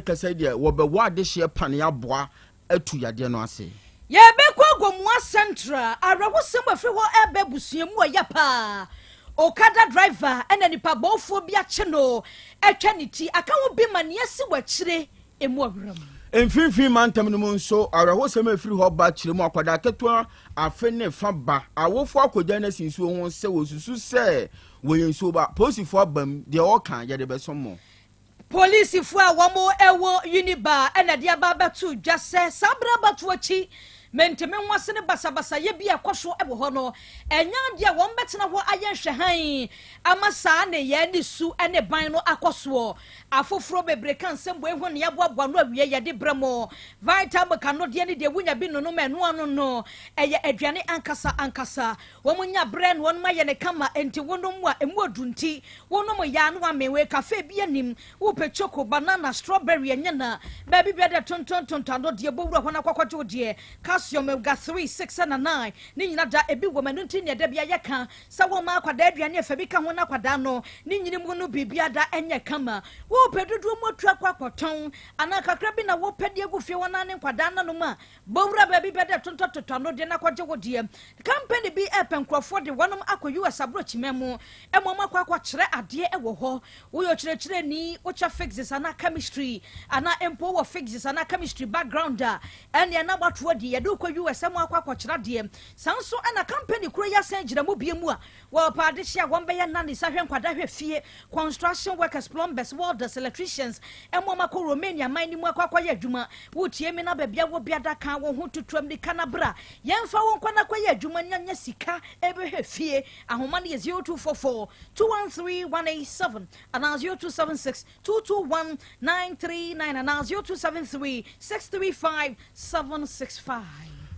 yɛkasa yi deɛ, wɔbɛwɔ adehyeɛ pane aboa atu yadeɛ no ase. Yɛbɛkɔ Gomoa Central, awerɛhosɛm a ɛfiri hɔ reba abusua mu ɛyɛ paa. Okada driver na nipa bɔɔfoɔ bi akye no atwa ne ti aka ho bi ma nea asi wɔ akyire emu ɔwerɛm. Mfinimfini mantam no mu nso, awerɛhosɛm a ɛfiri hɔ ba kyerɛ mu akwadaa ketewa afe ne fa ba awofo akɔgya no asi nsuo ho sɛ wɔsusu sɛ wɔyɛ nsuo ba. Polisifoɔ abam, deɛ wɔka yɛde bɛsom mo. Polisifo a wɔwɔ Winneba na de aba abɛto dwa sɛ saa bere abatoɔ akyi mente-me-ho-ase ne basabasayɛ bi a ɛkɔ so wɔ hɔ no, ɛnyɛ adeɛ a wɔbɛtena hɔ ayɛ nhwɛhan ama saa nneyɛɛ ne su ne ban no akɔ soɔ. Afoforɔ bebree ka nsɛm wei ho nea aboaboa ano awie yɛde brɛ mo. Vitamilk anodeɛ ne deɛ wonya bi nonom ɛno ano no, ɛyɛ aduane ankasa ankasa. Wɔnya berɛ na wɔnom ayɛ no kama enti wonom a ɛmu ɔduru nti Wonom yɛ a na wamee wei cafe bi anim wopɛ choco, banana, strawberry ɛnyɛ na baabi bia dɛ tontontonto ano deɛ bɔ wura hɔ na kɔkɔgye wo deɛ calcium omega 3, 6 ɛna 9 ne nyina da ebi wɔ mu ɛno nti neɛ da bia yɛka sɛ woma akwadaa aduane ɛfa bi ka ho na akwadaa no ne nyini mu no biribia da ɛnyɛ kama wopɛ dodoɔ mu atu akɔ akɔtɔn anaa kakra bi na wopɛ de agu fie hɔ na ne nkwadaa nanom a Bɔ wura baabi bɛ dɛ tontɔ totɔ ano deɛ na kɔgye wo deɛ. Company bi ɛɛpɛ nkorɔfoɔ de wɔnom akɔ US abrɔkyima mu ma wɔn akɔ akɔ kyerɛ adeɛ wɔ hɔ. Woyɛ ɔkyerɛkyerɛni, wokyɛ physics anaa chemistry anaa mpo wowɔ physics anaa chemistry background a, ɛneɛ na woato adi. Yɛde wo kɔ US ma wakɔ akɔ kyerɛ adeɛ. Saa nso na company koro yi asan gyina mu bio mu a Wɔpɛ adehye a wɔbɛyɛ nannies, ahwɛ nkwadaa hwɛ fie, construction workers, plumbers, welders, electricians, ɛma wɔn akɔ Romania man no mu akɔ akɔyɛ adwuma. Wotie me na baabi a wɔ biada ka wo ho tutu amirika na bra. Yɛmfa wo nkɔ na kɔyɛ adwuma na nya sika bɛhwɛ fie. Ahoma no yɛ 0244 213 187 anaa 0276 221 939 anaa 0273 635 765.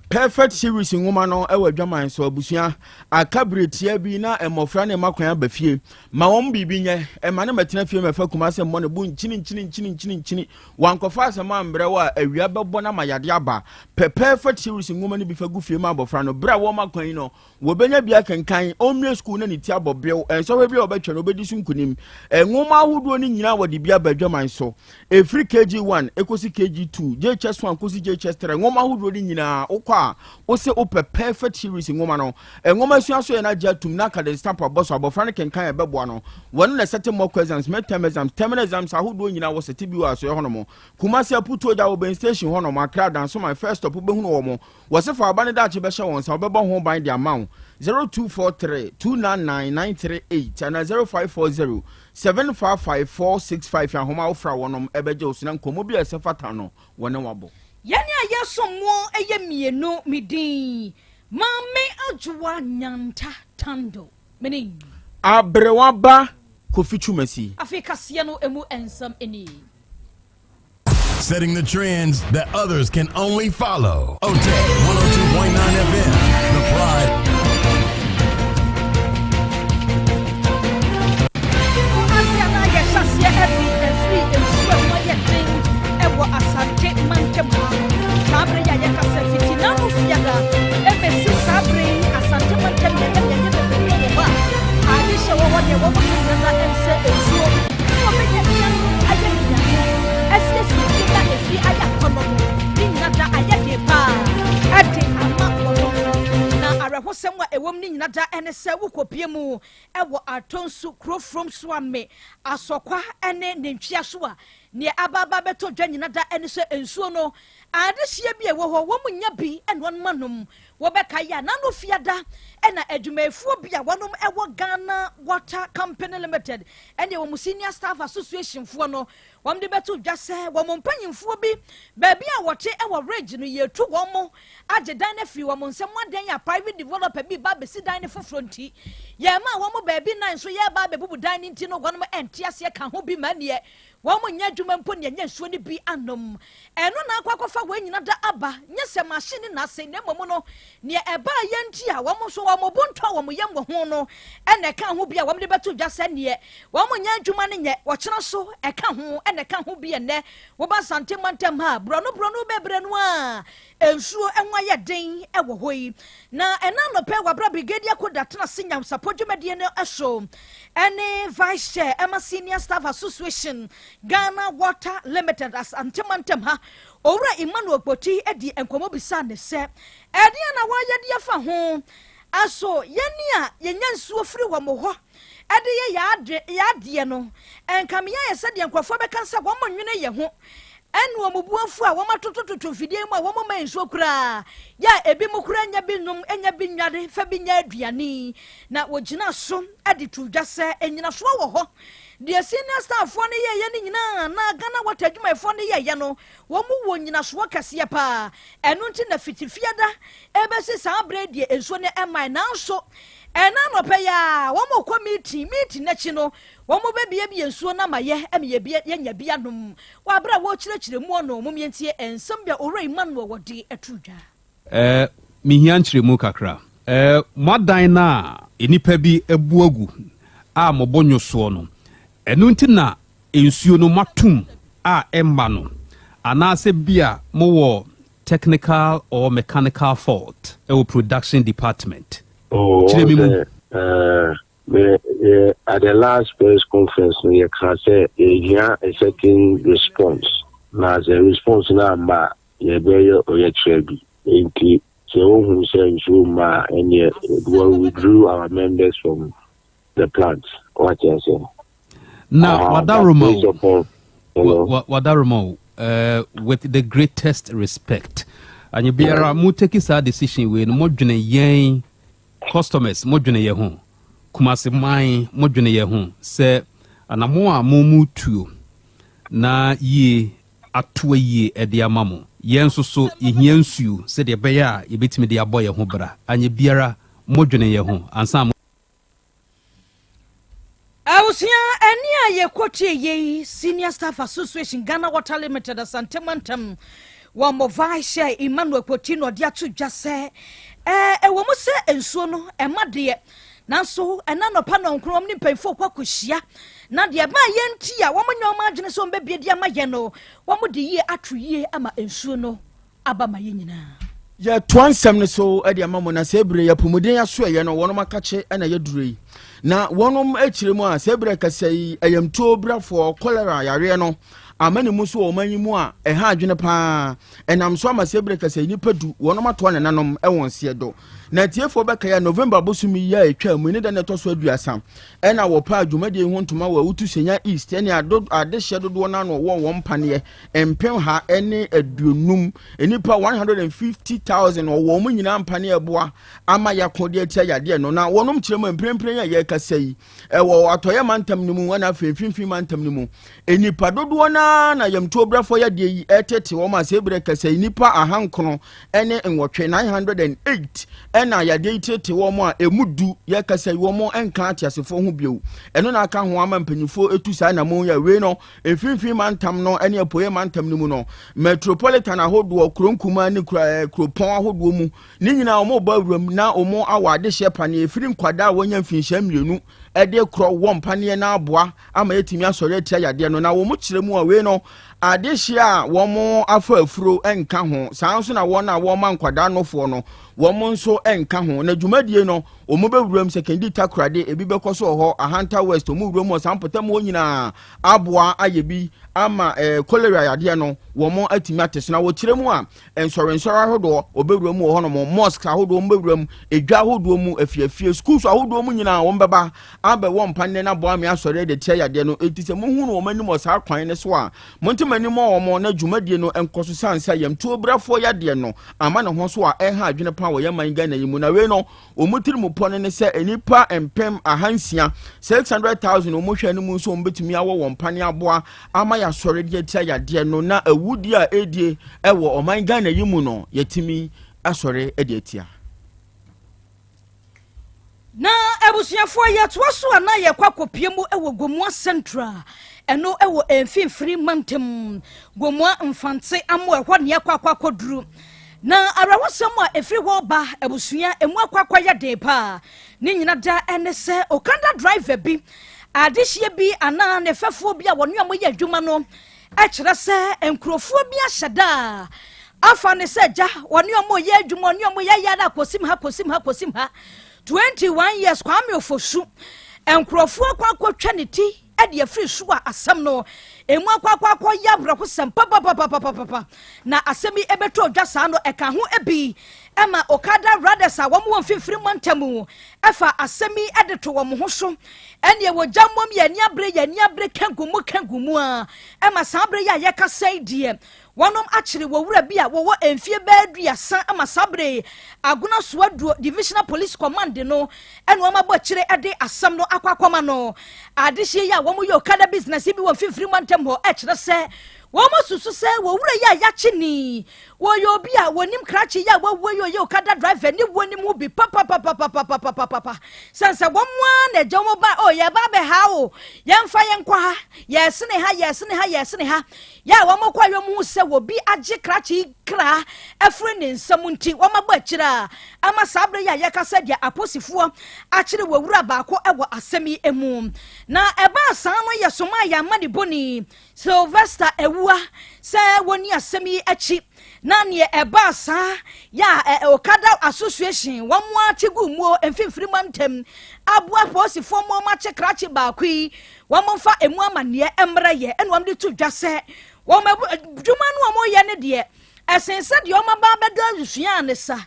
Perfect Series nwoma no wɔ adwaman so abusua aka bere tia bi na mmɔfra ne mma kwan aba fie ma wɔn biribi nyɛ ɛma ne mɛtena fie mɛfa kuma sɛ mmɔ ne bo nkyini nkyini nkyini nkyini nkyini wankɔfa asɛm ambrɛ wɔ a awia bɛbɔ no ama yade aba pɛ Perfect Series nwoma no bi fa gu fie ma abɔfra no bere a wɔma kwan yi no Wɔbɛnya bi akenkan, ɔmmue sukuu na ne ti abɔ bew, nsɔhwɛ bi a ɔbɛtwa no ɔbɛdi so nkonim. Nwoma ahodoɔ no nyinaa wɔde bi aba adwaman so. Ɛfiri KG1 ɛkɔsi KG2, JHS1 kɔsi JHS3, nwoma ahodoɔ no nyinaa wokɔ a wose wopɛ Perfect Series nwoma no. Nwoma sua so yɛ no agye atum na aka de stamp abɔ so, abɔfra no kenkan a ɛbɛboa no. Wɔno na ɛsɛte mock exams, midterm exams, terminal exams ahodoɔ nyinaa wɔ sɛte bi wɔ asoɛ hɔnom. Kumasi Aputuo Gya wɔ Ben Station hɔnom, Accra Dansoman First Stop wobɛhunu wɔn. Wɔse fa wo ba no daakye bɛhyɛ wɔn nsa, wɔbɛbɔ ho ban de ama wo. 0243 299 938 anaa 0540 755 465 ahoma a wofra wɔnom bɛgye wo so na nkɔmmɔ bi a ɛsɛ fata no wɔne wo abɔ. Yɛne a yɛsom mo yɛ mmienu me din Maame Adwoa Nyanta Tando me ne. Aberewa ba Kofi Twumasi. Afei kaseɛ no ɛmu nsɛm nie. Setting the trends that others can only follow. OTEC 102.9 FM, the pride. Asante mantam ha saa bere yi a yɛkasa fiti n'ano fiada ɛbɛsi saa bere yi Asante mantam yɛyɛ yɛyɛ bebree wɔ hɔ a ade hyɛ wɔ hɔ deɛ wɔn nyinaa nsɛ nsuo sɛ wɔbɛnya bi anom ayɛ nnuane, asiesie fie na efie ayɛ akɔnnɔ no, ne nyina da ayɛ den paa de ama wɔn. Na awerɛhosɛm a ɛwom ne nyina da ne sɛ wokɔpie mu wɔ Atonsu, Kurofrom, Suame, Asɔkwa ne Nantwia so a, neɛ aba aba abɛtɔ dwa nyina da ne sɛ nsuo no adehyeɛ bi a ɛwɔ hɔ wɔn nnya bi na wɔn anom. Wobɛkae a, n'ano fiada na adwumayɛfoɔ bi a wɔnom wɔ Ghana Water Company Limited ne wɔn Senior Staff Association foɔ no, wɔn de bɛto dwa sɛ wɔn mpanyinfoɔ bi baabi a wɔte wɔ Ridge no yɛtu wɔn agye dan no afiri wɔn nsam adɛn a private developer bi ba abɛsi dan no foforɔ nti yɛma wɔn baabi nan so yɛreba abɛbubu dan no nti no wɔnom ɛnte aseɛ ka ho bi ma neɛ Wɔn nyɛ adwuma mpo nea ɛnyɛ nsuo no bi anom. Ɛno na akɔ akɔfa wei nyina da aba, nyɛ sɛ machine no na asɛe na mmom no neɛ ɛbaeɛ nti a wɔn nso wɔn bo ntɔ wɔn yam wɔ ho no na ɛka ho bi a wɔn de bɛto dwa sɛ neɛ wɔn nyɛ adwuma no nyɛ ɔkyena so ɛka ho na ɛka ho bi ɛnnɛ woba Asante mantam ha borɔno borɔno bebree no a nsuo ho ayɛ den wɔ hɔ yi na ɛna anɔpɛ wabra Brigadier Koda tena ase nyansapɔ kaseɛbɔ dwumadie no so ɛne Vice Chair ɛma Senior Staff Association Ghana Water Limited Asante mantam ha, Owura Emmanuel Gboti di nkɔmmɔ bisaa no sɛ, Ɛdeɛn na wɔyɛ de afa ho? Aso yɛn a yɛnya nsuo firi wɔn hɔ de yɛ yɛn adeɛ no, ɛnkame ayɛ sɛ deɛ nkurɔfoɔ bɛka sɛ wɔnnwene yɛn ho ɛne wɔn bo afu a wɔatotototo mfidie mu a wɔmma nsuo koraa, yɛ a ebinom koraa nya bi nom, nya bi nnware, fa bi nya aduane, na wɔgyina so de to dwa sɛ nnyinasoɔ wɔ hɔ. Deɛ senior stafffoɔ no yɛeɛ no nyinaa na Ghana Water adwumayɛfoɔ no yɛeɛ no, wɔn wɔ nnyinasoɔ kɛseɛ paa. Ɛno nti na fiti Fiada ɛbɛsi saa berɛ yi deɛ nsuo no mmae. Nanso ɛnnɛ anɔpa yi ara wɔrekɔ meeting, meeting no akyi no wɔbɛbiebie nsuo no ama yɛ ama yɛanya bi anom. Wɔ aberɛ a wɔrekyerɛkyerɛ muɔ no, mom yɛntie nsɛm bi a Owura Emmanuel wɔ de too dwa. Eh, mehia nkyerɛmu kakra. Eh, mo adan no a nnipa bi abu agu a mo bo nnwo soɔ no, ɛno nti na nsuo no moatom a ɛmma no? Anaasɛ bi a mowɔ technical or mechanical fault wɔ production department? Oh, Kyerɛ me wɔn mu. sɛ, eh, me, yɛ, at the last press conference no, yɛkaa sɛ yɛhia a certain response, na sɛ response no amma a, yɛbɛyɛ ɔyɛkyerɛ bi. Enti sɛ wohu sɛ nsuo mma a, ɛnneɛ we withdrew our members from the plant. Wate aseɛ? Na Aha, but wadaroma based o. upon, hello? Wadaroma o. With the greatest respect. Anyɛ biara mo take saa decision wei no, modwene yɛn customers, modwene yɛn ho. Kumasi man, modwene yɛn ho sɛ anamo a mo mu tuo na yie ato ayie de ama mo. Yɛn nso so yɛhia nsuo sɛdeɛ ɛbɛyɛ a yɛbɛtumi de abɔ yɛn ho bra. Anyɛ biara modwene yɛn ho ansa mo. Abusua ɛne a yɛkɔtie yei Senior Staff Association Ghana Water Limited Asante Mantam wɔn mo Vice Chair Emmanuel Kpoti na ɔde ato dwa sɛ ɛwɔ mu sɛ nsuo no ɛma deɛ nanso ɛna nɔpa nɔnkron wɔn ne mpanyinfoɔ kɔ akɔhyia na deɛ ɛbaa yɛn nti a wɔn nyɛ wɔn adwene sɛ wɔn bɛbie de ama yɛn no wɔn de yie ato yie ama nsuo no aba ma yɛn nyinaa. Yɛtoa nsɛm no so de ama mo na sɛ ebire yɛ apɔmuden asoɛyɛ no wɔnom akakye na yɛduro yi na wɔnom akyire mu a sɛ ebire kasa yi ayamtuo brafoɔ cholera yareɛ no ama ne mu so wɔ ɔman yi mu a ɛha adwene paa ɛnam so ama sɛ ebire kasa yi nipa du wɔnom atoa nenanom ɛwɔ nseɛ do na atiefoɔ bɛkae a November bosom yi a ɛtwa mu ne da na ɛtɔ so aduasa ɛna wɔpaa dwumadie ho ntoma wɔ Awutu Senya East ɛne adehyeɛ dodoɔ no ano wɔ wɔn mpaneɛ 150,000 nnipa 150,000 wɔwɔ wɔn nyinaa mpaneɛ ɛboa ama yɛako de atia yadeɛ no na wɔnom kyerɛ mu mprempren a yɛrekasa yi ɛwɔ atɔeɛ mantam no mu ɛna afei mfimfini mantam no mu nnipa dodoɔ no ara na yamtuo brɛfoɔ yadeɛ yi ɛtete wɔn a sɛ berɛ kasa yi nnipa 908 908 ɛna yadeɛ yi tete wɔn a ɛmu du yɛkasa yi wɔn nka ateasefoɔ ho bio ɛno na aka ho ama mpanyinfoɔ etu saa na mo yɛ wei no Mfimfini mantam no ne Apueeɛ mantam no mu no, metropolitan ahodoɔ, kuro nkumaa ne kura, eh, kuropɔn ahodoɔ mu, ne nyinaa wɔn bɔ awuram na wɔn awɔ adehyeɛ paneɛ ɛfiri nkwadaa a wɔnya mfinhyia mmienu de korɔ wɔ mpaneɛ no aboa ama yɛatumi asɔre atia yadeɛ no. Na wɔn kyerɛ mu a wei no, adehyeɛ a wɔn afa afuro nka ho, saa nso na wɔn a wɔma nkwadaa nofoɔ no, wɔn nso nka ho. Na dwumadie no, wɔn bɛwuram Sekondi Takoradi, ebi bɛkɔ so wɔ hɔ, Ahanta West, wɔn wuram wɔ saa mpɔtam hɔ nyinaa aboa ayɛ bi ama eh, cholera yadeɛ no wɔn atumi ate so. Na wɔkyerɛ mu a, nsɔrensɔre ahodoɔ wɔbɛwura mu wɔ hɔnom, mosques ahodoɔ wɔn bɛwura mu, edwa ahodoɔ mu, afiafie, schools ahodoɔ mu nyinaa wɔn bɛba abɛwɔ mpaneɛ no aboa ame asɔre de tia yadeɛ no. Enti sɛ mohunu wɔn anim wɔ saa kwan no so a, monte mo anim wɔn na dwumadie no nkɔ so sane sɛ yamtuo brafoɔ yadeɛ no ama ne ho so a ɛha adwene paa wɔ yɛn man Ghana yi mu. Na wei no, Wɔn tirimupɔ no ne sɛ nnipa 600,000, 600,000, wɔn hwɛ no mu nso wɔn bɛtumi awɔ wɔn pane aboa ama yɛasɔre de atia yadeɛ no na awudie a ɛredie wɔ ɔman Ghana yi mu no yɛtumi asɔre de atia. Na abusuafoɔ yɛtoa so a na yɛkɔ akɔpie mu wɔ Gomoa Central ɛno wɔ mfimfini mantam Gomoa Mfantse Amo ɛhɔ ne yɛkɔ akɔ akɔduru. Na awerɛhosɛm a ɛfiri hɔ ba abusua ɛmu akɔ akɔyɛ den paa. Ne nyina da ne sɛ okada driver bi, adehyeɛ bi anaa ne fɛfoɔ bi a wɔne wɔn yɛ adwuma no kyerɛ sɛ nkurɔfoɔ bi ahyɛ da afa ne sɛ gya wɔne wɔn yɛ adwuma, wɔne wɔn yɛ yɛ ara kɔsim ha kɔsim ha kɔsim ha. 21 years Kwame Ofosu nkurɔfoɔ akɔ akɔtwa ne ti de afiri so a asɛm no emu akɔ akɔ akɔ yɛ awerɛhosɛm papapapapapa. Na asɛm yi ɛbɛtɔ dwa saa no, ɛka ho bi ɛma Okada riders a wɔn wɔ mfimfini mantam ɛfa asɛm yi ɛde to wɔn ho so. Ɛneɛ wɔ gya mmom yɛ ani abere, yɛ ani abere kangu mu kangu mu a ɛma saa abere yi a yɛkasa yi deɛ, wɔnom akyere wɔ wura bi a wɔwɔ mfie bɛɛ 30 ama saa bere Agona Soaduo Divisional Police Command no ɛna wɔn abɔ akyire ɛde asɛm no akɔ akɔma no. Adehyɛ yi a wɔn yɛ Okada business bi wɔ mfimfini mantam hɔ ɛkyerɛ sɛ wɔn susu sɛ wɔ wura yi a yɛakye ni wɔyɛ obi a wɔnim krakye yi a wɔawuo yi ɔyɛ Okada driver ne wɔnim ho bi papapapapapapapa sɛn sɛ wɔn a na agya wɔn ba o yɛba abɛha o, yɛmfa yɛn kɔ ha, yɛsene ha, yɛsene ha, yɛsene ha. Yɛ a wɔn kɔ ayɔm ho sɛ wɔbi agye krakye yi kra afiri ne nsam, nti wɔn abɔ akyire a ama saa abere yi a yɛkasa deɛ, aposifoɔ akyere wɔ wura baako wɔ asɛm yi mu. Na ɛbaa saa no, yɛ soma a yɛama ne bɔni Sylvester Awua sɛ wɔni asɛm yi akyi. Na neɛ ɛbaa saa yɛ a Okada Association wɔn mo ate gu muo mfimfini mantam aboa apolisifoɔ mo ɔmo akye krakye baako yi, wɔn mfa emu amanneɛ mmerɛ yɛ. Ɛna wɔn de to dwa sɛ wɔn adwuma no a wɔyɛ no deɛ, ɛsen sɛ deɛ wɔn aba abɛda adesua ne sa.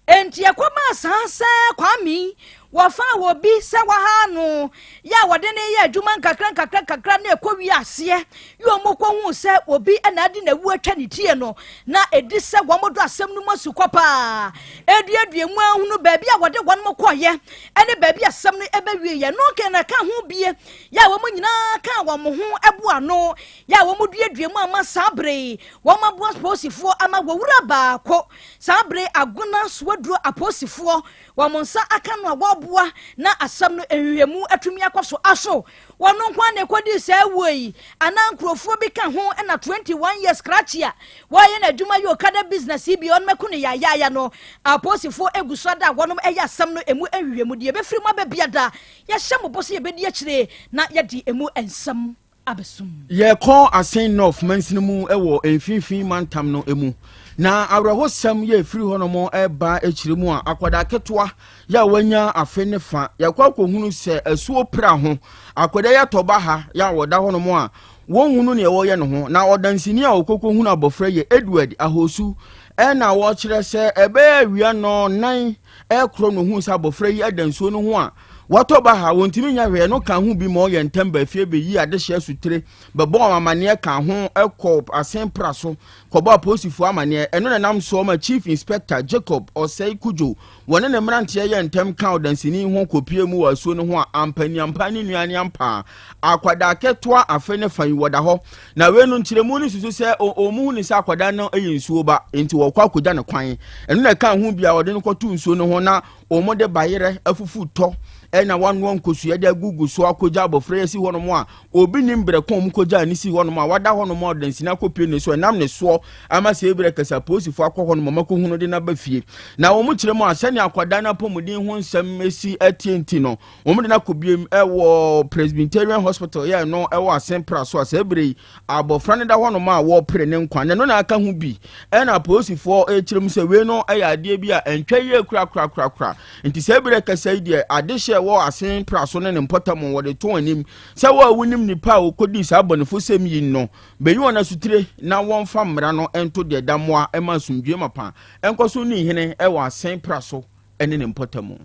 Nti ɛkɔmaa saa sɛ Kwame wɔfa wɔ bi sɛ waha no yɛ a wɔde ne yɛ adwuma nkakra nkakra nkakra na ɛkɔ wie aseɛ yɛ wɔn kɔhu sɛ obi na adi n'awu atwa ne tie no, na ɛdi sɛ wɔn do asɛm no mu asukɔ paa eduadua mu ahunu baabi a wɔde wɔn kɔyɛ ɛne baabi asɛm no ɛbɛwie yɛ no kɛ na ka ho bie yɛ a wɔn nyinaa ka wɔn ho ɛbo ano yɛ a wɔn duadua mu ama saa bere wɔn aboa apolisifoɔ ama wɔwura baako. Saa bere Agona Soaduro apolisifoɔ wɔn nsa aka no a wɔreboa na asɛm no nhwehwɛmu atumi akɔ so. Aso wɔn nko ara na ɛkɔdii saa awuo yi anaa nkurɔfoɔ bi ka ho? Ɛna 21 years krakye a wɔyɛ n'adwuma yi Okada business yi bi ɔno mɛko no yaayaaya no, apolisifoɔ egu so ada a wɔnom ɛyɛ asɛm no emu nhwehwɛmu. Deɛ ɛbɛfiri mu aba biada, yɛhyɛ mo bɔ sɛ yɛbɛdi akyire na yɛde emu nsɛm abɛsum. Yɛkɔ Asen North mansini mu wɔ mfimfini mantam no mu, na awerɛhosɛm yɛ ɛfiri hɔnom ɛba akyire mu a akwadaa ketewa yɛ a wanya afe ne fa, yɛkɔ akɔhunu sɛ asuo pra ho akwadaa yi atɔ ba ha yɛ a wɔda hɔnom a wɔnhunu neɛ wɔyɛ no ho. Na ɔdansini a ɔkɔkɔhunu abɔfra yɛ Edward Ahosu, ɛna wɔkyerɛ sɛ ɛbɛyɛ awia 4 ɛkorɔ no hu sɛ abɔfra yi ada nsuo no ho a wɔtɔ ba ha, wɔntumi nya hwee no ka ho bi ma ɔyɛ ntɛm ba fie bɛyi adehyɛ asutire bɛbɔ wɔn amanneɛ ka ho kɔ Asen Pra so kɔbɔ apolisifoɔ amanneɛ. Ɛno na nam soɔ ma Chief Inspector Jacob Ɔsɛe Kudwo wɔne ne mmeranteɛ yɛ ntɛm ka ɔdansini ho kɔpie mu wɔ asuo no ho a ampaniampa ne nua ne ampa akwadaa ketewa afe ne fa yi wɔda hɔ. Na wei no nkyerɛmu no susu sɛ ɔmu hu ne sɛ akwadaa no yɛ nsuo ba, nti wɔkɔ akɔgya ne kwan. Ɛno na ɛka ho bi a wɔde no kɔto nsuo no ho na wɔn de bayerɛ afufu tɔ ɛna wanoa nkosua de agugu so akɔgya abɔfra yi asi hɔnom a obi nim berɛ ko wɔn kɔgya ne si hɔnom a wada hɔnom a ɔdansini akɔpie ne so ɛnam ne soɔ ama sɛ ebirɛ kɛsɛ apolisifoɔ akɔ hɔnom ɔma kɔhunu de n'aba fie. Na wɔn kyerɛ mu a sɛnea akwadaa no apɔmuden ho nsɛm esi ɛteɛ nti no, wɔn de no akɔ biem ɛwɔ Presbyterian Hospital yɛ no ɛwɔ Asen Pra so a sɛ ebire yi abɔfra no da hɔnom a wɔrepere ne nkwa. Na ɛno na aka ho bi ɛna apolisifoɔ ɛkyerɛ mu sɛ wei no ɛyɛ adeɛ bi a ɛntwa yie korakorakorakora. Nti sɛ ebire kɛsɛ yi deɛ, adehyɛ ɛwɔ Asen Pra so ne ne mpɔtam wɔde to anim sɛ wɔn a wonim nipa a wɔkɔdii saa abɔnefo sɛm yi no bɛyi wɔn asutire na wɔmfa mmara no nto deɛ da mmoa ɛma asomdwe mapa ɛnkɔ so ne hene ɛwɔ Asen Pra so ɛne ne mpɔtam.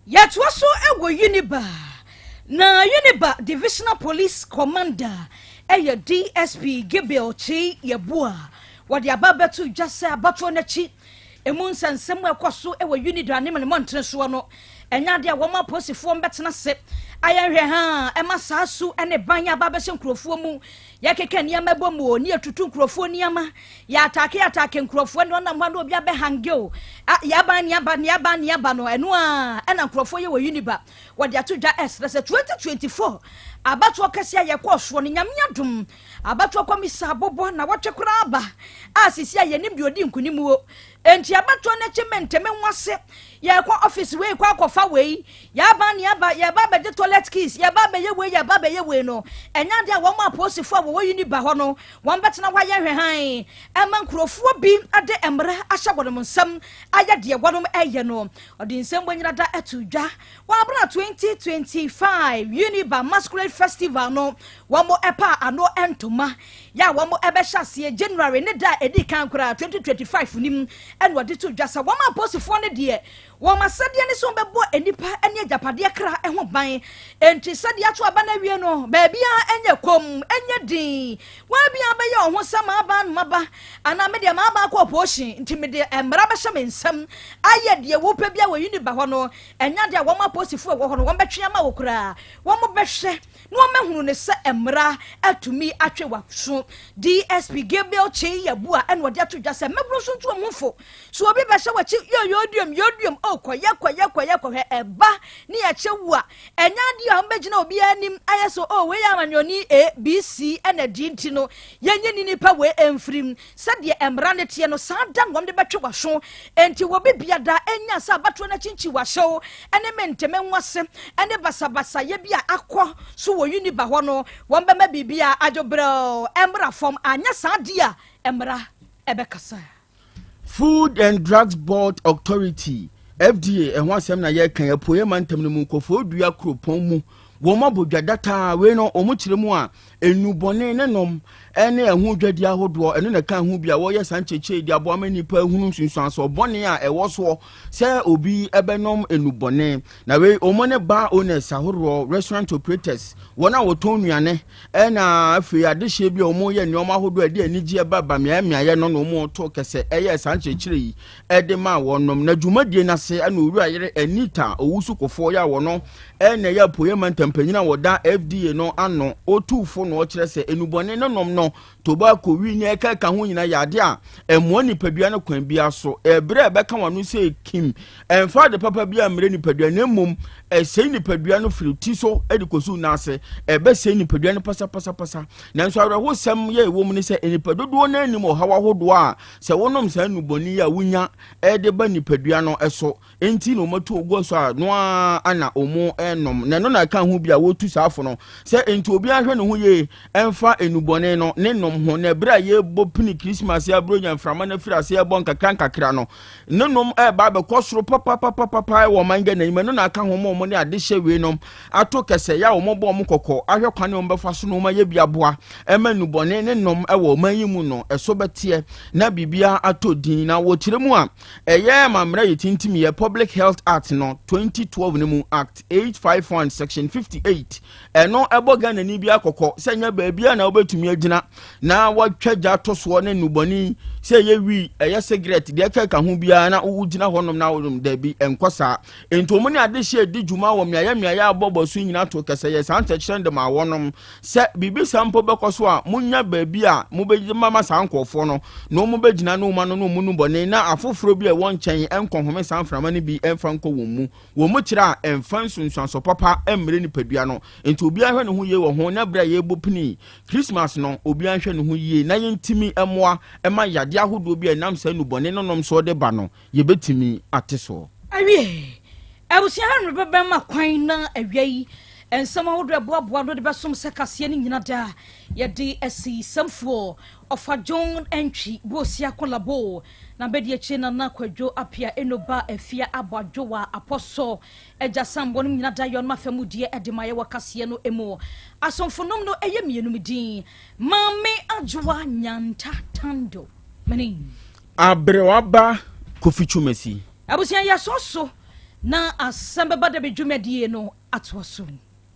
Yɛtoa so wɔ Winneba, na Winneba Divisional Police Commander ɛyɛ DSP Gabriel Kyei Yɛboa wɔde aba bɛto dwa sɛ abatoɔ n'akyi emu nsɛnsɛm a ɛkɔ so wɔ Winneba ne ne mmɔntene soɔ no, ɛnyɛ adeɛ a wɔn apolisifoɔ mbɛtena se ayɛ nhwɛ ha ɛma saa su ne ban aba bɛhyɛ nkurɔfoɔ mu. Yɛkeka nneɛma bɔ mu o ne yɛtutu nkurɔfoɔ nneɛma, yɛatake atake nkurɔfoɔ ne ɔnam hɔ na obi abɛhange o, yɛaba ne aba ne aba ne aba no. Ɛno a ɛna nkurɔfoɔ yɛ wɔ Winneba. Wɔde ato dwa ɛsrɛ sɛ 2024 abatoɔ kɛseɛ a yɛkɔɔ soɔ no, Nyame adom, abatoɔ kɔmisa abobɔ na wɔtwe koraa aba a sisi a yɛnim deɛ ɔdi nkonim o. Enti abatoɔ no akyi mente me ho ase, yɛrekɔ office wei kɔ akɔfa wei, yɛaba ne aba, yɛreba abɛgye toilet keys, yɛreba abɛyɛ wei, yɛreba abɛyɛ wei no, ɛnyɛ adeɛ a wɔn apolisifoɔ a wɔwɔ Uniba hɔ no, wɔbɛtena hɔ ayɛ nhwɛhan ma nkurɔfoɔ bi de mmara ahyɛ wɔn nsam ayɛ deɛ wɔn reyɛ no. Ɔde nsɛm bɔ nyina da to dwa wɔ abere 2025 Uniba Masquerade Festival no wɔn paa ano ntoma yɛ a wɔn bɛhyɛ aseɛ January ne da a ɛdi kan koraa 2025 nim. Ɛna ɔde to dwa sɛ wɔn apolisifoɔ no deɛ, wɔn asɛdeɛ ne sɛ wɔbɛbɔ nnipa ne agyapadeɛ kra ho ban. Enti sɛdeɛ ato aba no awie no, baabiara ɛnyɛ kom, ɛnyɛ din, wɔn biara bɛyɛ ɔho sɛ maaba no maba anaa medeɛ maaba akɔ opposition, nti mede mmara bɛhyɛ me nsam ayɛ deɛ wopɛ bia wɔ Uniba hɔ no, ɛnya deɛ wɔn apolisifoɔ wɔ hɔ no wɔn bɛtwe ama wɔ koraa. Wɔn bɛhwɛ na wɔn ahunu ne sɛ mmara atumi atwe waso. DSP Gabriel Kyei Yabua ɛna ɔde ato dwa sɛ mmɛboro nso nto wɔn ho fo so obi bɛhyɛ w'akyi yɛ yɛduam yɛduam o kɔyɛ kɔyɛ kɔyɛ kɔhwɛ ɛba ne yɛkyɛ wu a, ɛnyɛ adeɛ a wɔbɛgyina obiara anim ayɛ so o wei yɛ amanyɔni A B C ɛna D, nti no yɛnyɛ ni nipa wei mfirim. Sɛdeɛ mmara no teɛ no, saa da na wɔn de bɛtwe w'aso. Enti wɔ bibia da ɛnya sɛ abatoɔ no akyinkyini w'ahyɛw ɛne mente ho ase ɛne basabasayɛ bi a akɔ so wɔ Uniba hɔ no, wɔn bɛma biribi a adwobrɛw mmra fam. Anyɛ saa deɛ a, mmara ɛbɛkasa. Food and Drugs Board Authority, FDA, ɛho asɛm na yɛka. Apueɛ mantam no mu nkɔfoɔ dua kuropɔn mu wɔn abɔ dwa dataa wei no, wɔn kyerɛ mu a nnubɔne ne nom ne ɛho dwadi ahodoɔ, ɛno na ɛka ho bi a wɔyɛ saa nkyɛnkyɛn de aboa ma nnipa ahunu nsunsuansoɔ bɔne a ɛwɔ soɔ sɛ obi ɛbɛnom nnubɔne. Na wei wɔn ne bar owners ahoroɔ, restaurant operators, wɔn a wɔtɔn nnuane, ɛna afei adehyeɛ bi a wɔyɛ nneɛma ahodoɔ a ɛde anigyeɛ ba ba mmeaeɛ mmeaeɛ no na wɔn to kɛsɛ ɛyɛ saa nkyerɛkyerɛ yi ɛde ma wɔnom. Na dwumadie n'ase ɛna Owura yere Anita Owusu Kofoɔ yɛ a wɔno ɛna ɛyɛ Apueɛ mantam panyin a wɔda FDA no ano otuufo na ɔkyerɛ sɛ enubɔne no nom no, tobacco, wi ne ɛka ɛka ho nyinaa yɛ ade a ɛmmoa nipadua no kwan biara so. Ɛberɛ a ɛbɛka wɔn ano sɛ kim, ɛmfa ade papa bi a mmerɛ nipadua, na mmom ɛsɛe nipadua no firi ti so de kɔsi n'ase. Ɛbɛsɛe nipadua no pasapasapasa. Nanso awerɛhosɛm yɛ ɛwɔ mu ne sɛ nipa dodoɔ no anim ɔhaw ahodoɔ a sɛ wonom saa nnubɔne yi a wonya ɛde ba nipadua no so nti na wɔatu ogu so a no ara ana wɔn ɛnom. Na ɛno na ɛka ho bi a wɔtu saa afo no sɛ nti obiara hwɛ ne ho yie ɛmfa enubɔne no ne nom ho. Na ɛberɛ a yɛbɔ pini Christmas aburo nya mframa no afiri ase ɛbɔ nkakra nkakra no, ne nom ɛba abɛkɔ soro papapapapa wɔ ɔman Ghana yi mu. Ɛno na aka ho ma wɔn ne adehyɛ wei nom ato kɛsɛ yɛ a wɔn bɔ wɔn kɔkɔ ahwɛ kwan ne wɔn bɛfa so na wɔn ayɛ bi aboa ɛma nnubɔne ne nom ɛwɔ ɔman yi mu no ɛso bɛteɛ na biribiara atɔ din. Na wɔkyerɛ mu a ɛyɛ amammerɛ yɛ tintim yɛ Public Health Act no 2012 no mu, Act 851 section 58, ɛno ɛbɔ Ghana ni bi akɔkɔ sɛ nyɛ baabi a na wobɛtumi agyina na wɔatwa gya to soɔ ne nnubɔne sɛ ɛyɛ wi, ɛyɛ cigarette, deɛ ɛka ho biara na wogyina hɔnom na wonom. Daabi, ɛnkɔ saa. Nti wɔn ne adehyɛ di dwuma wɔ mmeaeɛ mmeaeɛ a bɔbɔ so nyinaa to kɛsɛ yɛ saa nkyerɛkyerɛ de ma wɔnom sɛ biribi saa mpo bɛkɔ so a, monya baabi a mobɛgye mama saa nkurɔfoɔ no na wɔn bɛgyina no wɔn ano no wɔn nnubɔne na afoforɔ bi a ɛwɔ nkyɛn nkɔhome saa mframa no bi mfa nkɔ wɔn mu. Wɔn mu kyerɛ a ɛmfa nsunsuanso papa mmerɛ nipadua no. Nti obiara hwɛ ne ho yie wɔ ho. Na berɛ a yɛrebɔ pini Christmas no, obiara nhwɛ ne ho yie na yɛntumi mmoa ma yadeɛ ahodoɔ bi a ɛnam saa nnubɔne no nom so de ba no yɛbɛtumi ate soɔ. Awie abusua ha no bɛbɛma kwan na awia yi nsɛm ahodoɔ ɛboaboa no de bɛsom sɛ kaseɛ no nyina da yɛde asi sɛmfoɔ ɔfa John Antwi Bosia Kolabo na bɛdi akyire Nana Kwadwo Apia Enoba Afia Abɔ Adwowa Apɔsɔ Agya Sambɔ no nyina da yɛ ɔnom afa mu deɛ ɛde ma yɛwɔ kaseɛ no mu. Asomfonom no ɛyɛ mmienu mu din Maame Adwoa Nyanta Tando mene. Aberewaba Kofi Twumasi. Abusua, yɛsɔ so na asɛm bɛba da bi dwumadie no atoa so.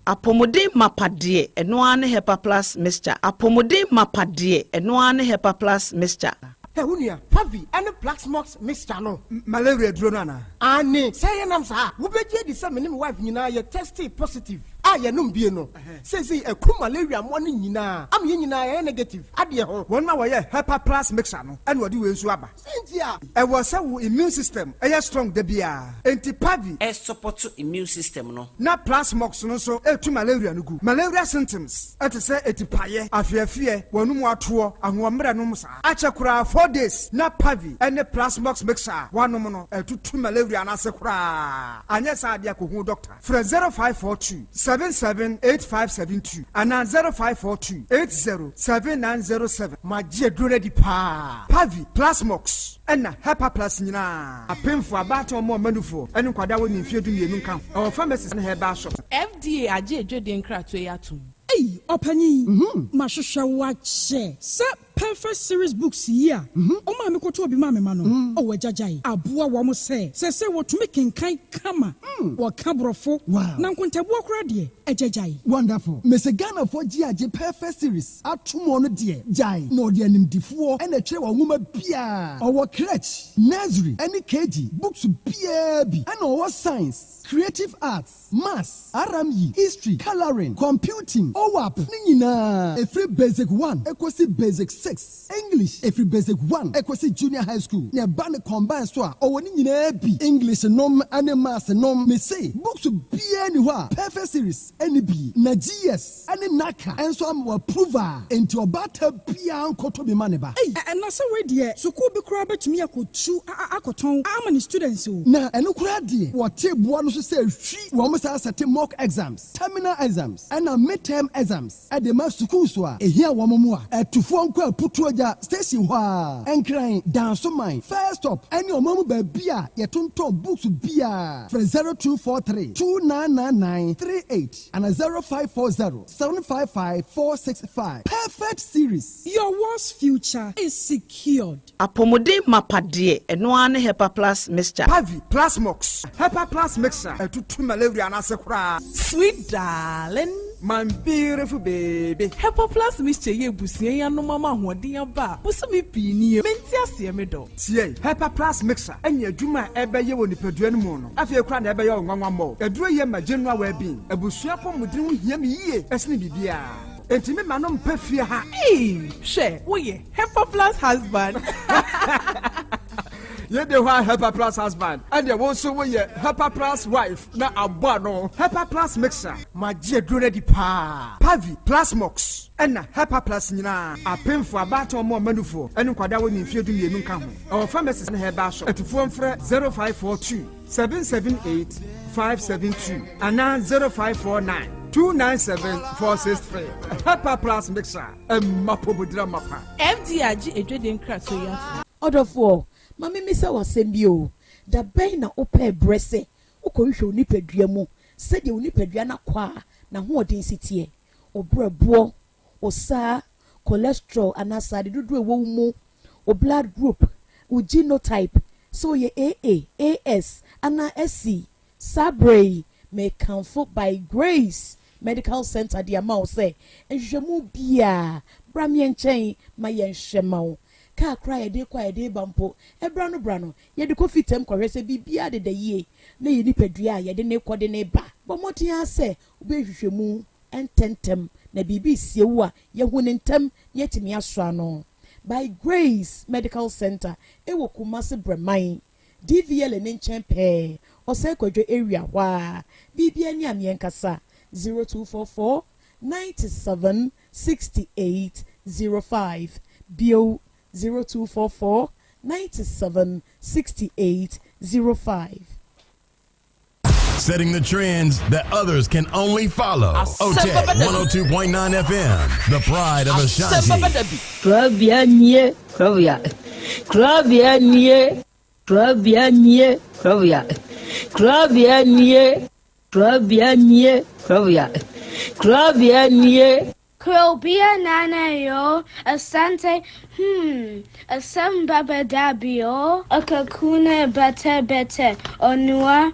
Apɔmuden mapa deɛ, ɛno ara ne Hepa Plus Mixture. Apɔmuden mapa deɛ, ɛno ara ne Hepa Plus Mixture. Ɛ wo nua, Pavi ɛne Plaxmox mixture no, malaria duro no anaa? Ane, sɛ yɛnam saa, wobɛgye adi sɛ me ne me wife nyinaa yɛ test positive a. A yɛnom bie no, seesei ɛku malaria mmoa no nyinaa ama yɛn nyinaa yɛyɛ negative adeɛ ho. Wɔn a wɔyɛ Hepa Plus mixture no ɛna wɔde wei nso aba. Sɛ nti a. Ɛwɔ sɛ wo immune system ɛyɛ strong da biara. Enti Pavi. Ɛsupport immune system no. Na Plasmox no nso ɛtu malaria no gu. Malaria symptoms ɛte sɛ etipaeɛ, afeafeɛ, wɔn mu atoɔ, ahoɔmmerɛ nom saa. Akyɛ koraa 4 days na Pavi ɛne Plasmox mixture a wanom no ɛtutu malaria no ase koraa. Anyɛ saa adeɛ, akɔhu doctor. Frɛ 0542 778572 anaa 0542 807907. Magye aduro no adi paa. Pavi, Plasmox ɛna Hepa Plus nyinaa, apemfo, abaatan, ɔmo ɔmanufoɔ ɛne nkwadaa wɔ ne mfeɛ 12 nka ho. Ɛwɔ pharmacies ne herbal shop. FDA agye edwadie nkratoɔ yi atom. Ei, ɔpanyin, mahwehwɛ wo akyɛ sɛ Perfect Series books yi a ɔma me kɔtɔ obi ma me ma no. Ɔwɔ agyagyae aboa wɔn sɛ wɔtumi kenkan kama, wɔka borɔfo na nkontabuo koraa deɛ, agyagyae. Wonderful. Mese Ghanafoɔ gye agye Perfect Series atom no deɛ, gyae na ɔde animdifoɔ ɛna ɛtwerɛ wɔn nwoma biaa. Ɔwɔ crèche, nursery ɛne KG books biaa bi, ɛna ɔwɔ science, creative arts, maths, RME, history, colouring, computing, OWAP ne nyinaa, ɛfiri basic 1 ɛkɔsi basic 6, English ɛfiri basic 1 ɛkɔsi junior high school, na ɛba ne combine so a, ɔwɔ ne nyinaa bi, English nom ɛne maths nom. Mese books biaa ni hɔ a Perfect Series ɛne bi, na GS ɛne NaCCA ɛnso ama wɔ approval, enti ɔbaata biaa nkɔtɔ bi ma ne ba. Ei, ɛna sɛ wei deɛ, sukuu bi koraa bɛtumi akɔtu akɔtɔn ama ne students o. Na ɛno koraa deɛ, wɔte boa no so sɛ hwi wɔn saa sɛte mock exams, terminal exams ɛna midterm exams ɛde ma sukuu so a ehia wɔn mu a ɛtufoɔ nkɔ Aputuo Gya station hɔ a Nkran Dansoman first stop ɛne ɔman mu baabi a yɛtontɔn books biara. Frɛ 0243 299938 ana 0540 755 465. Perfect Series. Your world's future is secured. Apɔmuden mapa deɛ, ɛno ara ne Hepa Plus mixture. Pavi, Plasmox, Hepa Plus mixture ɛtutu malaria no ase koraa. Sweet darling. My beautiful baby. Hepa Plus mixture yɛ ebusua yi anom ama ahoɔden aba a bosome pii nie. Mente aseɛ, me dɔ. Tie, Hepa Plus mixture ɛnyɛ adwuma a ɛbɛyɛ wɔ nipadua no mu no, afei koraa na ɛbɛyɛ wo nwanwa mmɔ. Aduro yɛ ma general well-being. Abusua pɔmuden ho hia me yie ɛsene biribiara, enti me ma no mpɛ fie ha. Ee, hwɛ, woyɛ Hepa Plus husband. Yɛde hɔ a Hepa Plus husband, ɛdeɛ wo nso woyɛ Hepa Plus wife na abɔ ano. Hepa Plus mixture. Magye aduro no adi paa. Pavi, Plasmox ɛna Hepa Plus nyinaa, apemfo, abaatan, ɔmo ɔmanufoɔ ɛne nkwadaa wɔ ne mfeɛ 12 nka ho. Ɛwɔ pharmacies ne herbal shop. Atufoɔ mfrɛ 0542 778 572 anaa 0549 297 463. Hepa Plus mixture, ɛmma pɔmudira mapa. FDA agye edwadie nkratoɔ yi atom. Ɔdɔfoɔ, ma memisa w'asɛm bi o. Da bɛn na wopɛɛ berɛ sɛ wokɔhwehwɛ wo nipadua mu sɛdeɛ wo nipadua no akɔ a n'ahoɔden si teɛ, wo brɛboɔ, wo saa cholesterol anaa sade dodoɔ ɛwɔ wo mu, wo blood group, wo genotype, sɛ woyɛ AA, AS anaa SC? Saa berɛ yi, mekamfo By Grace Medical Center de ama wo sɛ nhwehwɛmu biaa, bra meɛ nkyɛn ma yɛnhwɛ ma wo. Kaa koraa yɛde kɔ a yɛde ba mpo, ɛbra no bra no, yɛde kɔ fitam kɔhwɛ sɛ biribiara deda yie na yɛ nipadua a yɛde ne kɔ de ne ba. Bɔ mmɔden ara sɛ wobɛhwehwɛ mu ntɛntɛm na biribi sie wo a, yɛhu ne ntɛm na yɛatumi asɔ ano. By Grace Medical Center ɛwɔ Kumase Brɛman, DVL ne nkyɛn pɛɛ, Ɔsɛe Kwadwo area hɔ a. Biribia ni a meɛnkasa 0244 97 68 05 bio, 0244 97 68 05. Setting the trends that others can only follow. OTEC 102.9 FM, the pride of Ashanti. Kurabea nie, kurabea. Kurabea nie, kurabea nie, kurabea. Kurabea nie, kurabea nie, kurabea. Kurabea nie. Krobea nana yo, asante, asem baba dabio, akakuna bete bete, onua,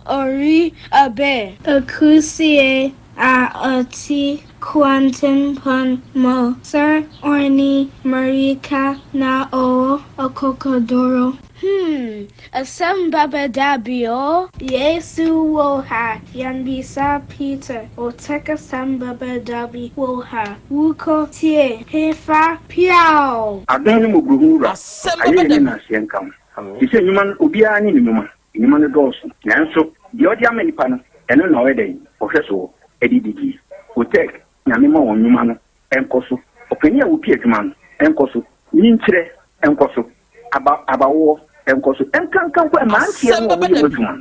ori abe. Akusie a oti kwantenpon mo, Sir Orni Marika na o akokodoro. Hmm, asɛm ba bɛda bi o. Yesu wɔ ha, yɛmmisa Peter, Otec asɛm ba bɛda bi wɔ ha, Wokɔ tie, hefa, piaw! Adom ne mmɔborɔhunu Wura, ayɛyie ne nnaaseɛ nka wo. Te sɛ nnwuma no, obiara ne ne nnwuma. Nnwuma no dɔɔso, nanso deɛ ɔde ama nnipa no, ɛno na ɔyɛ dɛn? Ɔhwɛ soɔ de didie. Otec, Nyame ma wɔn nnwuma no nkɔ so. Ɔpanin a ɔpie adwuma no nkɔ so. Nyinkyerɛ nkɔ so. Aba, abawoɔ nkɔ so. Nkanka mpo mmeranteɛ no a wɔyɛ wɔn adwuma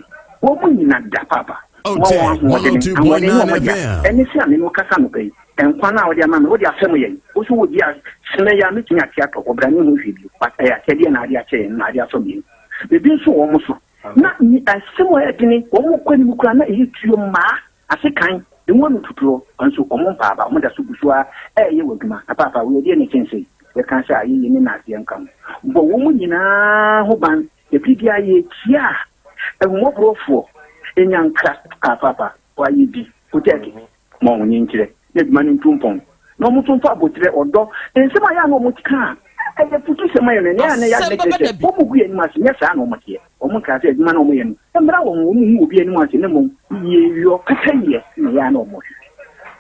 no, wɔn nyina da paapa. Ma wɔn ahoɔdene, ahoɔden ne wɔn agya. Ɛne sɛ a me ne wo kasa anɔpa yi, nkwa no a wode ama me, wode afɛm yɛn. Wo nso wogye a, sene yi a mɛtumi ate atɔ, ɔbra ne ho hwee bio. But ɛyɛ akyɛdeɛ na ade akyɛ yɛn, na ade asɔ yɛn. Ebi nso wɔ wɔn so. Na asɛm a ɛyɛ dene, wɔn kɔ anim koraa na ɛyɛ tuo mmaa, asekan, emu ano tutuo, nso wɔn mpa aba, wɔn da so gu so ara ɛreyɛ wɔ adwuma. Na paapa, wei ɛdeɛ na ɛkyɛn sei? Yɛka sɛ ayɛyie ne naaseɛ nka ho. Bɔ wɔn nyinaa ho ban, ɛfiri biara yɛkyia ahummɔborɔfoɔ, nyankra, ah paapa, wɔayɛ bi, protect. Ma wɔn nkyerɛ na adwuma no ntu mpɔn, na wɔn nso mfa aboterɛ, ɔdɔ, nsɛm a ɛyɛ a na wɔka a ɛyɛ afutusɛm ma yɛn no, nea ɛyɛ a na ɛyɛ adwene kyerɛ sɛ wɔgu yɛn anim ase. Nyɛ saa na wɔteɛ. Wɔnkaa sɛ adwuma no a wɔyɛ no mmra wɔn ho, wɔnhu obi anim ase, na mmom yieyɔ, pɛpɛyɛ na ɛyɛ a na wɔhwehwɛ.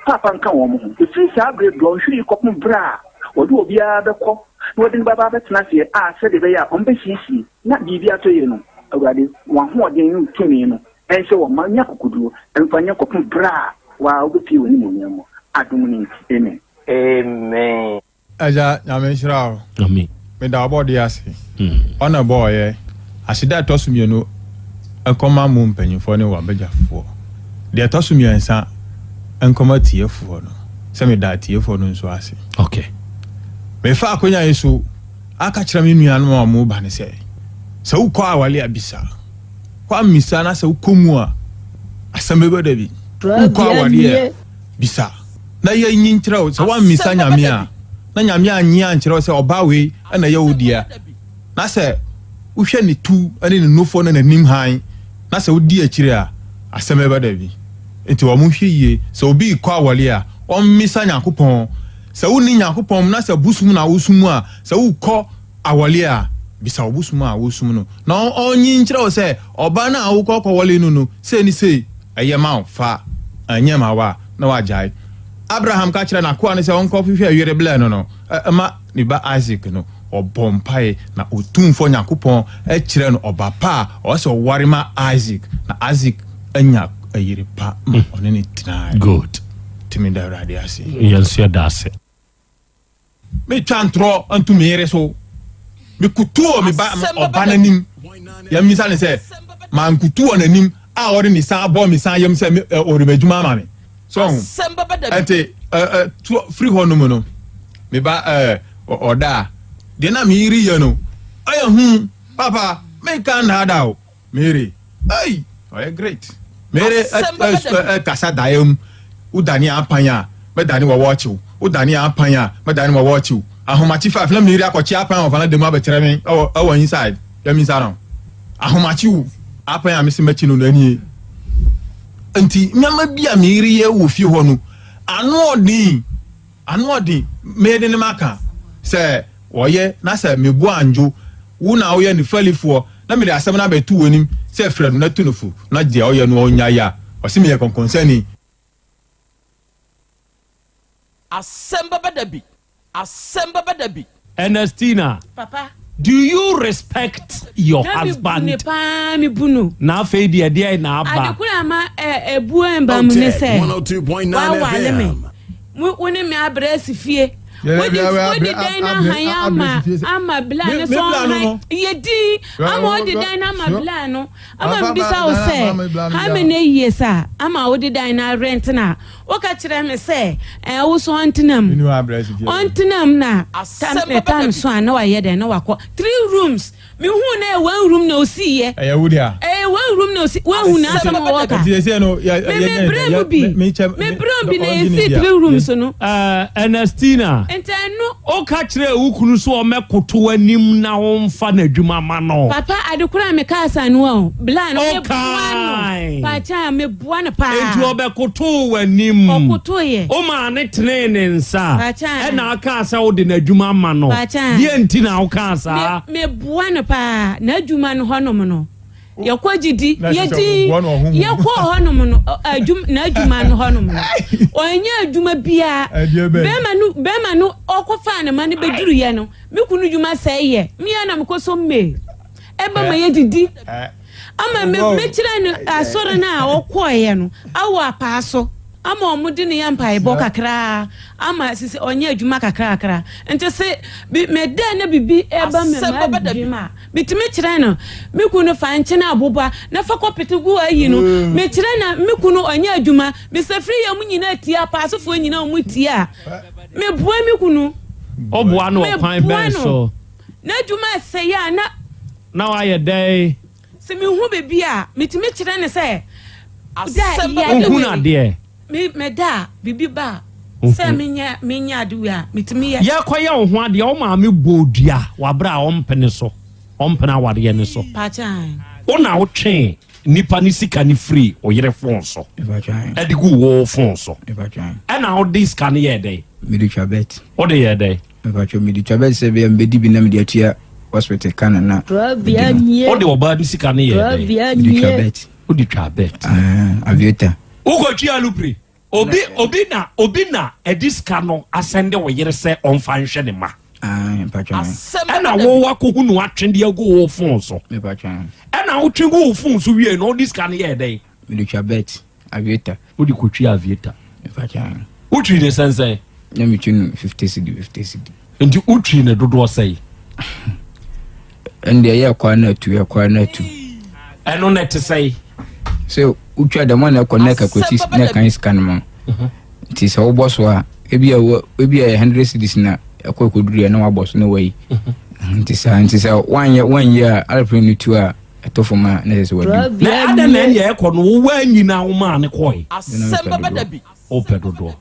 Paapa nka wɔn ho. Ɛfiri saa berɛ dɔnhwere yi kɔpem berɛ a wɔde obiara bɛkɔ na wɔde no bɛba abɛtena aseɛ a sɛdeɛ ɛbɛyɛ a wɔbɛsiesie na biribi atɔ yie no, Awurade, w'ahoɔden ne wo tumi no Ɛnsɛ wɔn mma nya akokoduro mfa nyɛ kɔpem berɛ a waa wobɛpue w'animuonyam mu. Adom no nti, amen. Amen. Agya Nyame nhyira wo. Amen. Meda ɔbɔdeɛ ase. Ɔna ɛbɔɔyɛ. Aseda a ɛtɔ so mienu nkɔma mo mpanyinfoɔ ne w'abagyafoɔ. Deɛ ɛtɔ so miɛnsa nkɔma atiefoɔ no. Sɛ meda atiefoɔ no nso ase. Okay. Mefa akonya yi so aka kyerɛ me nuanom a wɔn ba no sɛ, sɛ wokɔ awale a bisa. Woammisa na sɛ wokɔ mu a, asɛm bɛba da bi. Wokɔ awadeɛ a, bisa na yɛnyi nkyerɛ wo. Sɛ woammisa Nyame a, na Nyame annye ankyerɛ wo sɛ ɔbaa wei na ɛyɛ wo dea, na sɛ wohwɛ ne tu ne ne nufoɔ ne n'anim hann, na sɛ wodi akyire a, asɛm bɛba da bi. Nti wɔn nhwɛ yie. Sɛ obi rekɔ awadeɛ a, ɔmmisa Nyankopɔn. Sɛ wonni Nyankopɔn mu na sɛ bosom na wosom a, sɛ wokɔ awɔle a, bisa wo bosom a wosom no na ɔnyi nkyerɛ wo sɛ ɔbaa no a wokɔ kɔwɔle no no sei ne sei ɛyɛ ma wo, fa, ɛnyɛ ma wo a, na wagyae. Abraham ka kyerɛɛ n'akoa no sɛ ɔnkɔhwehwɛ yere blɛ no no ma ne ba Isak no, ɔbɔɔ mpae na Otumfoɔ Nyankopɔn kyerɛɛ no ɔba pa a ɔwɔ sɛ ɔware ma Isak, na Isak anya yere pa ma ɔne no tenae. Good. Nti meda Awurade ase. Yɛn nso yɛda ase. Metwa ntorɔ nto me yere so. Mekutu wɔ me ba ɔba n'anim. Yɛmmisa no sɛ, mankutu wɔ n'anim a ɔde ne san abɔ me san yam sɛ ɔde m'adwuma ama me. So ho. Ɛnti firi hɔ nom no, me ba ɔda a, deɛ na me yere yɛ no, ɛyɛ hu. Papa, menka nnaadaa o. Mary, ei, ɔyɛ great. Mary ɛkasa daeɛ mu. Wodane apan a, mɛdane wɔ wɔɔkyew. Wodane apan a, mɛdane wɔ wɔɔkyew. Ahomakye five na Mary akɔkye apan wɔ valanda mu abɛkyerɛ me ɛwɔ ɛwɔ inside. Yɛ mi nsa no. Ahomakye o, apan a mesi mɛkyi no no anie. Nti nneɛma bi a Mary yɛ wɔ fie hɔ no, ano ɔden. Ano ɔden, mede ne maka sɛ ɔyɛ na sɛ mebo andwo wo na woyɛ ne fɛlifoɔ na mede asɛm no abɛto w'anim sɛ frɛ no na tu no fo na deɛ ɔyɛ no ɔnyae a, ɔse meyɛ kɔnkɔnsani. Asɛm bɛba da bi, asɛm bɛba da bi. Ernestina, Papa. do you respect your Na me bu husband? ne paa, me bu no. Na afei deɛ deɛn na aba? Ade koro a ama ɛ ebuo mba mu ne Otec sɛ 102.9 wawale me. FM. Wo wo ne me abrɛ asi fie. Wode wode dan no ahan ama ama bla no sɛ ɔnhan yɛ din ama wode dan no ama bla no ama mbisa wo sɛ how many years a ama wode dan no arent na woka kyerɛ me sɛ ɛɛ wo so ɔntena mu ɔntena mu na tam ne tam so a na wayɛ dɛn na wakɔ three rooms mehu na ɛyɛ one room na osi yɛ ɛyɛ wo dea ɛyɛ. one room na osi wahu n'asɛm a wɔka. Nti sɛ no yɛ Me me brɛ mu bi. Me kyɛ Me brɛ bi na yɛsi three rooms no. Ɛɛ Ernestina. Nti ɛno. Woka kyerɛɛ wo kunu sɛ ɔmmɛkoto w'anim na womfa n'adwuma ma no. Papa ade koro a mekaa saa no o bla no meboa no Ɔkae. pakyɛ a meboa no paa. Enti ɔbɛkotoo w'anim. Ɔkotoeɛ. Womaa no tenee ne nsa. Pakyɛ. Ɛna ɔkaa sɛ wode n'adwuma ma no. Pakyɛ. Deɛ nti na wokaa saa? Me meboa no paa n'adwuma no hɔnom no yɛkɔ gyidi Na ɛsɛ sɛ yɛdi ɔboa no ɔhonhom. yɛkɔɔ hɔnom no adwum n'adwuma no hɔnom no ɔnyɛ adwuma biara Ɛdeɛ bɛn? bɛrima no bɛrima no ɔkɔfaa ne ma no bɛduruyɛ no me kunu dwuma sɛe yɛ me ara na mekɔ so mmee ɛba ma yɛdidi ama me mekyerɛ no asɔre no a ɔkɔeɛ no awɔ apaa so ama wɔn de ne yɛ mpaebɔ kakraa ama sisi ɔnyɛ adwuma kakrakra nti se bi meda na bibi ɛba me ma adwuma a metumi kyerɛ no me kunu fa nkyene aboba na fa kɔpete gu ayi no mm. mekyerɛ na me kunu ɔnyɛ adwuma mesafiri yɛ mu nyinaa tie apaasofoɔ nyinaa wɔn tie a meboa me kunu ɔboa no ɔkwan bɛn so n'adwuma ɛsɛe a na na wayɛ dɛn Sɛ mehu biribi a, metumi kyerɛ no sɛ, da yɛ ade Wohu wei. no adeɛ. Me meda a, biribi ba a, sɛ menyɛ menyɛ ade wei a, metumi yɛ. Yɛrekɔyɛ wo ho adeɛ, wo maame bɔɔ dua wɔ aberɛ a ɔmpene so, ɔmpene awareɛ no so. Pakyɛ ae. Wo na wotwee nipa no sika no firii wo yere fon so de guu wo fon so. Ɛna wode sika no yɛɛ dɛn? Mede twa bet. Wode yɛɛ dɛn? Mepakyɛw mede twa bɛyɛ sɛ bɛyɛ mebɛdi bi na mede atua hospital ka no na Korabea nie. Wode ɔbaa no sika no yɛɛ dɛn? Korabea Mede twa nie. bet. Wode twa bet. Ah, aviator. Wokɔtwi alupre. Obi obi na obi na ɛde sika no asɛnde wo yere sɛ ɔmfa nhwɛ ne ma. Ah, mepakyɛw. Ɛna wo wakɔhu no atwe de agu wo fon so. Mepakyɛw. Ɛna wotwe gu wo fon so wie no wode sika no yɛɛ dɛn? Mede twa bet. Aviator. Wode kɔtwi aviator. Mepakyɛw. Wotwi ne sɛnsɛn? Na metwi no 50 cedi 50 cedi. Nti wotwi ne dodoɔ sɛn? Ɛnde ɛyɛ ɛkɔ na atu ɛkɔ na atu. Ɛno na ɛte sɛn? Sɛ wotwa dɛm a na ɛkɔ na ɛkakulati na ɛkan sika no ma. Mhm. Nti sɛ wobɔ so a ebi a ebi a yɛ 100 cedis na ɛkɔ ɛkɔduru yɛ na wabɔ so na wayi. Mhm. Nti saa nti sɛ wanyɛ wanyɛ a aeroplane no tu a ɛtɔ fam a na ɛsɛ sɛ wadi. Na adɛn na ɛnea ɛkɔ no wo wanyi na womaa ne kɔe? Asɛm bɛba da bi. Wopɛ dodoɔ.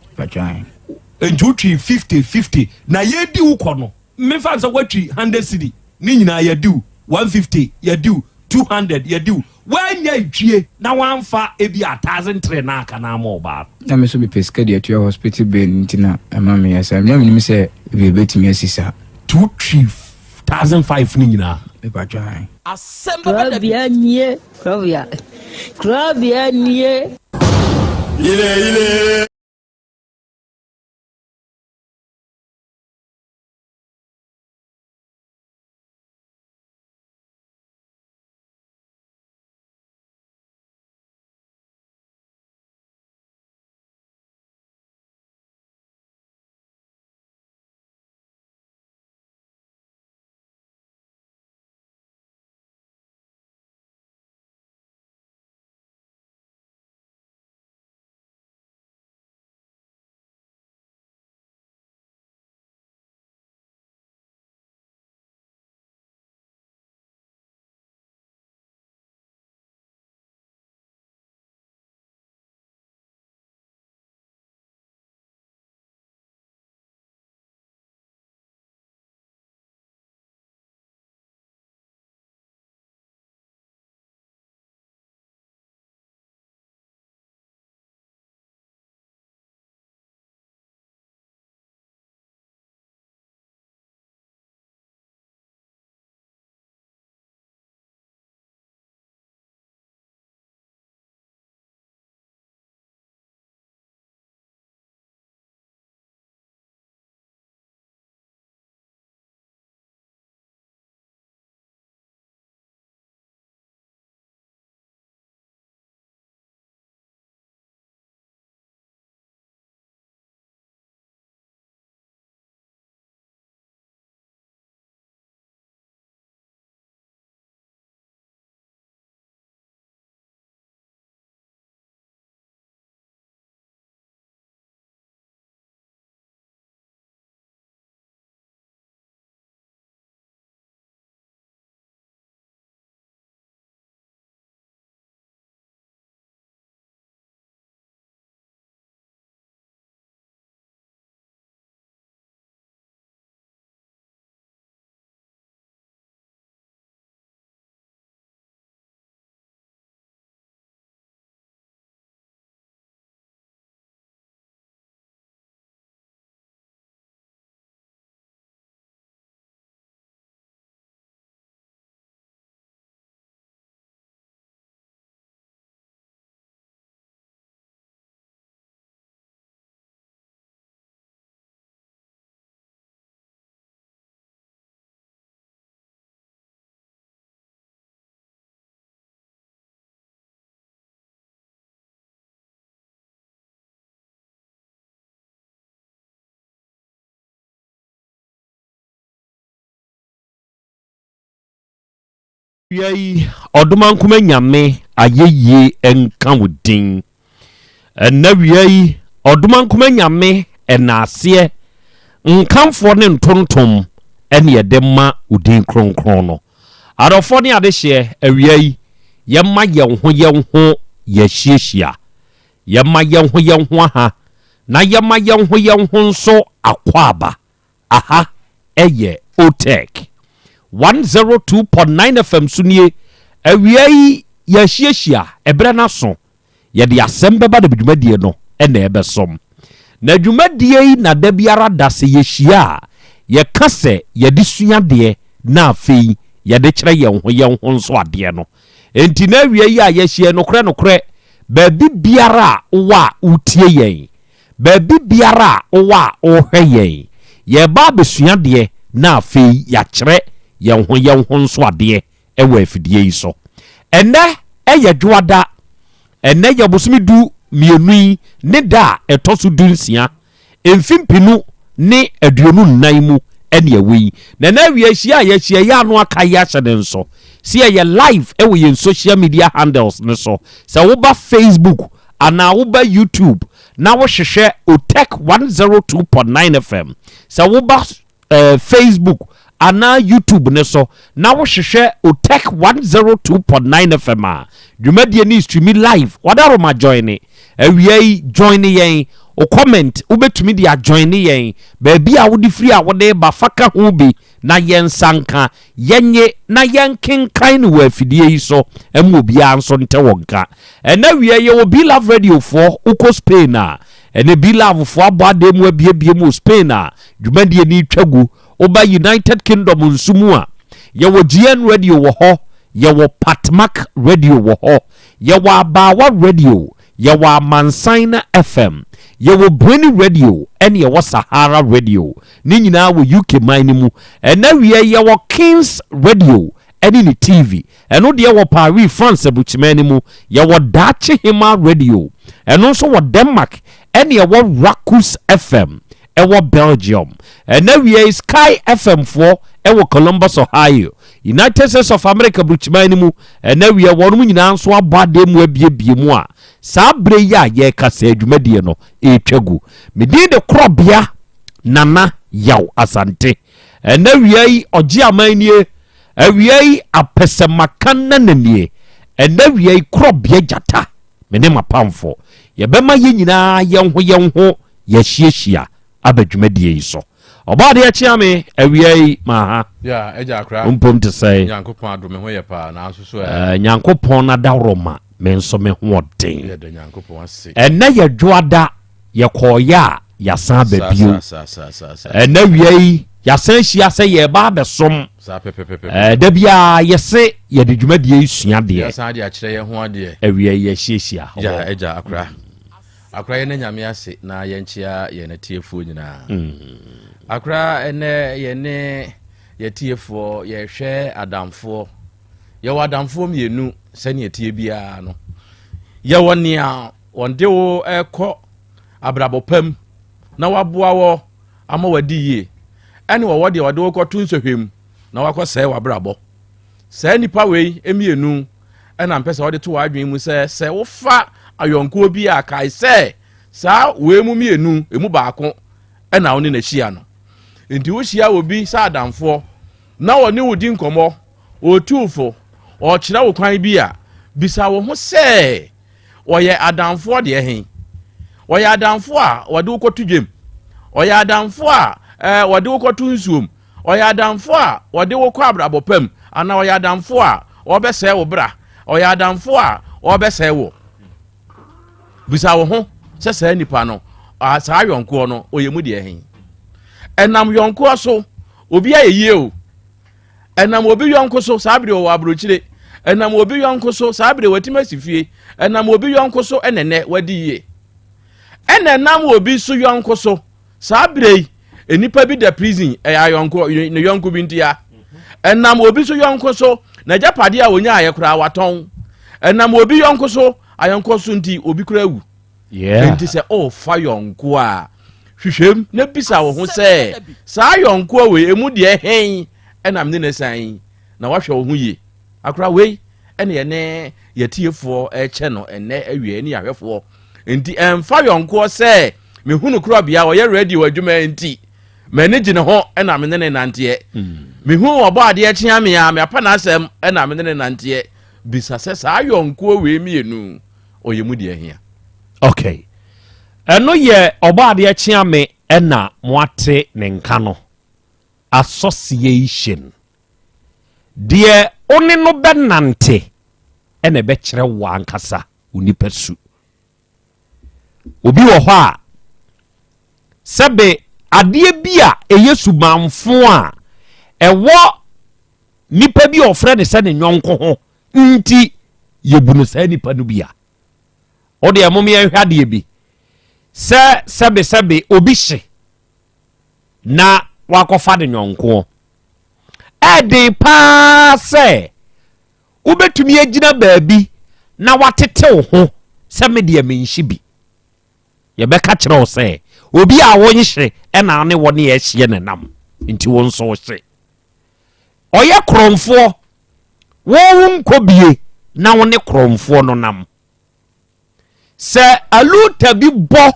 Nti wotwi 50 50 na yɛdi wo kɔ no mefa sɛ woatwi 100 cedi ne nyinaa yɛdi wo 150 yɛdi wo 200 yɛdi wo woanya ntwie na woamfa ebi a 1003 na aka na ama ɔbaa no. Na me nso mepɛ sika de atua hospital bill nti na ɛma meyɛ saa. Na menim sɛ ebi ebetumi asi saa. Nti wotwi 1005 no nyinaa. Mepatwa ae. Asɛm bɛba da bi. Korabea nie, korabea, korabea nie. Yile yile. Awia yi, Ɔdomankoma Nyame ayɛyie nka wo din. Ɛnnɛ awia yi, Ɔdomankoma Nyame ɛnaaseɛ, nkamfoɔ ne ntontom ɛne yɛde ma wo din kronkron no. Adɔfoɔ ne adehyeɛ, awia yi, yɛma yɛn ho yɛn ho yɛahyiahyia. Yɛma yɛn ho yɛn ho aha, na yɛma yɛn ho yɛn ho nso akwaaba. Aha yɛ Otec 102.9 FM so nie. Awia yi yɛahyiahyia, ɛberɛ no aso. Yɛde asɛm bɛba na dwumadie no na ɛbɛsom. Na dwumadie yi na da biara da sɛ yɛhyia a, yɛka sɛ yɛde sua adeɛ na afei yɛde kyerɛ yɛn ho yɛn ho nso adeɛ no. Enti na awia yi a yɛahyia yi, nokorɛ nokorɛ, baabi biara a wowɔ a wotie yɛn, Baabi biara a wowɔ a worehwɛ yɛn, yɛreba abɛsua adeɛ na afei yɛakyerɛ yɛn ho yɛn ho nso adeɛ wɔ afidie yi so. Ɛnnɛ yɛ Dwoada. Ɛnnɛ yɛ bosome du mmienu yi ne da a ɛtɔ so du nsia, mfe mpenu ne 24 mu ne ɛwɔ yi. Na ɛnnɛ awia hyia a yɛahyia yi ano aka yi ahyɛ ne nso sɛ yɛyɛ live wɔ yɛn social media handles no so. Sɛ woba Facebook anaa woba YouTube na wohwehwɛ Otec 102.9 FM, sɛ woba eh, Facebook anaa YouTube ne so na wohwehwɛ Otec 102.9 FM a, dwumadie no streami live. Wadaroma join ne. Awia yi join ne yɛn. O comment wobɛtumi de ajoin ne yɛn. Baabi a wode firi a wode ba fa ka ho bi na yɛnsa nka, yɛnye na yɛnkenkan no wɔ afidie yi so ma obiara nso nte wo nka. Ɛnnɛ awia yi yɛwɔ B-Love Radio foɔ, wokɔ Spain a, ɛnɛ B-Love foɔ abɔ adan mu abiebie mu wɔ Spain a dwumadie no retwa gu. Woba United Kingdom nso mu a, yɛwɔ GN Radio wɔ hɔ, yɛwɔ Patmak Radio wɔ hɔ, yɛwɔ Abaawa Radio, Yɛwɔ Amansan FM, yɛwɔ Brainy Radio ɛne yɛwɔ Sahara Radio. Ne nyinaa wɔ UK man no mu. Ɛnɛ awia yi yɛwɔ Kings Radio ɛne ne TV. Ɛno deɛ wɔ Paris, France aburukyiman no mu. Yɛwɔ Daakye Hemaa Radio. Ɛno nso wɔ Denmark ɛne yɛwɔ Rakus FM ɛwɔ Belgium. Ɛnɛ awia yi Sky FM foɔ ɛwɔ Columbus, Ohio. United States of America burukyiman no mu, ɛna awia wɔnom nyinaa nso abɔ adeɛ mu abiebie mu a saa berɛ yi a yɛrekasa dwumadie no ɛretwa gu. Me din de Korɔbea Nana Yaw Asante. Ɛna awia yi ɔgye aman nie, awia yi apɛsɛmaka nana nie, ɛna awia yi Korɔbea Gyata, me ne m'apamfo. Yɛbɛma yɛn nyinaa yɛn ho yɛn ho yɛahyiahyia aba dwumadie yi so. Ɔbɔadeɛ kyea me awia yi ma ha. Yeah, agya akra. Mpom te sɛn? Nyankopɔn adom me ho yɛ paa nanso so ɛ. Eh, Nyankopɔn n'adaworoma me nso me ho ɔden. Yɛda Nyankopɔn ase. Ɛnɛ yɛ dwoada yɛkɔɔyɛ a yɛasan aba bio. Saa saa saa saa. Ɛnɛ awia yi yɛasan ahyia sɛ yɛreba abɛsom. Saa pɛpɛpɛpɛ. Eh, da biara yɛse yɛde dwumadie yi sua adeɛ. Yɛasan de akyerɛ yɛn ho adeɛ. Awia yi yɛahyiahyia. Yeah, agya akra. Akora yɛn Nyame ase na yɛnkyea yɛn atiefoɔ nyinaa. Akora ɛnɛ yɛne yɛtiefoɔ yɛhwɛ adamfoɔ. Yɛwɔ adamfoɔ mmienu sɛnea ɛteɛ biara no. Yɛwɔ nea wɔde wo ɛkɔ abrabɔ pa mu na waboa wɔ ama wadi yie ɛne wɔwɔ deɛ wɔde wo kɔto nsɔhwɛ mu na wakɔsɛe w'abrabɔ. Saa nnipa wei mmienu ɛna mpɛ sɛ wɔde to w'adwene mu sɛ sɛ wofa ayɔnkoɔ bi a kae sɛ saa wei mu mmienu emu baako ɛna wo ne no ahyia no. Nti wohyia obi sɛ adamfoɔ na ɔne wo di nkɔmmɔ, ɔretu wo fo, ɔrekyerɛ wo kwan bi a, bisa wo ho sɛ ɔyɛ adamfoɔ deɛ he? Ɔyɛ adamfoɔ a wɔde wo kɔto dwam? Ɔyɛ adamfoɔ a ɛɛ wɔde wo kɔto nsuom? Ɔyɛ adamfo a ɔde wo kɔ abrabɔ pa mu anaa ɔyɛ adamfo a ɔbɛsɛe wo bra? Ɔyɛ adamfo a ɔbɛsɛe wo? Bisa wo ho sɛ saa nipa no, saa yɔnkoɔ no, ɔyɛ mu deɛ he? Ɛnam yɔnkoɔ so, obi ayɛ yie o. Ɛnam obi yɔnko so, saa bere ɔwɔ aburokyire. Ɛnam obi yɔnko so, saa bere watumi asi fie. Ɛnam obi yɔnko so ɛna ɛnɛ wadi yie. Ɛna ɛnam obi so yɔnko so, Saa berɛ yi, nnipa bi da prison, ɛyɛ ayɔnko, ne yɔnko bi ntia. Ɛnam obi so yɔnko so, n'agyapadeɛ a ɔnyaeɛ koraa watɔn. Ɛnam obi yɔnko so, ayɔnko so nti, obi koraa awu. Yeah. Enti sɛ ɔrefa yɔnko a, hwehwɛm na bisa wo ho sɛ, saa yɔnko wei, emu deɛ hen ɛna me ne no san yi? Na wahwɛ wo ho yie. Akora wei ɛne yɛne yɛtiefoɔ ɛkyɛ no ɛnɛ awie ne yɛahwɛfoɔ. Nti ɛmfa yɔnkoɔ sɛ mehunu korɔbea ɔyɛ radio adwuma nti m'ani gye ne ho ɛna me ne ne nanteɛ. Mehu ɔbɔ adeɛ kyea me a meapa n'asɛm ɛna me ne ne nanteɛ. Bisa sɛ saa yɔnkoɔ wei mmienu ɔyɛ mu deɛ hia. Okay. Ɛno yɛ ɔbɔ adeɛ kyea me ɛna moate ne nka no. Association. Deɛ wo ne no bɛnante ɛna ɛbɛkyerɛ wo ankasa wo nipa su. Obi wɔ hɔ a, sɛbe adeɛ bi a ɛyɛ subanfo a ɛwɔ nipa bi a ɔfrɛ ne sɛ ne nyɔnko ho nti yɛbu no saa nipa no bi a. Wo deɛ mom yɛnhwɛ adeɛ bi sɛ sɛbe sɛbe obi hye na wakɔfa ne nyɔnkoɔ. Ɛden paa sɛ wobɛtumi agyina baabi na watete wo ho sɛ me deɛ menhye bi. Yɛbɛka kyerɛ wo sɛ obi a wonhye ɛna ne wɔ ne ɛhyeɛ ne nam nti wo nso wohye. Ɔyɛ korɔmfoɔ, wo wonkɔ bie na wo ne korɔmfoɔ no nam. Sɛ aluta bi bɔ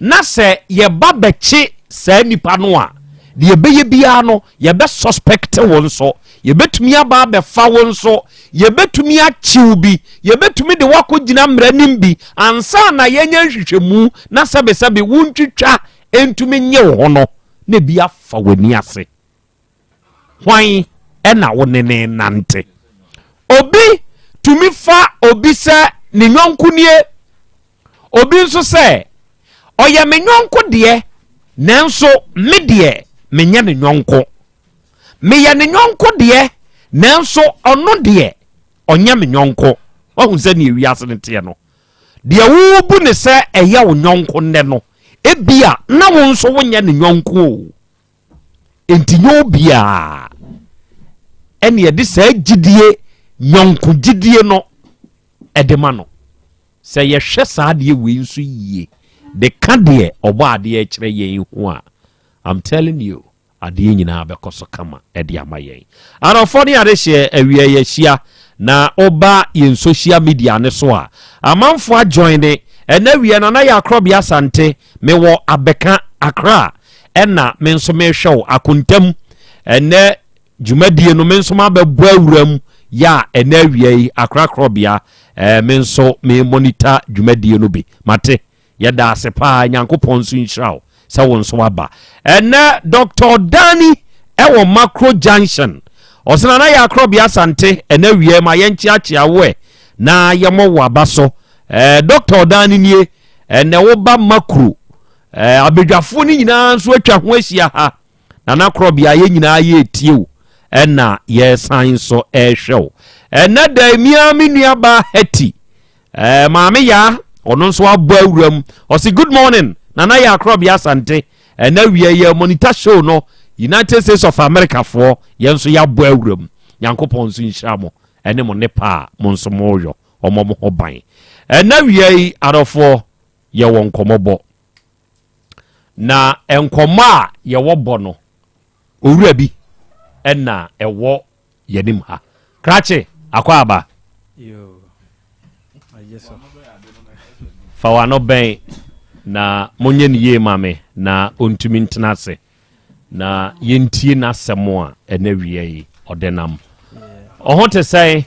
na sɛ yɛba bɛkye saa nipa no a, deɛ yɛbɛyɛ biara no, yɛbɛ suspect wo nso. Yɛbɛtumi aba abɛfa wo nso. Yɛbɛtumi akye wo bi. Yɛbɛtumi de wo akɔgyina mmara nim bi ansa na yɛanya nhwehwɛmu na sɛbesɛbe wontwitwa ntumi nye wo ho no, na ebi afa w'ani ase. Hwan na wo ne ne nante? Obi tumi fa obi sɛ ne yɔnko nie, obi nso sɛ ɔyɛ me yɔnko deɛ, nanso me deɛ menyɛ ne yɔnko. Meyɛ ne yɔnko deɛ, nanso ɔno deɛ ɔnyɛ me yɔnko. Wahu sɛ neɛ wiase no teɛ no, deɛ wobu ne sɛ ɛyɛ wo yɔnko nnɛ no, ebia na wo nso wonyɛ ne yɔnko o. Enti nyɛ obiara ɛne ɛde saa gyidie nyɔnko gyidie no ɛde ma no. Sɛ yɛhwɛ saa adeɛ wei nso yie de ka deɛ ɔbɔ adeɛ kyerɛ yɛn ho a, I'm telling you, adeɛ nyinaa bɛkɔ so kama ɛde ama yɛn. Adɔfoɔ ne adehyeɛ awia yɛahyia Na woba yɛn social media no so a, amanfoɔ ajoine. Ɛnɛ awia Nana yɛ Akorɔbea Asante, mewɔ Abɛka, Accra, ɛna me nso mehwɛ wo Akontam. Ɛnɛ dwumadie no me nso mabɛbɔ awura mu yɛ a ɛnɛ awia yi Accra Korɔbea, eh, me nso me monitor dwumadie no bi. Mate. Yɛda ase paa, Nyankopɔn nso nhyira wo sɛ wo nso waba. Ɛnɛ Dr. Dani ɛwɔ Macro Junction. Ɔsɛ Nana yɛ Akorɔbea Asante ɛnɛ awia ma yɛnkyeakyea wo ɛ na yɛmmɔ wo aba so. Eh, Dr. Dani nie, ɛnɛ woba Macro. Eh, abadwafoɔ no nyinaa nso atwa ho ahyia ha. Nana Korɔbea yɛn nyinaa yɛretie wo ɛna yɛresan nso ɛrehwɛ wo. Ɛnɛ da mi ara me nuabaa Hetty Eh, maame yaa ɔno nso abɔ awura mu ɔsi good morning nana yɛ akorɔbea asante ɛna wia yɛ monitor show no united states of america foɔ yɛn nso yɛabɔ awura mu nyankopɔn nso nhyira mo ɛne mo ne pa a mo nso mo yɔ ɔmɔ mo ho ban ɛna wia yi adɔfoɔ yɛwɔ nkɔmɔbɔ na nkɔmɔ a yɛwɔ bɔ no owura bi ɛna ɛwɔ Yɛnim ha. Krakye, akɔ aba. Fa w'ano bɛn na monyɛ no yie ma me na ɔntumi ntena ase na yɛntie n'asɛm a ɛnɛ wia yi ɔde nam. Ɔho te sɛn?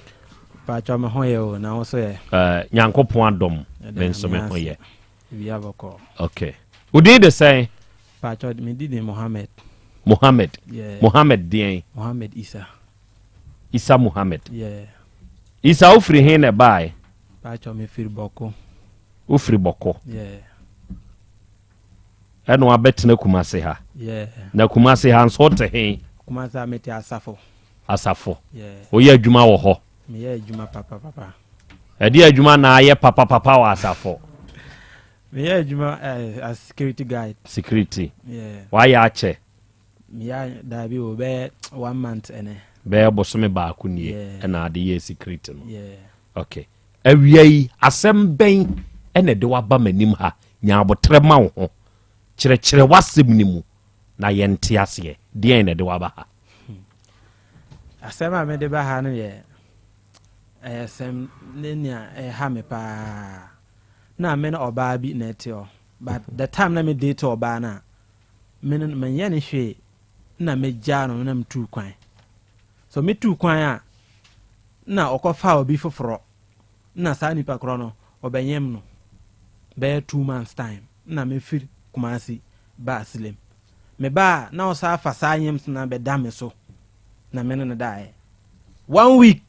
Paatwa me ho yɛ o, na wo so yɛ? Uh, Nyankopɔn adom, me nso me ho yɛ. Wia bɔkɔ. Okay. Wo din de sɛn? Paatwa me din de Mohammed. Mohammed. Yeah. Mohammed deɛn? Mohammed Isa. Isa Mohammed. Yeah. Isa wofiri he na ɛbaeɛ? Paatwa me firi Bɔko. Wofiri Bɔko. Yeah. Ɛna wabɛtena Kumase ha. Yeah. Na Kumase ha nso wote he? Kumase ha mete Asafo. Asafo. Yeah. Woyɛ adwuma wɔ hɔ? Meyɛ adwuma papapapa. Ɛdeɛ adwuma na ayɛ papapapa wɔ Asafo? Meyɛ adwuma eh, as security guard. Security. Yeah. Wayɛ akyɛ? Meyɛ daabi o, bɛyɛ one month ɛnɛ. Bɛyɛ bosome baako nie Yeah. ɛna ade yɛ security no. Yeah. Okay. Awia yi, asɛm bɛn ɛna ɛde waba m'anim ha? Nya abotrɛ ma wo ho. Kyerɛkyerɛ w'asɛm no mu na yɛnte aseɛ. Deɛn na ɛde waba ha? Asɛm a mede ba ha no yɛ. Ɛyɛ sɛm ne nea ɛha me paa. Na me ne ɔbaa bi na ɛte hɔ. But the time na me date ɔbaa no a, me no menyɛ ne hwee na megyaa no na metuu kwan. So metuu kwan a, na ɔkɔfaa obi foforɔ. Na saa nipa korɔ no, ɔbɛnyem no bɛyɛ 2 months time na mefiri Kumasi baa Silem. Mebaa na ɔsan fa saa nyems no bɛda me so na me ne no daeɛ. One week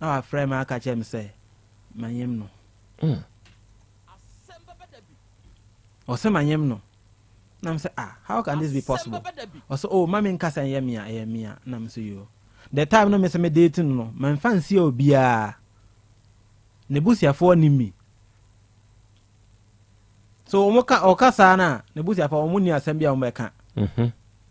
na wafrɛ me aka kyerɛ me sɛ manyem no. Ɔsɛ manyem no. Na me sɛ, ah, how can this be possible? Ɔsɛ, oh, ma me nkasa ɛyɛ me a, ɛyɛ me a. Na me sɛ, yo. The time no me sɛ me date no no, mamfa nsi obiara. Ne busuafoɔ nim me. So wɔn ka ɔka saa na ne busuafoɔ wɔn ni asɛm bi a wɔn bɛka.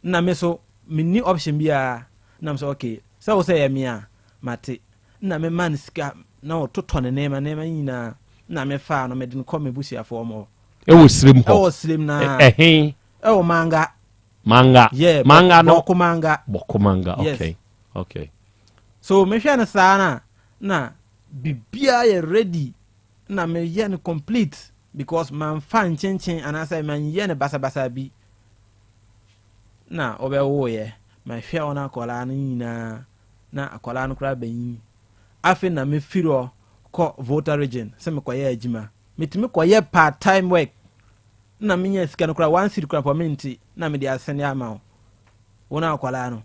Na me so me ni option biara. Na me sɛ okay, sɛ wo sɛ ɛyɛ me a, mate. Na me ma no sika na ɔtotɔ ne nneɛma nneɛma nyinaa. Na me faa no me de no kɔ me busuafoɔ hɔ. Ɛwɔ Sirem hɔ. Ɛwɔ Sirem na. Ɛhe. Ɛwɔ Manga. Manga. Yeah. Manga no. Bɔko Manga. Bɔko Manga. Yes. Okay. Okay. So mehwɛ no saa na na biribiara yɛ ready na meyɛ no complete because mamfa nkyenkyen anaasɛ manyɛ no basabasa bi na ɔbɛwoeɛ. Mahwɛ ɔno akwadaa no nyinaa na akwadaa no koraa bɛnyini. Afei na mefiri hɔ kɔ Volta region sɛ mekɔyɛ adwuma. Metumi kɔyɛ part time work na menya sika no koraa 1 cedi koraa mpo mente na mede asɛnde ama wo. Wo no akwadaa no.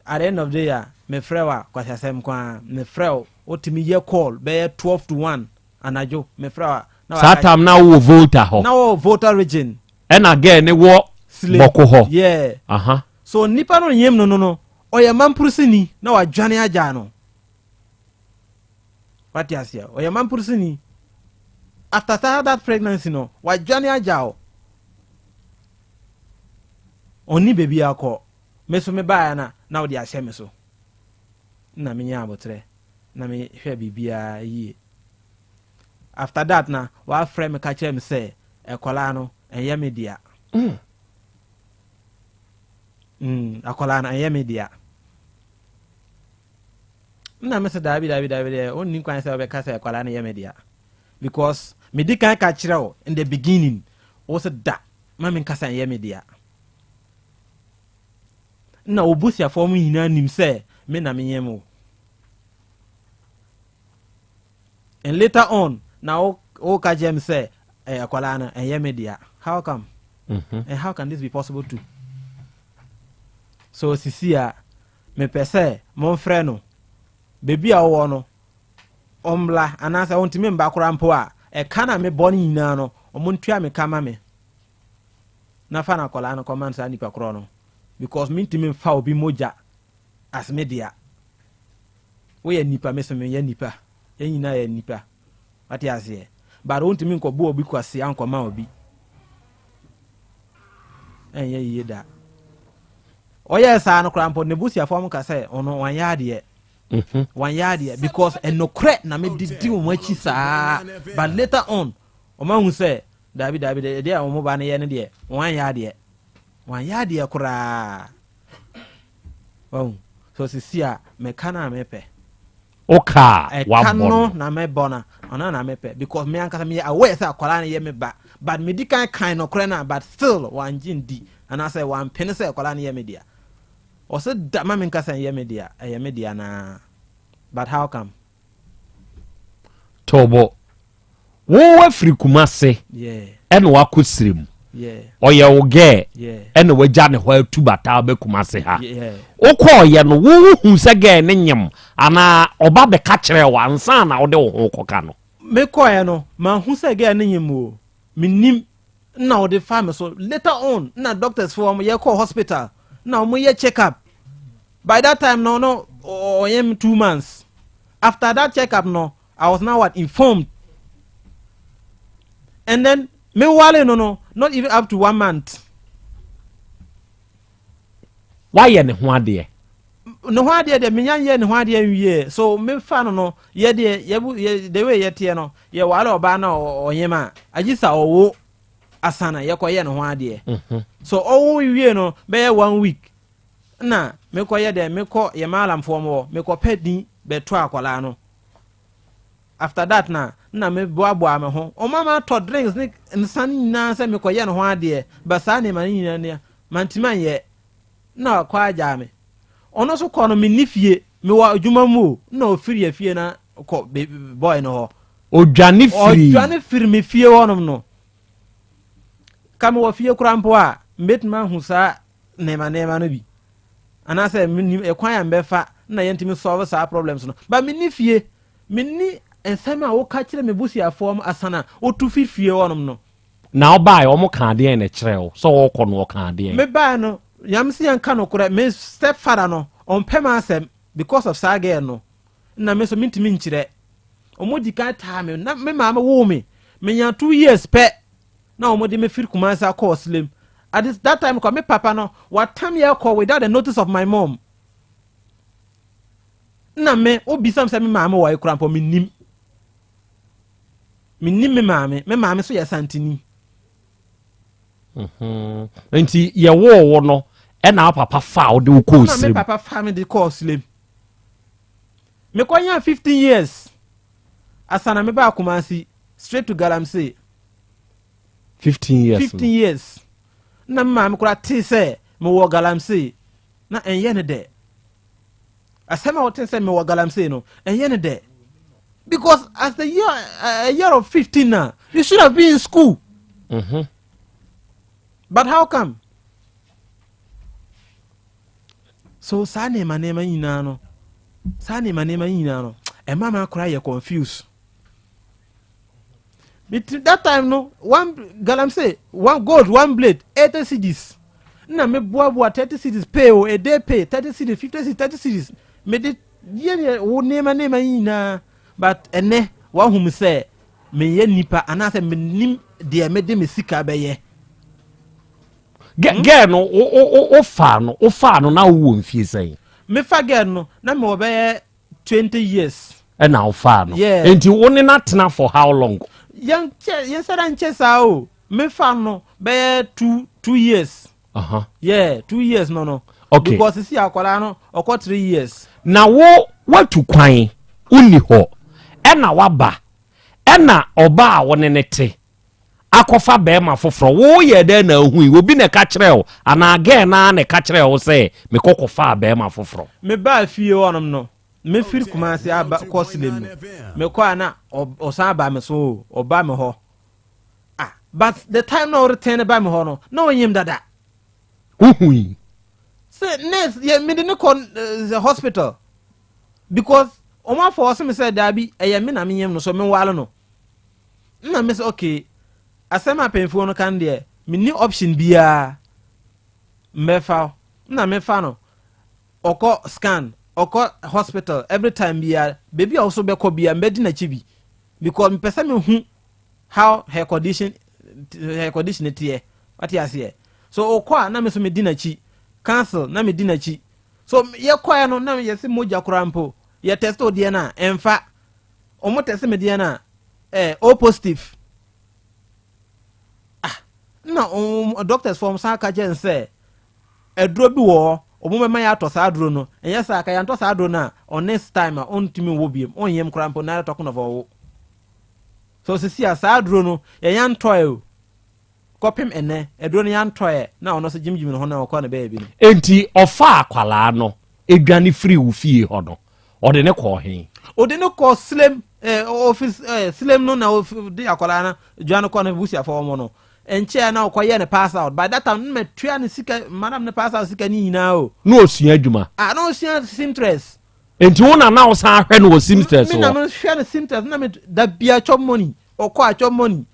At the end of the day a mefrɛ wo a kwasiasɛm nko ara mefrɛ wo wotumi yɛ call bɛyɛ 12 to 1 anadwo mefrɛ wo a na Saa waka time na wowɔ Volta hɔ. Na wɔ Volta region. Ɛna girl ne wɔ Sile. Bɔko hɔ. Yeah. Aha. So nipa no nyem no no no ɔyɛ mampurusini na wadwane agyaa no. Wate aseɛ? Ɔyɛ mampurusini. After that, that pregnancy no, wadwane agya o. Ɔnni baabi akɔ. Me so mebaeɛ na na wode ahyɛ me so. Na menya abotrɛ na mehwɛ biribiara yie. After that na wafrɛ me ka kyerɛ me sɛ ɛkɔlaa no ɛnyɛ me dea. Akɔlaa no ɛnyɛ me dea. Nna mese daabi daabi daabi deɛ ɔnni kwan sɛ ɔbɛka sɛ akwadaa no yɛ me dea because medi kan ka kyerɛ wo in the beginning wo sɛ da ma me nkasa nyɛ me dea na wo busuafoɔ mu nyinaa nim sɛ me na menyɛ mu and later on na wo wo ka kyerɛ me sɛ eh, akwadaa no ɛnyɛ me dea how come and how can this be possible too so sisi a Mepɛ sɛ momfrɛ no. Baabi a ɔwɔ no, ɔmmra, anaasɛ ɔntumi mba koraa mpo a, ɛka no a mebɔ no nyinaa no, wɔntua me ka ma me. Na fa no akwadaa no kɔma saa nipa korɔ no. Because mentumi mfa obi mogya as me dea. Woyɛ nipa, me so meyɛ nipa. Yɛn nyinaa yɛ nipa. Wate aseɛ? But wontumi nkɔbɔ obi kwasea nkɔma obi. Ɛnyɛ yie da. Ɔyɛɛ saa no koraa mpo n'abusuafoɔ mo ka sɛ ɔno wanyɛ adeɛ. Wanyɛ adeɛ because ɛnokorɛ na me de di wɔn akyi saa but later on wɔn ahu sɛ daabi daabi deɛ a wɔn ba no yɛ no deɛ wanyɛ adeɛ. Wanyɛ adeɛ koraa. Wahu so sisi a meka no a mepɛ. Wo ka a Ɛka wabɔ no no. na mɛbɔ no ɔno na mepɛ because me ankasa meyɛ aware sɛ akwadaa no yɛ me ba but medi kan kan nɔkorɛ no a but still wangye ndi anaasɛ wampene sɛ akwadaa no yɛ me dea. Ɔse da ma menka sɛ ɛnyɛ me dea, ɛyɛ me dea naa but how come? Tobo. Wo wafiri Kumase ɛna wakɔ Sirem. Ɔyɛ wo gɛɛ ɛna wagya ne hɔ atu bata aba Kumase ha. Wokɔɔyɛ no wo wohu sɛ gɛɛ ne nyem anaa ɔba bɛka kyerɛɛ wo ansa na wode wo ho kɔka no? Mekɔɔɛ no manhu sɛ gɛɛ ne nyem o. Mennim. Nna ɔde fa me so. Later on na doctors foɔ wɔn yɛkɔɔ hospital na wɔn yɛ check up. By that time no no ɔyɛ me 2 months. After that check up no I was now what informed and then me wale no no not even up to one month. Wayɛ ne ho adeɛ. Ne ho adeɛ deɛ menya nyɛ ne ho adeɛ nwie so me fa no no yɛ deɛ yɛ yɛ the way yɛteɛ no yɛ wale ɔbaa na ɔnyem a agye sa ɔwo asana yɛkɔ yɛ ne ho adeɛ so ɔwo wie no bɛyɛ one week na mekɔ yɛ dɛ mekɔ yɛ maalamfoɔ mɔ mekɔ pɛ din. bɛto akwadaa no. After that na na me boaboa me ho. Ɔma ma tɔ drinks ne nsa no nyinaa sɛ mekɔyɛ ne ho adeɛ. But saa nneɛma no nyinaa nea mantumi anyɛ. Na ɔkɔ agyaa me. Ɔno nso kɔ no menni fie. Mewɔ adwuma mu o. Na ɔfiri afie na kɔ boy no hɔ. Ɔdwane firi. Ɔdwane firi me fie hɔnom no. Ka mewɔ fie koraa mpo a, mbɛtumi ahu saa nneɛma nneɛma no bi. Anaasɛ menim ɛkwan a mbɛfa na yɛntumi solve saa problems no. But menni fie. Menni nsɛm a woka kyerɛ me busuafoɔ asana wotu fi fie hɔnom no. Na wobaeɛ, wɔn kaa deɛn na ɛkyerɛɛ wo sɛ wɔrekɔ no wɔkaa deɛn? Mebaeɛ no, Nyame se yɛnka nokorɛ, me step father no, ɔmpɛ m'asɛm because of saa girl no. Nna me nso mentumi nkyerɛ. Wɔn di kan taa me, na me maame woo me, menya 2 years pɛ na wɔn de me firi Kumasi akɔ Ɔsilem. At this, that time kɔ, me papa no, watam yɛ kɔ without the notice of my mom. Nna me, wobisa me sɛ me maame wɔ he koraa mpo, mennim. Mennim me maame, me maame nso yɛ Santini. Nti yɛwoo wo no, ɛna wo papa faa wo de wo kɔɔ Ɛna me Silem. papa faa me de kɔɔ Silem. Mekɔnyaa 15 years asa na mebaa Kumasi straight to Galamsey. 15 years 15 years. Na me maame koraa tee sɛ mewɔ Galamsey na ɛnyɛ ne dɛ. Asɛm a wɔte sɛ mewɔ Galamsey no ɛnyɛ ne dɛ. Because as the year a year of 15 now, you should have been in school. But how come? So saa nneɛma nneɛma nyinaa no, saa nneɛma nneɛma nyinaa no, ɛma ma akora yɛ confused. Between that time no, one galamsey, one gold, one blade, 80 cedis. Na me boaboa 30 cedis pay o, a day pay 30 cedis, 50 cedis, 30 cedis. Me de yɛ ne wo nneɛma nneɛma nyinaa. But ɛnɛ wahu me sɛ meyɛ nipa anaasɛ menim deɛ mede me sika bɛyɛ. Girl no, wo faa no, wo faa no na wowɔ mfie sɛn? Mefa girl no na mewɔ bɛyɛ 20 years. Ɛna wo faa no. Yeah. Nti wo ne no atena for how long? Yɛn kyɛ yɛn sɛ nkyɛ saa o. Mefa no bɛyɛ 2 years. Yeah, 2 years no. Okay. Because sisi akwadaa no ɔkɔ 3 years. Na wo watu kwan, wonni hɔ, ɛna waba, ɛna ɔbaa a wo ne ne te akɔfa bɛrima foforɔ. Woyɛ dɛn na ahui? Obi na ɛka kyerɛ wo anaa girl naa na ɛka kyerɛ wo sɛ mekɔ kɔfaa bɛrima foforɔ? Mebaa fie hɔnom no, mefiri Kumasi aba kɔ Silem no, mekɔ a na ɔsan ba me so o, ɔba me hɔ. Ah, but the time na ɔretɛn ne ba me hɔ no, na ɔnyim dada. Wohui? Sɛ nurse yɛ mede ne kɔ hospital because wɔn afɔ ɔsɛ me sɛ daabi ɛyɛ me na menyim no so menwale no. Nna me sɛ okay, asɛm a mpanyinfoɔ no kan deɛ menni option biara mbɛfa nna mefa no ɔkɔ scan ɔkɔ hospital every time biara beebi a ɔso bɛkɔ biara mbɛdi n'akyi bi because mpɛ sɛ mehu how her condition teɛ, wate aseɛ? So ɔkɔ a na me nso medi n'akyi, council na medi n'akyi. So yɛkɔɛ no na yɛsɛ mogya koraa mpo yɛ test o deɛ no a ɛmfa ɔmo test me deɛ no a O positive. Ah, na ɔmo doctors fɔm san ka kyerɛ n sɛ aduro bi wɔ hɔ ɔmo bɛma yɛ atɔ saa aduro no, ɛnyɛ saa ka yɛntɔ saa aduro no a on next time a ɔntumi nwo biem, ɔnyɛm koraa mpo na talking of ɔwo. So sisi a saa aduro no yɛnya ntɔɛ o, kɔpem ɛnɛ aduro no yɛntɔɛ na ɔno nso gyimgyim ne ho na ɔkɔ ne baabi no. Enti ɔfa akwalaa no edwane firi wo fie hɔ no, ɔde ne kɔɔ he? Ɔde ne kɔ Silem office Silem no na ɔde akwadaa no dwa no kɔ ne busuafoɔ wɔn no nkyɛn na ɔkɔyɛ ne pass out. By that time no mɛtua ne sika, madam ne pass out sika ne nyinaa o. Na osua adwuma? Ah, na osua seamstress. Enti wo na na wosan hwɛ no wɔ seamstress Me na hɔ? Mehwɛ no seamstress na me da bia chop money, ɔkɔ a chop money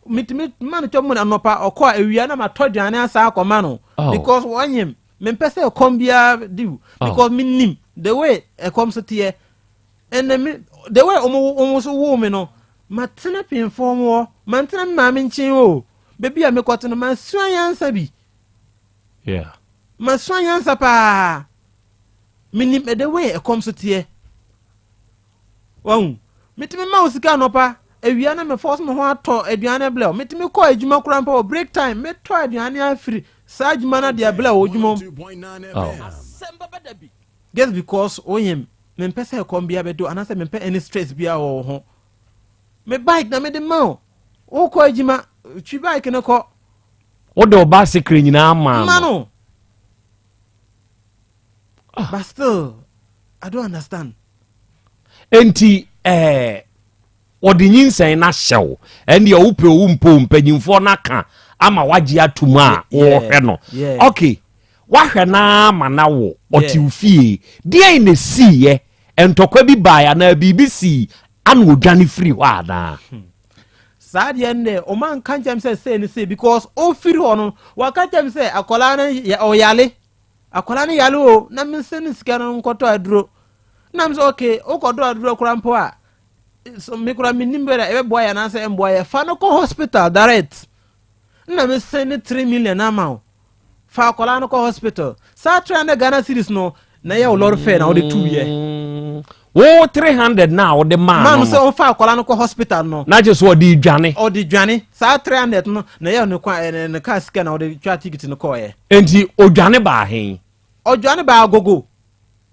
metumi ma no chop money anɔpa, ɔkɔ a awia na matɔ aduane asa akɔma no. Because wɔnyem mempɛ sɛ ɛkɔm biara di wo because menim the way ɛkɔm so teɛ ɛnna me the way ɔmo so woo me no, matena pemfoɔ wɔ mantena me maame nkyɛn o, baabi a mekɔte no masua nyansa bi. Masua nyansa paa, menim the way ɛkɔm so teɛ. Wahu metumi ma wo sika anɔpa, awia na mefɔ so me ho atɔ aduane blɛ wo. Metumi kɔ adwuma koraa mpo wɔ break time metɔ aduane afiri saa adwuma no deɛ blɛ wo adwuma mu just because woyem. Mempɛ sɛ ɛkɔm biara bɛde wo anaasɛ mempɛ any stress biara wɔ wo ho. Me bike na mede ma wo. Wokɔ adwuma, twi bike no kɔ. Wode wo basekere nyinaa maa no. no. Ah. But still, I don't understand. Enti, eh, wɔde nyinsɛn no ahyɛ wo. Ɛndeɛ wopɛ owu mpo mpanyimfoɔ no aka ama wagye atum a wɔhwɛ no. Okay, wahwɛ no ara ma no awo, ɔte wo fie. Deɛn na ɛsiiɛ? Ntɔkwa bi baeɛ anaa biribi sii ana ɔdwane firi hɔ anaa? Hmm. Saa deɛ no deɛ ɔma nka nkyɛm sɛ sei ne sei because ɔfiri hɔ no waka kyɛm sɛ akwadaa no ɔyale akwadaa no yale o na mesɛ ne sika no nkɔtɔ aduro na mesɛ okay wokɔtɔ aduro koraa mpo a so me koraa menim bɛdɛ ɛbɛboa yɛ anaasɛ ɛmboa yɛ fa no kɔ hospital direct na mesɛ ne 3 million ama wo Fa akwadaa no kɔ hospital. Saa 300 Ghana cedis no na ɛyɛ wo lɔre fare na wode tu yɛ. Mm. Wo 300 na wode maa no. Maa no sɛ ɔmfa akwadaa no kɔ hospital no. Na kyerɛ sɛ ɔde dwane. Ɔde dwane. Saa 300 no na ɛyɛ ne kwan ne kaa sika na ɔde twa ticket no kɔɔɛ. Enti odwane baa he? Ɔdwane baa Agogo.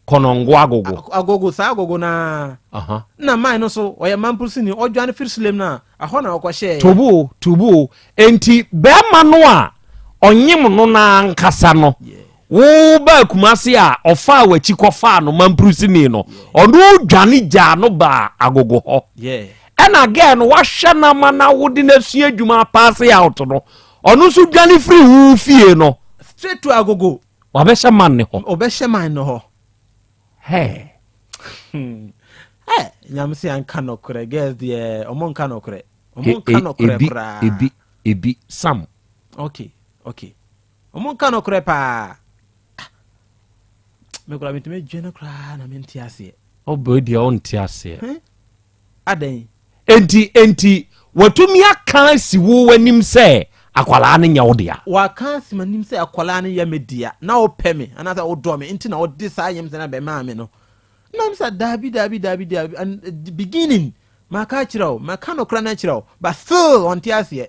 Kɔnɔngo Agogo. Agogo, saa Agogo no ara. Nna man no so, ɔyɛ Mampurusini, ɔdwane firi Sulem no a, ɛhɔ na ɔkɔhyɛeɛ. Tobu o, tobu o. Enti barima no a ɔnyem no no ankasa no, wo baa Kumasi a ɔfaa w'akyi kɔfaa no Mampurusini no, ɔno dwane gyaa no baa Agogo hɔ. Ɛna girl no wahwɛ no ama no wode no asua adwuma apaase out no, ɔno nso dwane firi wo fie no. Straight to Agogo. Wabɛhyɛ man ne hɔ. Ɔbɛhyɛ man no hɔ. Hey. Hmm. Hey, nyame sɛ anka nɔkorɛ girls deɛ ɔmo nka nɔkorɛ. Ɔmo nka e, nɔkorɛ koraa. Ebi ebi sam. Okay, okay. Ɔmo nka nɔkorɛ paa. Ah. Me koraa metumi dwene koraa na mente aseɛ. Ɔbɛ deɛ ɔnte aseɛ. Adɛn? Enti, enti watumi aka asi wo anim sɛ akwadaa no nyɛ wo dea? Waka asi m'anim sɛ akwadaa no yɛ me dea, na wopɛ me anaasɛ wodɔ me nti na wode saa nyinsɛn no bɛmaa me no. Na mesa daabi, daabi, daabi, daabi, and eh, the beginning, maka akyerɛ wo, maka nokorɛ no akyerɛ wo, but still ɔnte aseɛ.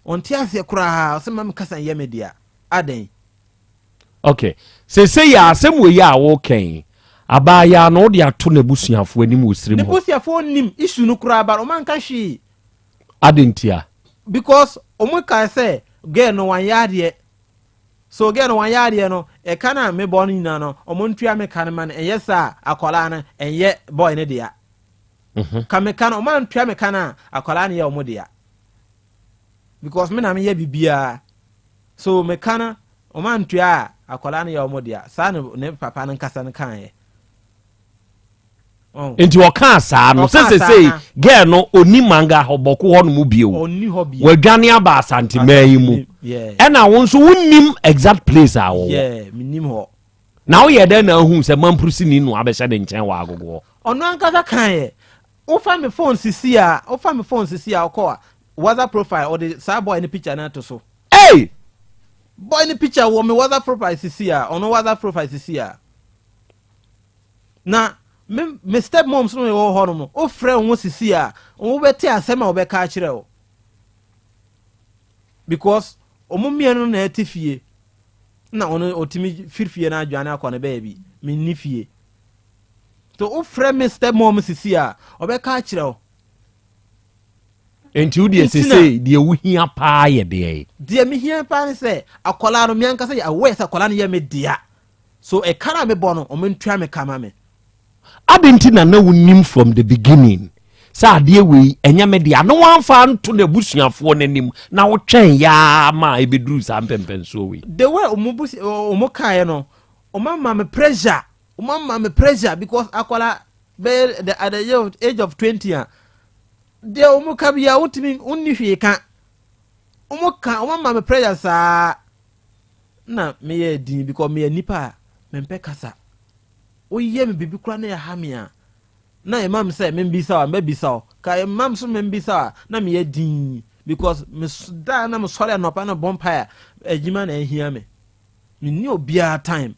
Ɔnte aseɛ koraa, ɔsɛ ma mekasa nyɛ me dea. Adɛn? Ok sesei a asɛm wei a woka yi abaayaa no wode ato n'abusuafoɔ anim wɔ sirim Ne hɔ. busuafoɔ nnim issue no koraa but ɔmo anka hwee. Adɛn ntia? Because ɔmo kae sɛ girl no wanyɛ adeɛ so girl no wanyɛ adeɛ no ɛka no a mebɔ no nyinaa no ɔmo ntua me ka no ma no ɛnyɛ saa a akwadaa no ɛnyɛ boy no dea. Ka me ka no ɔmo antua me ka no a akwadaa no yɛ ɔmo dea because me na meyɛ biribiara. So me ka no ɔmo antua a akwadaa no yɛ ɔmo dea saa na ne papa no nkasa no kaeɛ. Nti ɔkaa saa no sɛ sesei girl no ɔni manga hɔ bɔko hɔ no mu bio wadwane aba asanteman yi mu ɛna wo nso wonnim exact place a wɔwɔ na woyɛ dɛn na ahu sɛ mampurusini no abɛhyɛ ne nkyɛn wɔ agogoɔ ɔno ankasa kaeɛ wofa me phone sisi a wofa me phone sisi a ɔkɔ a WhatsApp profile ɔde saa boy no picture no ato so. Hey! Boy no picture wɔ me WhatsApp profile sisi a ɔno WhatsApp profile sisi a. Na me me step moms no wɔ hɔ nom wofrɛ wɔn sisi a wɔbɛte asɛm a wɔbɛka akyerɛ wo. Because wɔn mmienu na ɛte fie na ɔno ɔtumi firi fie no adwane akɔ ne baabi menni fie. So wofrɛ me step mom sisi a ɔbɛka akyerɛ wo. Nti wo deɛ sesei deɛ wohia paa yɛ deɛn? Deɛ mehia paa ne sɛ akwadaa no me ankasa yɛ aware sɛ akwadaa no yɛ me dea. So ɛka no a mebɔ no wɔn ntua me ka ma me. Adɛn nti na na wonim from the beginning sɛ adeɛ wei ɛnyɛ me dea na woamfa anto n'abusuafoɔ no anim na wotwɛn yaa ma ɛbɛduru saa mpɛmpɛnsoɔ wei? The way wɔn busi wɔn kaeɛ no wɔn ama me pressure wɔn ama me pressure because akwadaa bɛyɛ the at the age of 20 a Deɛ wɔn ka biara wontumi wonni hwee ka. Wɔn ka wɔn ama me pressure saa na meyɛ din because meyɛ nipa a mempɛ kasa. Woyɛ me biribi koraa na ɛha me a na ɛma me sɛ membisa wo a mɛbisa wo. Ka ɛma me so membisa wo a na meyɛ din because me da na mesɔre anɔpa na bɔ mpae a adwuma na ɛhia me. Menni obiara time.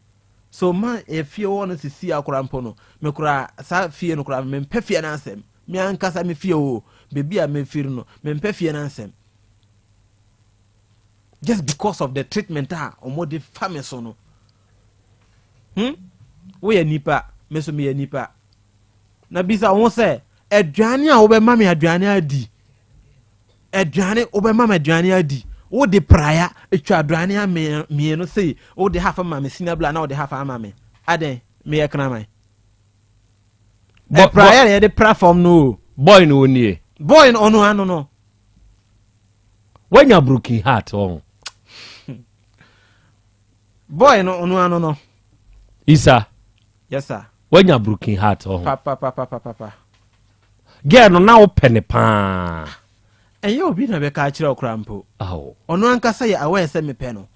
So ma efie hɔ no sisi akora mpo no me koraa saa fie no koraa mempɛ fie no asɛm. Me ankasa me fie oo, baabi a mefiri no, mempɛ fie no asɛm. Just because of the treatment a wɔde fa me so no. Hmm? Woyɛ nipa. Me nso meyɛ nipa. Na bisa wo ho sɛ, aduane a wobɛma me aduane adi, aduane wobɛma me aduane adi, wode praeɛ atwa aduane mmienu sei, wode half ama me senior bla na wode half ama me. Adɛn, meyɛ kraman. Praeɛ na yɛde pra fam no o. Boy no onie. Boy no ɔno ano no. Wanya broken heart ɔho. Boy no ɔno ano no. Isa. Yes sir. Wanya broken heart ɔho. Papa papa papa papa. Girl no na wopɛ ne paa. Ɛnyɛ obi na bɛka akyerɛ ɔkora mpo. Ɔno ankasa yɛ aware sɛ mepɛ no.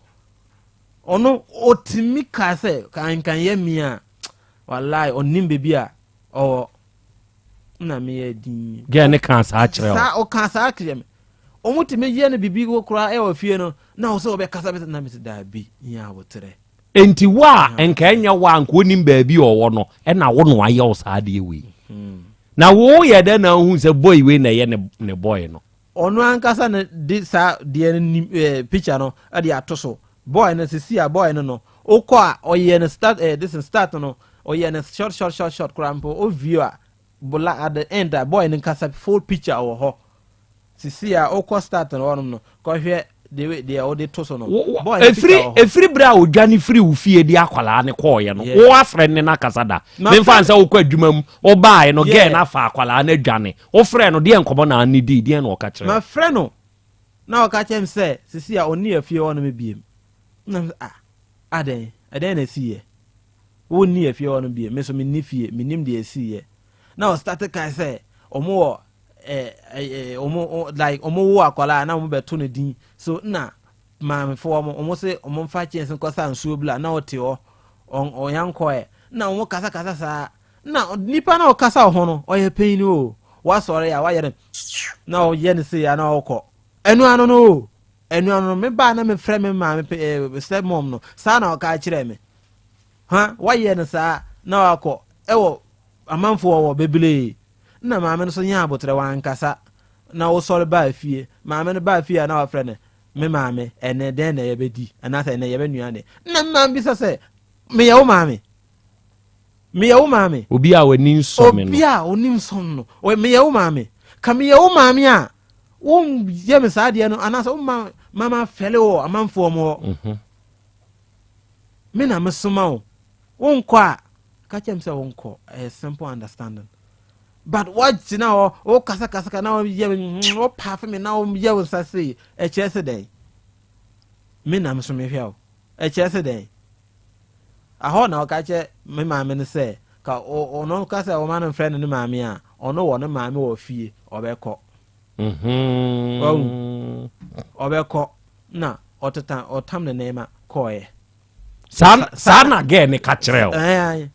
Ɔno ɔtumi kaa sɛ kankan yɛ mi a wallahi ɔnim baabi a ɔwɔ na meyɛ din. Girl ne kaa saa kyerɛ o. Saa ɔkaa saa kyerɛ me. Wɔn tumi yɛ no biribi wɔ koraa ɛwɔ fie no na wɔsɛ wɔbɛkasa bɛsɛ na mesi daabi nyɛ aboterɛ. Enti wo a nka ɛnyɛ wo a nka onim baabi a ɔwɔ no ɛna wo na wayɛ wo saa adeɛ wei. Na wo yɛ dɛn na wohu sɛ boy wei na ɛyɛ ne ne boy no? Ɔno ankasa na de saa deɛ no nim ɛɛ picture no ɛde ato so. Boy no sisi a boy no no wokɔ a ɔyɛ no start ɛɛ this start no ɔyɛ no short short short short koraa mpo o view a bola at the end a boy no nkasa full picture wɔ hɔ. Sisi a wokɔ start no hɔnom no kɔhwɛ deɛ deɛ wode to so no boy no picture wɔ hɔ. Efiri bere a odwane firi wo fie de akwadaa no kɔɔeɛ no wo afrɛ ne no akasa da? Memfa nsɛ wokɔ adwuma mu wobaeɛ no girl no afa akwadaa no adwane wofrɛ no deɛ nkɔmmɔ na ne dii deɛ na ɔka kyerɛ wo? Mafrɛ no na ɔka kyerɛ me sɛ sisi a ɔnni afie hɔnom biem. Na me sɛ ah adɛn ɛdɛn na ɛsiiɛ? Wonni afie hɔnom biem me nso menni fie mennim deɛ ɛsiiɛ. Na ɔstarte kae sɛ ɔmo wɔ eh, ɔmo like ɔmo wo akwadaa na ɔmo bɛto no din so na maamefoɔ ɔmo ɔmo se ɔmo mfa kyɛnse nkɔsa nsuo bla na ɔte hɔ ɔyankɔɛ na ɔmo kasakasa saa na nipa na ɔkasa ɔho no ɔyɛ panyin o wasɔre a wayɛ no na ɔyɛ no sei a na ɔkɔ ɛno ano no o ɛno ano no me baa na mefrɛ me maame eh, step mom no saa na ɔka kyerɛ me ha wayɛ no saa na wakɔ ɛwɔ amanfoɔ wɔ bebree Nna maame no so nyaa aboterɛ, wankasa, na wosɔre baa fie. Maame no baa fie a na wafrɛ no, Me maame, ɛnnɛ dɛn na yɛbɛdi? Anaasɛ ɛnnɛ yɛbɛnoa dɛn? Nna me maame bisa sɛ, Meyɛ wo maame? Meyɛ wo maame? Obi a w'ani nsɔ me no. Obi a ɔni nsɔ no no. Meyɛ wo maame? Ka meyɛ wo maame a, wonyɛ me saa adeɛ no anaasɛ womma mama fɛle wɔ amanfoɔ mu hɔ. Mhm. Me na mesoma wo. Wonkɔ a, ka kyerɛ me sɛ wonkɔ. Ɛyɛ simple understanding. But woagyina hɔ, wokasakasaka na woyɛ me, hmm, wopaafe me na woyɛ wo nsa sei. Ɛkyerɛ sɛ dɛn? Me na me so mehwɛ wo. Ɛkyerɛ sɛ dɛn? Ahɔ na ɔka kyerɛ me maame no sɛ, ka ɔno ka sɛ ɔma no mfrɛ no ne maame a, ɔno wɔ ne maame wɔ fie, ɔbɛkɔ. Mm-hmm. Wahu? Ɔbɛkɔ na ɔteta ɔtam ne nneɛma kɔɔeɛ. Saa saa na girl ne ka kyerɛ o.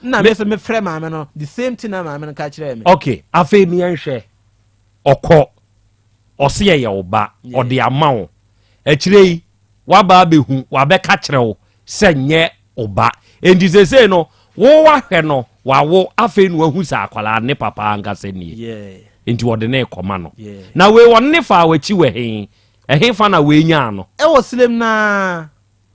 Na me nso mefrɛ maame no the same thing na maame no ka kyerɛ me. Okay, afei mi yɛn hwɛ ɔkɔ ɔsi ɛyɛ wo ba ɔde ama wo akyire yi waba abɛhu wabɛka kyerɛ wo sɛ nyɛ wo ba enti sesei no wo wahwɛ no wawo afei na wahu sɛ akwadaa ne papa ankasa nie enti wɔde ne kɔma no na wei wɔne ne faa w'akyi wɔ he ɛhe fa na wei nyaa no. Ɛwɔ silem naa.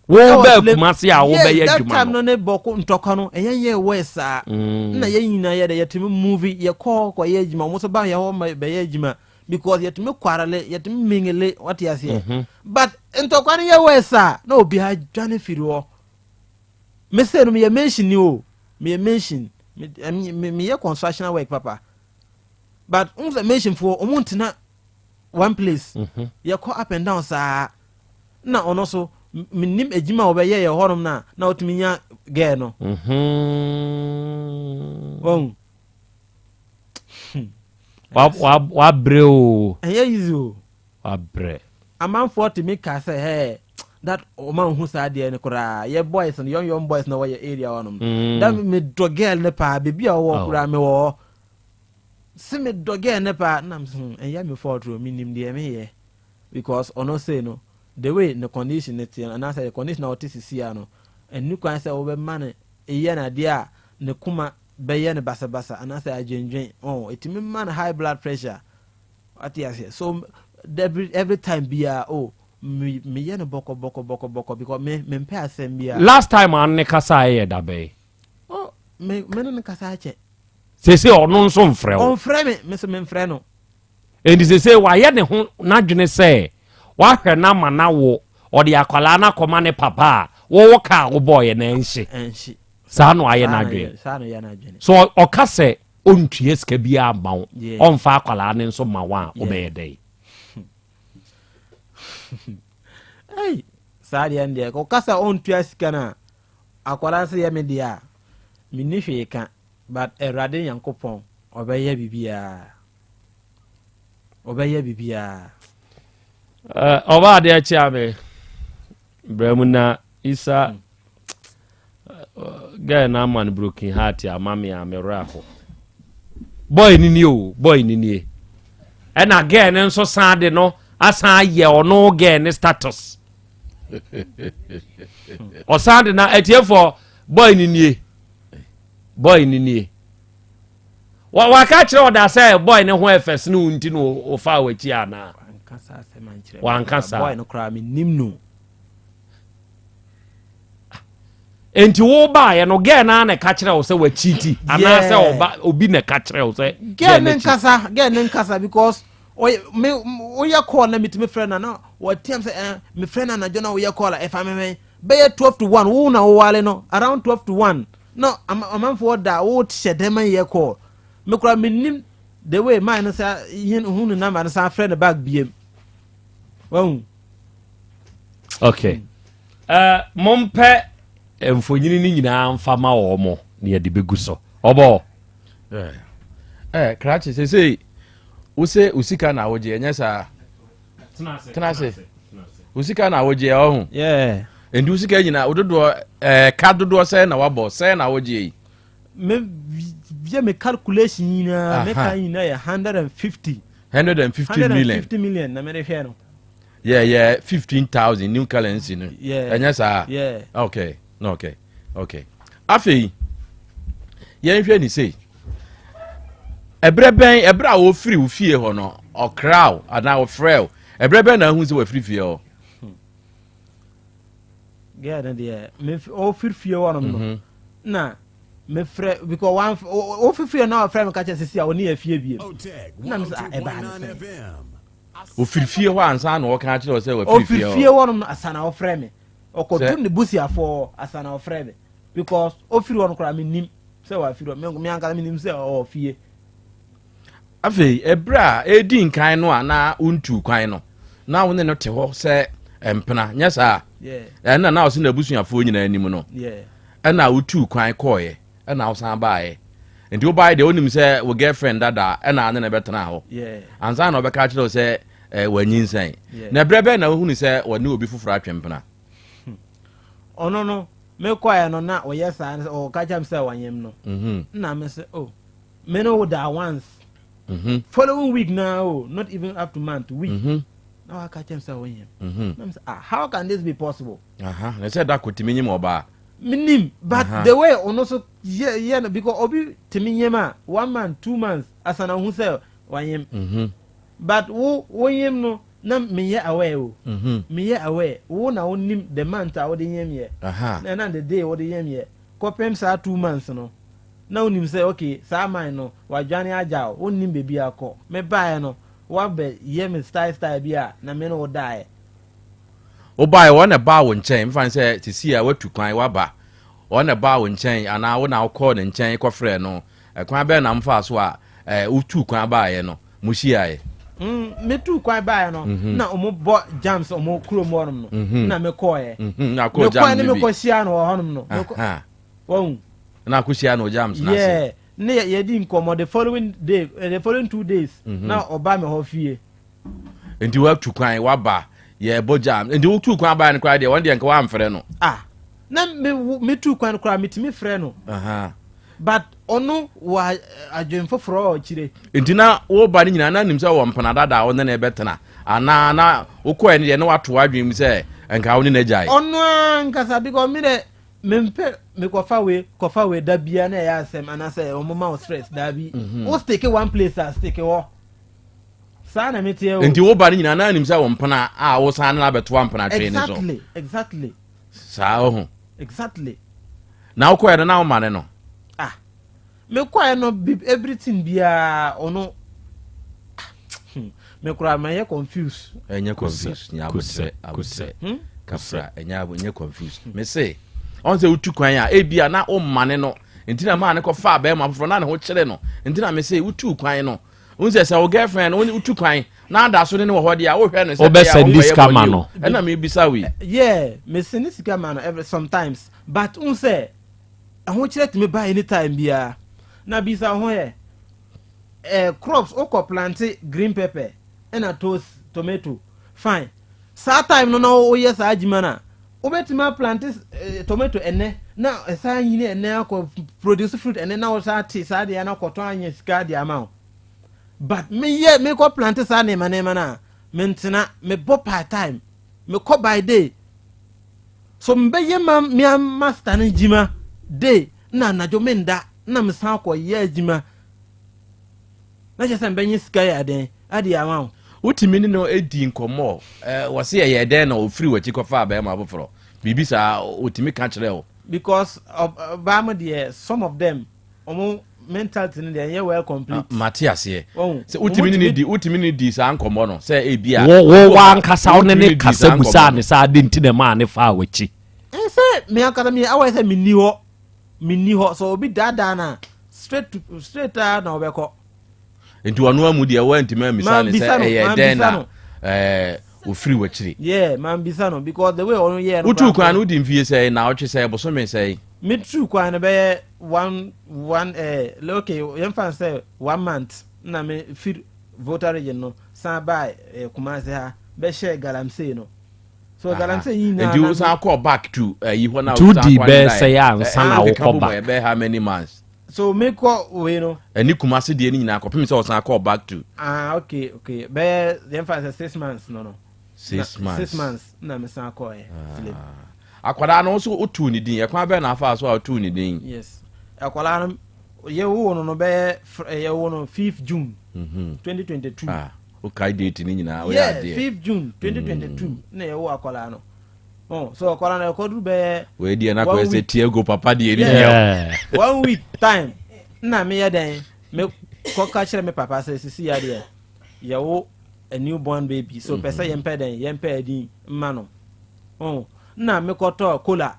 Wo bɛɛ Kumasi a wo bɛyɛ adwuma no. Yes, that time no ne bɔko ntɔkwa no ɛyɛ yɛ wɔ saa. Mm. Na yɛn nyinaa yɛ dɛ yɛtumi move yɛkɔ kɔ yɛ adwuma wɔn nso ba yɛ hɔ ma bɛyɛ adwuma because yɛtumi kwarele yɛtumi mingele wɔte aseɛ. Mm-hmm. But ntɔkwa no yɛ wɔ saa na obi adwane firi hɔ. Me sɛ no meyɛ mention ni o meyɛ mention me me meyɛ construction work papa but n sɛ mention foɔ wɔn ntena one place mm-hmm. yɛkɔ up and down saa. na ɔno so menim adwuma a wɔbɛyɛ yɛ hɔnom no a na ɔtumi nya gɛɛ no mhm. wahu wabrɛ o ɛnyɛ easy o wabrɛ amanfoɔ tumi ka sɛ hɛ that ɔma nhu saa deɛ no koraa yɛ boys no young young boys na wɔyɛ area hɔnom mm. that medɔ girl no paa baabi a ɔwɔ oh. koraa mewɔ hɔ se medɔ girl no paa nam so hmm, ɛnyɛ me fault o menim deɛ meyɛ Because ɔno sei no the way ne condition no teɛ no anaasɛ the condition a ɔte sisi a no ɛnni kwan sɛ wobɛma no yɛ no adeɛ a ne koma bɛyɛ no basabasa anaasɛ adwendwen ɔn ɛtumi ma no high blood pressure wate aseɛ so every every time biara oh me meyɛ no bɔkɔ bɔkɔ bɔkɔ bɔkɔ because me mempɛ asɛm biara. Last time a ne kasaeɛ yɛ da bɛn? Oh. Me me ne no kasa akyɛ. Sese ɔno nso mfrɛ wo. Ɔmfrɛ me, me nso memfrɛ no. Enti sese wayɛ ne ho n'adwene sɛ wahwɛ no ama no awo, ɔde akwadaa no akɔma ne papa a wɔwɔ kaa a wobɔɔyɛ no ɛnhye. Ɛnhye. Saa na wayɛ Saa na n'adwene. yɛ- Saa na ɔyɛ n'adwene. So ɔka sɛ ɔntua sika biara mma wo, Yeah. ɔmfa akwadaa no nso ma wo a, Yeah. wobɛyɛ dɛn? Ei, saa deɛ no deɛ, ɔka sɛ ɔntua sika no a, akwadaa no sɛ yɛ me deɛ a, menni hwee ka. But Awurade Nyankopɔn, ɔbɛyɛ biribiara. Ɔbɛyɛ biribiara. Ɔba adeɛ kyea me brɛ mu na isa mm. girl na ama no broken heart ama me a me werɛ aho boy ni nie o boy ni nie ɛna girl no nso san de no asan ayɛ ɔno girl ne status ɔsan de na atiefoɔ boy ni nie boy ni nie waka kyerɛ ɔda sɛ boy ne ho ɛfɛ sene wo nti na ɔfaa w'akyi anaa wanka saa boy no koraa menim no nti wo baeɛ no gɛɛ no na ɛka kyerɛ wo sɛ wakyiti anaasɛ ɔba obi na ɛka kyerɛ wo sɛ gɛɛ ne nkasa gɛɛ ne nkasa because ɔyɛ me woyɛ call na metumi frɛ na na wɔteam sɛ ɛn mefrɛ na anadwo na woyɛ call a ɛfa me mɛn bɛyɛ 12 to 1 wo na wowale no around 12 to 1 na amanfoɔ da wo hyɛ dɛm ma yɛ call me kora menim the way man no sa hu ne number no san frɛ no back biem wahu okay uh, mompɛ mfonyini no nyinaa mfa ma wɔ mo na yɛde bɛgu so ɔbɔ eh, eh, krakye sesei wo sɛ wo sika na wogye ɛnyɛ saa tena ase wo sika na wogye ɔho nti wo sika nyina wo dodoɔ eh, ka dodoɔ sɛ na wabɔ sɛ na wogye yi me yɛ me calculation nyinaa me ka nyinaa yɛ 150 150 million 150 million na mede hwɛ no yeah yeah 15000 new currency no ɛnyɛ saa yeah okay okay okay afei yɛnhwɛ ne sei ɛberɛ bɛn ɛberɛ a wɔfiri wo fie hɔ no ɔkra wo anaa ɔfrɛ wo ɛberɛ bɛn na ahu sɛ wafiri fie hɔ girl no deɛ ɔfiri fie hɔ nom no mhm. na mefrɛ because one ɔfiri fie na ɔfrɛ me ka kyerɛ sisi a ɔne yɛ fie biem na mesɛ ah, ɛbaa ne sɛn ɔfiri fie hɔ ansa na ɔka kyerɛ sɛ wafiri fie hɔ ɔfiri fie hɔ nom asa na ɔfrɛ me ɔkɔto ne busuafoɔ asa na ɔfrɛ me because ɔfiri hɔ no koraa menim sɛ wafiri hɔ me ankasa menim sɛ ɔwɔ fie afei ɛberɛ a ɛredi nkan no a na wontuu kwan no na wo ne no te hɔ sɛ mpena nyɛ saa ɛna na ɔsɛ n'abusuafoɔ nyinaa anim no ɛna wotuu kwan kɔɔeɛ ɛna wosan baeɛ nti wobaeɛ deɛ wonim sɛ wo girlfriend dada ɛna ne na ɛbɛtena hɔ ansa na ɔbɛka kyerɛ wo sɛ eh, wanyinsɛn na ɛberɛ bɛn na wohunu sɛ wɔne obi foforɔ atwe mpena hmm. ɔno no mekɔɛ no na ɔyɛ saa ɔka kyerɛ me sɛ wanyem no mhm. na me sɛ oh me ne wo da once mm -hmm. following week na oh not even up to month week mm -hmm. na waka kyerɛ me sɛ wonyem mm -hmm. na me sɛ ah how can this be possible aha na sɛ da ko tumi nyim ɔbaa menim but uh -huh. the way ɔno so yɛ yɛ no because obi tumi nyem a one month two months asana ho sɛ wanyem mm -hmm. But wo wo nyem no na menyɛ aware o. Meyɛ aware wo na wo nim the month a wode nyem yɛ na na the day wode nyem yɛ kɔpem saa 2 months no na wo nim sɛ okay saa man no wadwane agya wo wo nnim baabi akɔ me baeɛ no wabɛ yɛ me style style bi a na me ne wo daeɛ. Wo baeɛ wɔn na ɛbaa wo nkyɛn mefa no sɛ sisi a watu kwan waba wɔn na ɛbaa wo nkyɛn anaa wo na wokɔɔ ne nkyɛn kɔfrɛɛ no ɛkwan bɛn na mofaa so a wotuu kwan baeɛ no Mohyiaeɛ. Mm, metuu kwan baeɛ no, mm -hmm. na ɔmo bɔ jams ɔmo kurom hɔnom no. Mm -hmm. Na mekɔɔɛ. Mm -hmm. Na kɔɔ jam no bi. Mekɔɛ ne mekɔhyia no wɔ hɔnom no. Wɔn. Na akɔhyia no wɔ jams no ase. Yeah. Ne yɛdi nkɔmmɔ the following day, eh, the following 2 days. Mm -hmm. Na ɔba me hɔ fie. Nti watu kwan waba yɛbɔ jam. Nti wotu kwan baeɛ no koraa deɛ wɔn deɛ nka wamfrɛ no. Ah. Na me metu kwan koraa metumi frɛ no. Uh -huh. But ɔno wɔ adwen foforɔ wɔ akyire. Nti na woba no nyinaa na nim sɛ wɔ mpena dada a wo ne no bɛtena anaa na wokɔɛ no deɛ na wato w'adwene mu sɛ nka wo ne no agyae? Ɔno ankasa because me dɛ mempɛ mekɔfa wei kɔfa wei da bia na ɛyɛ asɛm anaasɛ ɔmo ma wo stress daabi. Mhm. Wo stick one place a stick hɔ. Saa na meteɛ o. Nti woba no nyinaa na nim sɛ wɔ mpena a wosan ne no abɛtoa mpena twee no so. Exactly, exactly. Saa oho. Exactly. Na wokɔɛ no na woma ne no? Ah. Mekɔɛ no everything biara ɔno me koraa mayɛ confuse. Ɛnyɛ confuse nya abotrɛ abotrɛ hmm? kafra ɛnyɛ ɛnyɛ confuse. Me se ɔn sɛ wotu kwan a ebi a na ɔmmane no nti na maa ne kɔ fa bɛrima foforɔ na ne ho kyerɛ no nti na me se wotu kwan no n sɛ sɛ wo girlfriend no wotu kwan na ada so ne ne wɔ hɔ deɛ a wohwɛ no sɛ ɛbɛyɛ a wobɛsɛnde sika ma no. Ɛna mebisa wo yi. Yeah, me send sika ma no every sometimes but n sɛ Ahokyerɛ tumi ba anytime biara. Na bisa wo ho yɛ, eh, crops wokɔ plante green pepper ɛna toast tomato fine. Saa time no na woyɛ saa adwuma no a, wobɛtumi aplante eh, tomato ɛnɛ na ɛsan nyini ɛnɛ akɔ produce fruit ɛnɛ na wosan te saa deɛ na kɔtɔn anya sika de ama wo. But meyɛ mekɔ plante saa nneɛma nneɛma no a, mentena, mebɔ part time, mekɔ by day. So mebɛyɛ ma mea master no adwuma day na anadwo menda na mesan kɔ yɛ adwuma na kyerɛ sɛ mebɛnya sika yɛ adɛn ade ama wo. Wotumi ne no di nkɔmmɔ wɔse ɛyɛ dɛn na ɔfiri w'akyi kɔfaa bɛrima foforɔ biribi saa ɔtumi ka kyerɛ wo? Because ɔbaa mo deɛ some of them Ɔmo mentality no deɛ ɛnyɛ well complete. Ah, mate aseɛ. Sɛ wotumi ne ne di wotumi ne di saa nkɔmmɔ no sɛ ebi a. Wo wo wankasa wo ne ne kasa busaa ne saa ade nti na ɛmaa ne faa w'akyi. Sɛ me ankasa me awɔ sɛ menni hɔ menni hɔ sɛ obi daadaa na straight to straight a na ɔbɛkɔ. Nti ɔno amu deɛ wantumi ammisa ne sɛ ɛyɛ dɛn na ɛɛ ofiri w'akyiri. Yeah, mambisa no because the way ɔno yɛ no. Wotu kwan no wodi mfie sɛn na ɔtwe sɛn bosome sɛn. Me tu kwan no bɛyɛ one one eh, okay yɛmfa no sɛ one month na me firi Volta region no san baa eh, Kumasi ha bɛhyɛɛ galamsey no. So galamsey yi nyinaa. Nti wo san kɔ back to ɛyi eh, hɔ na wo san kɔ ne dan. Nti wodi bɛɛ sɛ ansa na wokɔ back. Ɛbɛyɛ how many months? So me kɔ wei no. Ɛne Kumasi deɛ no nyinaa kɔpem sɛ ɔsan kɔɔ back to. Ah okay okay bɛyɛ yɛmfa sɛ 6 months no. 6 months. 6 months na me san kɔɛ. Ah. Akwadaa no nso wotuu ne din ɛkwan bɛn na afa so a wotuu ne din. Yes akwadaa no yɛwoo no no bɛyɛ yɛwoo no 5th June 2022. Ah wokae date ne nyinaa woyɛ adeɛ. Yeah 5th June 2022 na yɛwoo akwadaa no. Oh, so akwadaa no ɛkɔduru bɛyɛ. Wei deɛ na kɔyɛ sɛ Tiago papa deɛ ne yeah. One week time na meyɛ dɛn me kɔka kyerɛ me papa sɛ sisi ya deɛ yɛwo a new born baby so pɛ sɛ yɛmpɛ dɛn yɛmpɛ adin mma no. Oh, na mekɔtɔ cola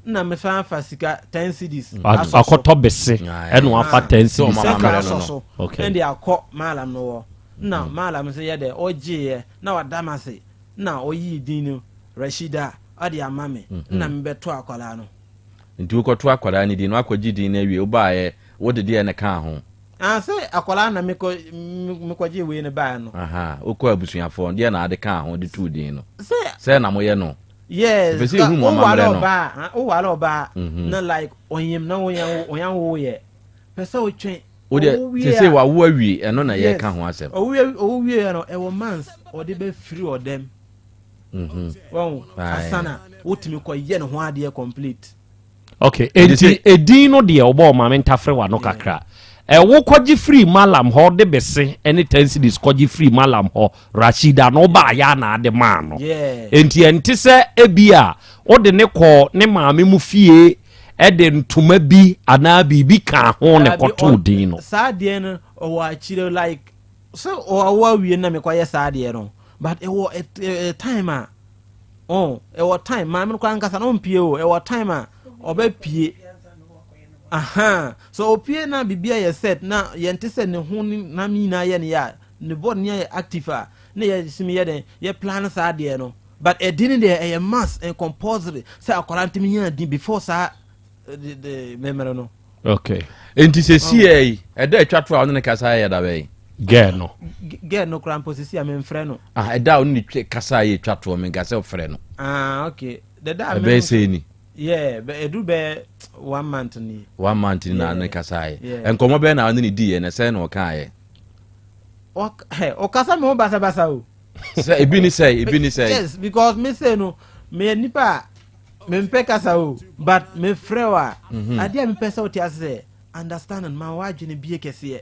na mesan fa sika 10 cedis. Akɔtɔ bese ɛna wafa 10 cedis. Aka asɔ so ɛna de akɔ maalam no wɔ na maalam nso yɛ dɛ ɔgyeeɛ na wada m ase na ɔyii din no Rashida ɔde ama me na mebɛto akwadaa no. Nti wokɔto akwadaa no din no wakɔgye din no awie wobaeɛ wode deɛ na ɛkaa ho? Ah, sɛ akwadaa na mekɔ mekɔgye wei no baeɛ no. Aha, wokɔ abusuafoɔ deɛ na ade kaa ho de too din no? Sɛ sɛ na moyɛ no. Yes, Ɛpɛ sɛ yɛhu mo woware amammerɛ no. ɔbaa, woware ɔbaa na like ɔnyem na ɔyan wo yɛ pɛ sɛ wotwɛn. Wodeɛ sese wawo awie ɛno na yɛka ho asɛm. Ɔwo wie no ɛwɔ months ɔde bɛfiri ɔdɛm. Wɔn asana wotumi kɔ yɛ ne ho adeɛ complete. Okay, enti edin no deɛ ɔbɔ ɔmaame ntafere wa no kakra. Ɛwo kɔgye firi malam hɔ de bese ɛne 10 cedis kɔgye firi malam hɔ Rashida no ɔbaa ya na ade maa no. Enti ɛnte sɛ ebi a wode ne kɔ ne maame mu fie ɛde ntoma bi anaa biribi kaa ho na ɛkɔtoo din no. Saa deɛ no ɔwɔ akyire like sɛ ɔwɔ awie na mekɔyɛ saa deɛ no but ɛwɔ time a oh ɛwɔ time maame no koraa nkasa na ɔmpie o ɛwɔ time a ɔbɛpie aha so opie na biribi ayɛ set na yɛnte sɛ ne ho ne nam nyinaa yɛ ne yɛ a ne body ne yɛ active a na yɛsimi yɛ dɛn yɛ plan saa deɛ no but ɛdi ne deɛ ɛyɛ must and compulsory sɛ akwadaa ntumi nya din before saa de de mɛmɛrɛ no. Okay. Nti sɛ si yɛ yi ɛda atwa to a ɔne ne kasa yɛ da bɛyi. Gɛɛ no. Gɛɛ no koraa mpo sisi a memfrɛ no. Ah ɛda a ɔne ne kasa yɛ twa toɔ menka sɛ ɔfrɛ no. Ah okay. Deda a ɛbɛyɛ sɛ ni. Yeah, ɛdu bɛyɛ one month ni. One month ni na ne kasa yɛ. Nkɔmɔ bɛyɛ na ɔne ne di yɛ na sɛ na ɔka yɛ. Ɔkasa mi ho basabasa o. Sɛ ebi ni sɛ ebi ni sɛ. Yes because me say no me yɛ nipa a me mpɛ kasa o but me frɛ o a. Adeɛ a me pɛ sɛ ɔte ase sɛ understanding ma wadwene bie kɛseɛ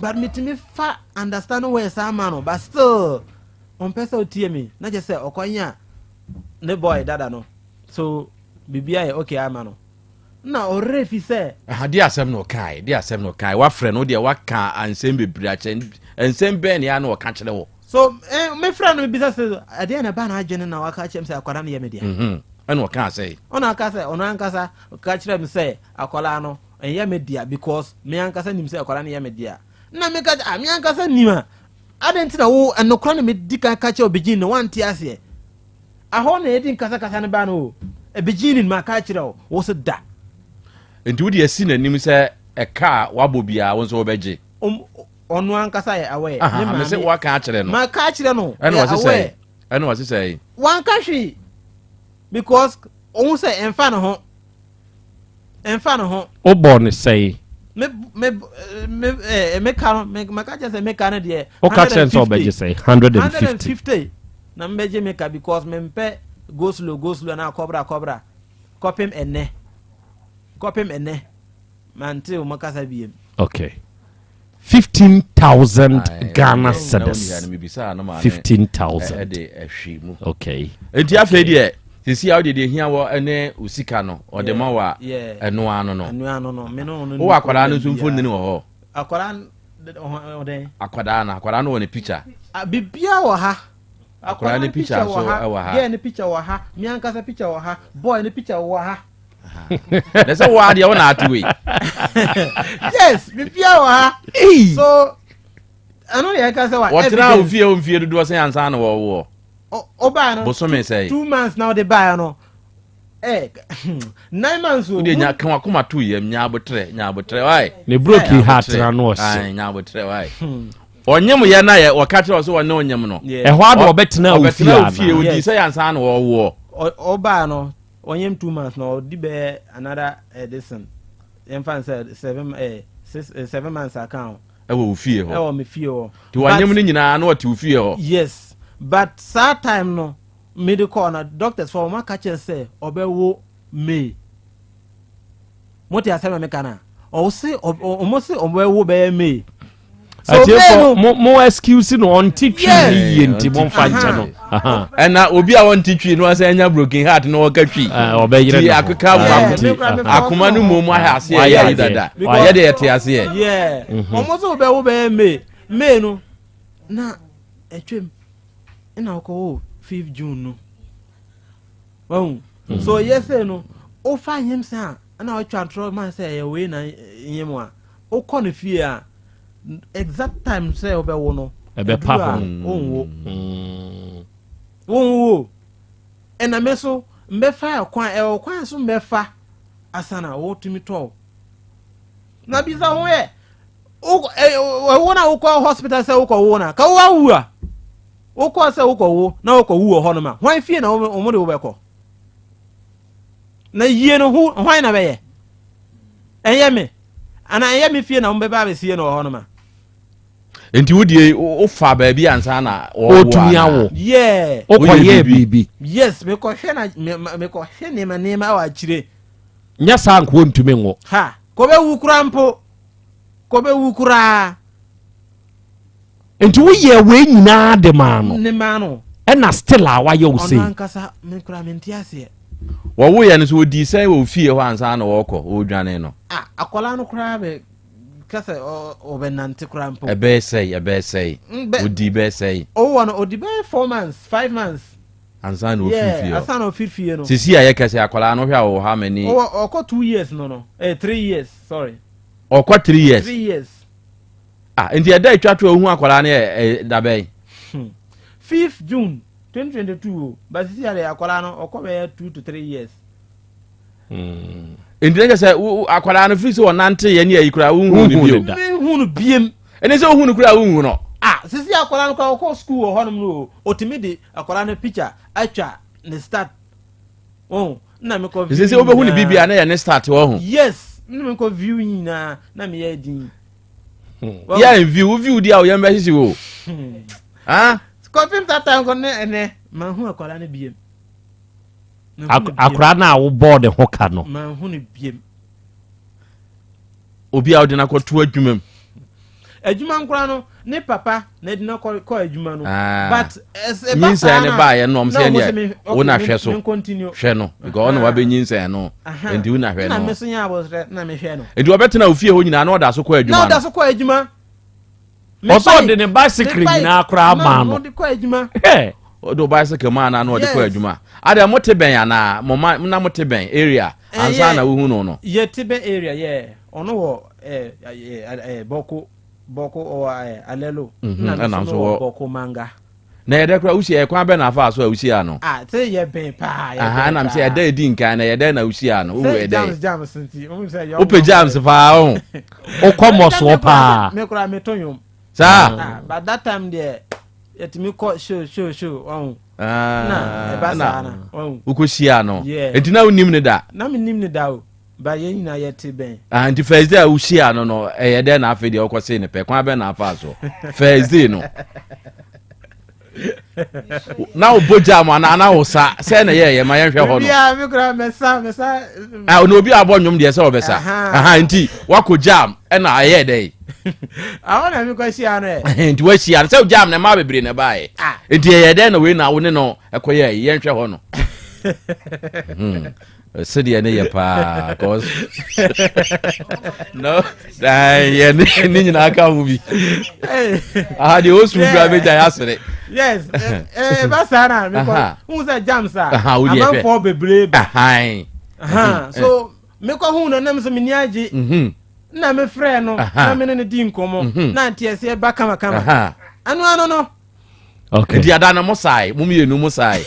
but me tumi fa understanding wɔ saa ma no but still ɔmpɛ sɛ ɔtie me na kyerɛ sɛ ɔkɔnya ne boy dada no so biribi ayɛ okay ama no. Na ɔwerɛ fi sɛ. Aha, de asɛm na ɔkae, de asɛm na ɔkae. Wafrɛ no deɛ waka nsɛm bebree akyerɛ. Nsɛm bɛn na na ɔka kyerɛ wɔ? So eh, mefrɛ no mebisa sɛ ɛdeɛ na ɛba n'adwene na waka kyerɛ me sɛ akwadaa no yɛ me dea. Mhm. Ɛna ɔkaa sɛ. Ɔna aka sɛ ɔno ankasa ka kyerɛ me sɛ akwadaa no ɛnyɛ me dea because me ankasa nim sɛ akwadaa no yɛ me dea. Na meka ah me ankasa nim a adɛn nti na wo ɛnokora na medi kan ka kyerɛ obegyin no wante aseɛ. Ahɔ na yɛdi nkasakasa no ba no o. Beginning maka akyerɛ wo, wo se da. Nti wode asi n'anim sɛ ɛka a wabɔ biara wo nso wobɛgye? Um, ɔno ankasa yɛ aware. Aha, me se waka akyerɛ no. Maka akyerɛ no. Ɛna ɔse sɛ, ɛna ɔse sɛ. Wanka hwee because ohun sɛ ɛnfa ne ho. Ɛnfa ne ho. Wobɔɔ no sɛe. Me me me eh, me ka no me maka kyerɛ sɛ me ka no deɛ. Woka kyerɛ no sɛ ɔbɛgye sɛe 150. 150 na mbɛgye me ka because mempɛ go slow go slow na kɔbra kɔbra kɔpem ɛnɛ kɔpem ɛnɛ mante wɔn kasa biem. Okay. 15,000 Ghana cedis. 15,000. Okay. Nti afei deɛ sisi a wode deɛ hia wɔ ne wo sika no ɔde ma wɔ a ɛno ano no. Wowɔ akwadaa no nso mfonini wɔ hɔ. Akwadaa no akwadaa no wɔ ne picture. Bibia wɔ ha. Akwadaa ne picture nso wɔ ha. Girl ne picture wɔ ha. Me ankasa picture wɔ ha. Boy ne picture wɔ ha. Na sɛ wo adeɛ wo na ate wei. Yes, bibia wɔ ha. So ɛno yɛ ka sɛ wa evidence. Wɔtena wo fie wo mfie dodoɔ sɛ ansa na wɔwoɔ. Ɔbaa no. Bosome sɛ. 2 months na ɔde baa no. Eh, 9 months o. Wode nya ka wakoma to yam nya abotrɛ nya abotrɛ wae. Ne broken heart na no ɔhyɛ. Nya abotrɛ wae. Ɔnyem yɛ na yɛ wɔka kyerɛ ɔsɛ wɔne ɔnyem no. Ɛhɔ a na ɔbɛtena wo fie ana? Ɔbɛtena wo fie odi sɛ yansa na wɔwoɔ. Ɔbaa no ɔnyem 2 months na ɔdi bɛyɛ another edition yɛmfa n sɛ seven eh, six eh, 7 months aka ho. Ɛwɔ wo fie hɔ. Ɛwɔ me fie hɔ. Nti wɔnyem no nyinaa na ɔte wo fie hɔ. Yes, but saa time no mede kɔɔ na doctors fɔ wɔn aka kyerɛ sɛ ɔbɛwo May. Mo te asɛm a meka na ɔse ɔmo se ɔbɛwo bɛyɛ May. Atiefo mo mo excuse no ɔnte twi ne yie nti mo nfa nkyɛ no. Ɛna obi a ɔnte twi no ɔsɛ ɛnya broken heart na ɔka twi. Ɔbɛyerɛ ne ho. Akeka akoma no mmom ahɛ aseɛ yɛ ayi dada. Yɛ de yɛte aseɛ. Ɔmo se ɔbɛwo bɛyɛ May May no na ɛtwam ɛna ɔkɔwo 5 June no. Wahu? Mm. So yɛ sɛ no, wofa nyem sɛ a, ɛna wotwa ntorɔ ma sɛ ɛyɛ wei na nyem a, wokɔ no fie a, exact time sɛ wobɛwo no, ɛbɛpa ho. Wonwo. Mm. Wonwo. Ɛna me so, mbɛfa kwan, ɛwɔ kwan so mbɛfa asana wotumi tɔw. Na bisa ho yɛ, ɛwo na wokɔ hospital sɛ wokɔ wo na, ka wo awu a. Wokɔɔ sɛ wokɔwo na wokɔwu wɔ hɔnom a, hwan fie na wɔn de wo bɛkɔ? Na yie no ho hwan na bɛyɛ? Ɛnyɛ me anaa ɛnyɛ me fie na wɔn bɛba abɛsie no wɔ hɔnom a? Nti wo deɛ wofa baabi ansa na wɔwo Otumi awo. Yeah. Wokɔyɛɛ biribi. Yes, mekɔhwɛ na mekɔhwɛ nneɛma nneɛma wɔ akyire. Nyɛ saa nka wɔntumi nwo. Ha, kɔbɛwu koraa mpo. Kɔbɛwu koraa. Nti woyɛɛ wei nyinaa de maa no. Ne maa no. Ɛna still a wayɛ wo sei. Ɔno ankasa me koraa mente aseɛ. Wɔwo yɛ no so wɔdii sɛn wɔ fie hɔ ansa na wɔkɔ wɔdwane no. Ah, akwadaa no koraa bɛ kasa ɔbɛnante koraa mpo. Ɛbɛyɛ sɛe ɛbɛyɛ sɛe. Ɔdii bɛyɛ sɛe. Ɔwɔ no ɔdi bɛyɛ 4 months 5 months. Ansa na ɔfiri fie hɔ. Ansa na ɔfiri fie no. Sisi a yɛka sɛ akwadaa no hwɛ a ɔwɔ how many. Ɔwɔ ɔkɔ 2 years no 3 years sorry. Ɔkɔ 3 years. 3 years. Ah, nti ɛda atwa to a ohu akwadaa no yɛ da bɛn? 5th June 2022 o, but sisi ade akwadaa no ɔkɔ bɛyɛ 2 to 3 years. Nti ne kyɛ sɛ akwadaa no firi sɛ ɔnante yɛ ne ayi koraa wohu no bio. Mehu no biem. Ɛne sɛ wohu no koraa wohu no. Ah, sisi akwadaa no koraa ɔkɔ school wɔ hɔnom no o, otumi de akwadaa no picture atwa ne start. Oh, na mekɔ view. Sisi sɛ wobɛhu ne bibia na yɛ ne start wɔ ho. Yes, na mekɔ view nyinaa na meyɛ din. Yɛ view, wo view di a woyɛ mbɛhyehye wo. Ah? Kɔpem tata nkɔ ne ɛnɛ, mahu akwadaa no biem. Akwadaa no a wobɔɔ ne ho ka no. Mahu no biem. Obi a wode no akɔto adwuma mu. Adwuma nkora no ne papa na ɛde no kɔ kɔ adwuma no. Ah. But ɛs ɛba saa Nyinsɛn na ne baayɛ no ɔm na sɛ ɔmo sɛ ɛneɛ me wo na okay hwɛ me so me continue. hwɛ no because ɔna Aha. wabɛnyinsɛn no Aha. nti wo na hwɛ Na no. me so nya abɔsrɛ na mehwɛ no. Nti ɔbɛtena ofie hɔ nyinaa na ɔda so kɔ Na adwuma ɔda no. so kɔ adwuma. Me Ɔsɛ ɔde bike ne me bicycle bike nyinaa koraa ma maa no. ɔde kɔ adwuma. Hwɛ. Ɔde o bicycle maa no na ɔde kɔ Yes. adwuma. Adɛ mo te bɛn anaa mo ma na mo te bɛn area ansa Ɛyɛ na wohu no no. yɛte bɛn area yeah ɔno wɔ ɛɛ ɛɛ ɛɛ bɔko bɔko ɔwɔ ɛɛ alɛlo Mhm, na me ɛna nso nso mewɔ wɔ bɔko manga. Na yɛdɛ koraa wohyia ɛkwan bɛn na afaa so a wohyia no. Ah sɛ yɛ bɛn paa yɛ Aha bɛn nam sɛ paa. ɛda edi nkan na yɛdɛ na wohyia no wohu Sɛ ɛdɛ. jams jams nti ohun sɛ yɛ Wopɛ jams paa ho. Wokɔ mmɔsoɔ paa. Me koraa meto nnwom. Saa. Ah but that time deɛ yɛtumi kɔ show show show ɔho. Ah, Na ɛba na saa na ɔho. wokɔhyia no. Yeah. Nti na wonim ne da. Na menim ne da o but yɛn nyinaa yɛte bɛn. Ah, nti first day a wohyia no no ɛyɛ dɛn na afei deɛ wokɔsee ne pɛ kwan bɛn na afaa so first day no na wobɔ gya mu anaa na wo sa sɛ na yɛyɛ ma yɛnhwɛ hɔ no Bia me koraa mɛsa mɛsa. Ah, na obi a abɔ nnwom deɛ sɛ ɔbɛsa aha nti wakɔ jam ɛna ɛyɛ dɛn Ahɔ na mekɔ hyia no ɛ. nti wahyia no sɛ jam na ɛma bebree na ɛbaeɛ Ah. nti ɛyɛ dɛn na wei na wo ne no ɛkɔyɛ yɛnhwɛ hɔ no Hmm. Sɛdeɛ ne yɛ paa cause no yɛ ne ne nyinaa ka ho bi. Aha deɛ ɔsu kura bɛgya yɛ asere. Yes, ɛba saa na mekɔ hu sɛ jams a amanfoɔ bebree ba. So mekɔ hu no nam sɛ menni agye. Mhm. Na mefrɛ no na mene no di nkɔmmɔ mhm. na nteɛseɛ ba kamakama. Ɛno ano no. Okay. Nti ada no mo sae, mo mmienu mo sae.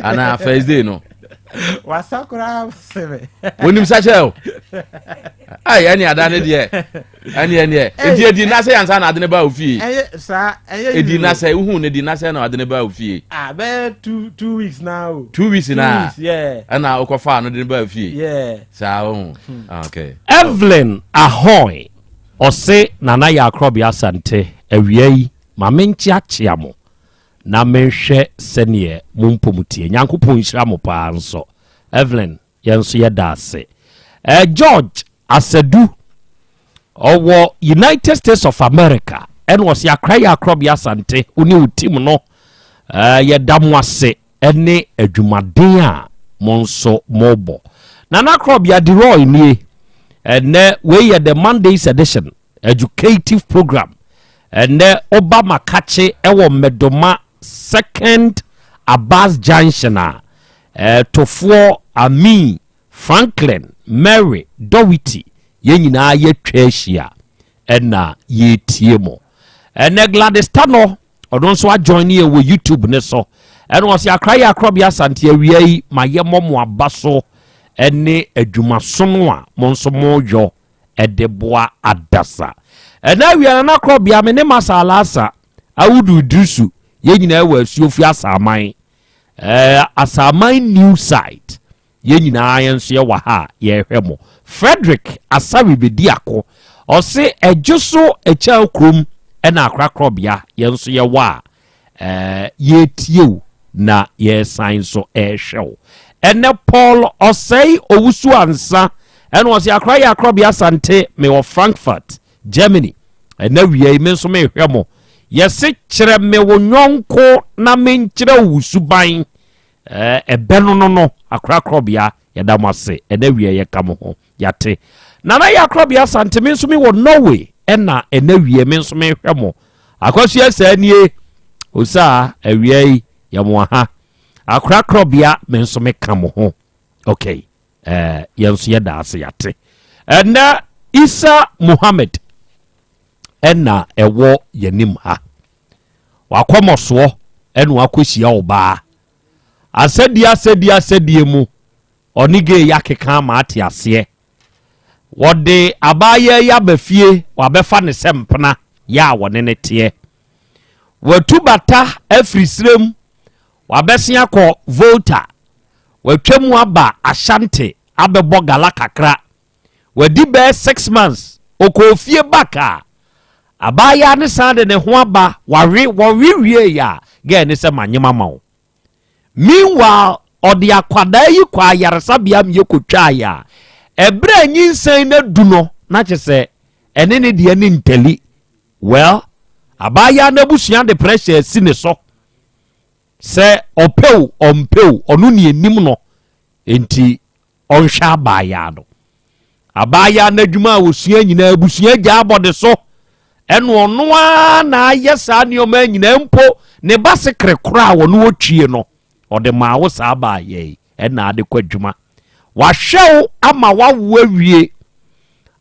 Ana first day no. Wasa koraa sebe. Wonim sa kyerɛ o. Ai ɛne ada ne deɛ. Ɛne ɛne. Nti edi na sɛ yansa na ade ne ba ofie. Ɛyɛ saa ɛyɛ. Edi na sɛ uhu ne di na sɛ na ade ne ba ofie. Ah bɛyɛ two two weeks now o. 2 weeks na. 2 weeks yeah. Ɛna okɔfa no de ne ba ofie. Yeah. Saa o. Okay. Evelyn Ahoy ɔse Nana Yakrɔbea Asante awia yi Ma menkyeakyea mo na menhwɛ sɛdeɛ mo mpɔ mu teɛ. Nyankopɔn nhyira mo paa nso. Evelyn, yɛn nso yɛda ase. Eh, George Asadu, ɔwɔ United States of America, ɛna ɔse Accra yɛ Akorɔbea Asante, wo ne wo team no, eh, yɛda mo ase ɛne adwumaden a mo nso mobɔ. Nana Akorɔbea Deroy nie, ɛnɛ wei yɛ the Mondays edition. Educative program ɛnɛ woba Makakye ɛwɔ Medoma second Abas junction a eh, Tofoɔ, Amin, Franklin, Mary, Dowity yɛn nyinaa yɛatwa ahyia ɛna yɛretie mo. Ɛnɛ Gladys Tanɔ ɔno nso ajoin yɛn wɔ YouTube ne so ɛna ɔsɛ akra yɛ akorɔbea Asante awia yi ma yɛmmɔ mo aba so ɛne adwumasono a mo nso moyɔ de boa adasa. Ɛna awia Nana Korɔbea, me ne Masa Alasa, Awudu Idrisu, yɛn nyinaa wɔ Asuofi Asaman, eh, Asaman New Site. Yɛn nyinaa yɛn nso yɛwɔ ha a yɛrehwɛ mo. Frederick Asare Bediako, ɔse ɛgye so Ɛkyɛw kurom ɛna Akra Korɔbea yɛn nso yɛwɔ a Eh, yɛretie wo na yɛresan nso ɛrehwɛ wo. Ɛnɛ Paul Ɔsɛe Owusu Ansa ɛna ɔsɛ akora yɛ akorɔbea Asante mewɔ Frankfurt, Germany. Ɛnɛ wia yi me nso mehwɛ mo. Yɛse kyerɛ me wo nyɔnko na menkyerɛ wo suban. Eh, ɛbɛ no no no akora akorɔbea yɛda mo ase. Ɛnɛ wia yɛka mo ho. Yɛate. Nana Yakrɔbea Asante, me nso me wɔ Norway ɛna ɛnɛ wie me nso me hwɛ mo. Akɔsua saa nie. Osaa awia yi yɛ mo aha. Akora Krɔbea me nso me ka mo ho. Okay. Eh, yɛn nso yɛda ase yɛate. Ɛnɛ Isa Muhammad ɛna ɛwɔ yɛnim ha. Wakɔ mɔsoɔ ɛna wakɔhyia ɔbaa. Asɛdie asɛdie asɛdie mu Ɔne gay yi akeka ama ate aseɛ. Wɔde abaayaa yi aba fie, wabɛfa no sɛ mpena yɛ a wɔne no teɛ. Watu bata afiri serem, wabɛsen akɔ Volta, watwa mu aba Ashanti abɛbɔ gala kakra. Wadi bɛyɛ 6 months, ɔkɔɔ fie back a, abaayaa no san de ne ho aba, wawe, wɔwe wieeɛ a, girl no sɛ manyem ama wo. Meanwhile, ɔde akwadaa yi kɔ ayaresabea ma yɛkɔtwaeɛ a, ɛberɛ a nyinsɛn no adu no, na kyerɛ sɛ ɛne ne deɛ ne ntali. Well, abaayaa no abusua de pressure asi ne so sɛ ɔpɛ o ɔmpɛ o ɔno ne anim no nti ɔnhwɛ abaayaa no. Abaayaa no adwuma a ɔsua nyinaa abusua gya abɔ ne so ɛna ɔno ara na ayɛ saa nneɛma nyinaa mpo ne ba sekere koraa a ɔno ɔtwie no ɔde maa wo saa abaayaa yi ɛna ade kɔ adwuma. Wahwɛ wo ama wawo awie.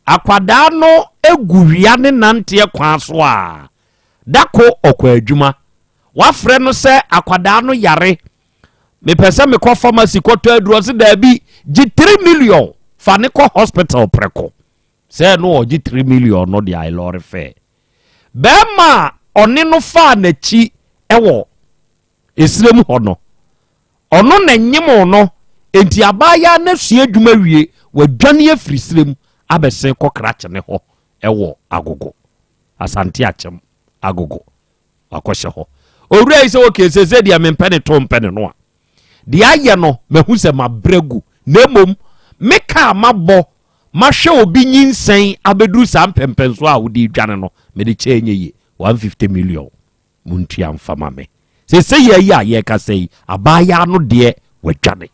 Akwadaa no gu wia ne nanteɛ kwan so a, dako ɔkɔ adwuma. Wafrɛ no sɛ akwadaa no yare. Mepɛ sɛ mekɔ pharmacy kɔtɔ aduro. Ɔse daabi, gye 3 million fa ne kɔ hospital prɛko. Sɛ no ɔgye 3 million no de ayɛ lɔre fɛ. Bɛrima a ɔne no faa n'akyi wɔ esrem hɔ no, ɔno na nyemoo no, enti abaayaa no asua adwuma awie, wadwane afiri serem abɛsen kɔ krakye ne hɔ wɔ Agogo, Asante Akyem, Agogo, wakɔhyɛ hɔ. Owura yi sɛ okay, seesei deɛ mempɛ ne to mpɛ ne no a, deɛ ayɛ no mahu sɛ mabrɛ gu, na mmom me ka a mabɔ mahwɛ obi nyinsɛn abɛduru saa mpɛmpɛnsoɔ a wode redwane no, mede kyɛ ɛnyɛ yie, 150 million. Montua mfa ma me. Seesei yi a yɛrekasa yi, abaayaa no deɛ wadwane.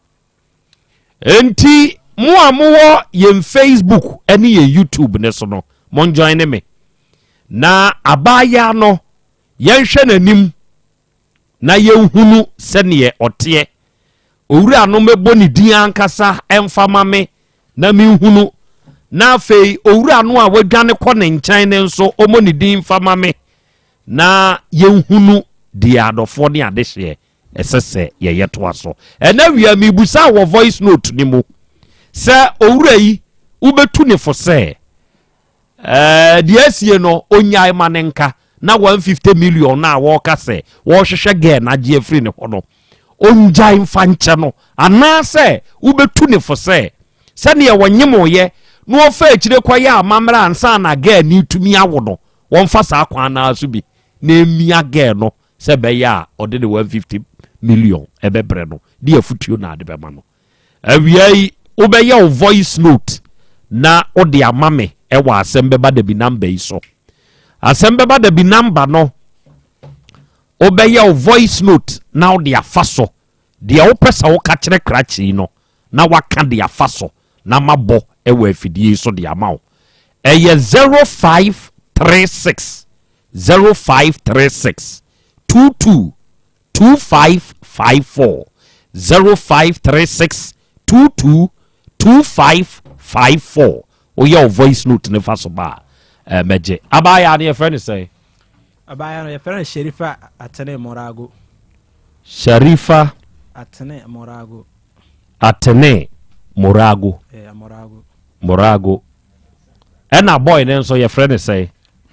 Enti mo a mowɔ yɛn Facebook ne yɛn YouTube ne so no, monjoin ne me. Na abaayaa no, yɛnhwɛ n'anim na yɛnhunu sɛdeɛ ɔteɛ. Owura no mɛbɔ ne din ankasa mfa ma me na menhunu. Na afei owura no a wadwane kɔ ne nkyɛn no nso, ɔmmɔ ne din mfa ma me. na yɛnhunu deɛ adɔfoɔ ne adehyeɛ ɛsɛ sɛ yɛyɛ toa so. Ɛna wia mebusa wɔ voice note no mu sɛ owura yi wobɛtu ne fo sɛ ɛɛ deɛ asie no ɔnyae ma ne nka na 150 million no a wɔreka sɛ wɔrehwehwɛ gɛɛ no agye afiri ne hɔ no ɔngyae mfa nkyɛ no anaasɛ wobɛtu ne fo sɛ sɛdeɛ wɔnyemoyɛ na wɔfa akyire kɔyɛ amammerɛ ansa na gɛɛ no tumi awo no Wɔmfa saa kwan no ara so bi na ɛmia girl no sɛ ɛbɛyɛ a ɔde ne 150 million ɛbɛbrɛ no de afutuo na ade bɛma no. Awia yi wobɛyɛ wo voice note na wode ama me ɛwɔ asɛm bɛba dabi number yi so. Asɛm bɛba dabi number no wobɛyɛ wo voice note na wode afa so Deɛ wopɛ sɛ woka kyerɛ krakye yi no na waka de afa so na mabɔ wɔ afidie yi so de ama wo. Ɛyɛ 0536 0536 22 2554 0536 22 2554 Woyɛ wo voice note no fa so ba a, mɛgye. Abaayaa no yɛfrɛ no sɛn? Abaayaa no yɛfrɛ no Sherifa Atene Morago. Sharifa. Atene Morago. Atene Morago. Yeah, Morago. Morago. Ɛna boy no nso yɛfrɛ no sɛn?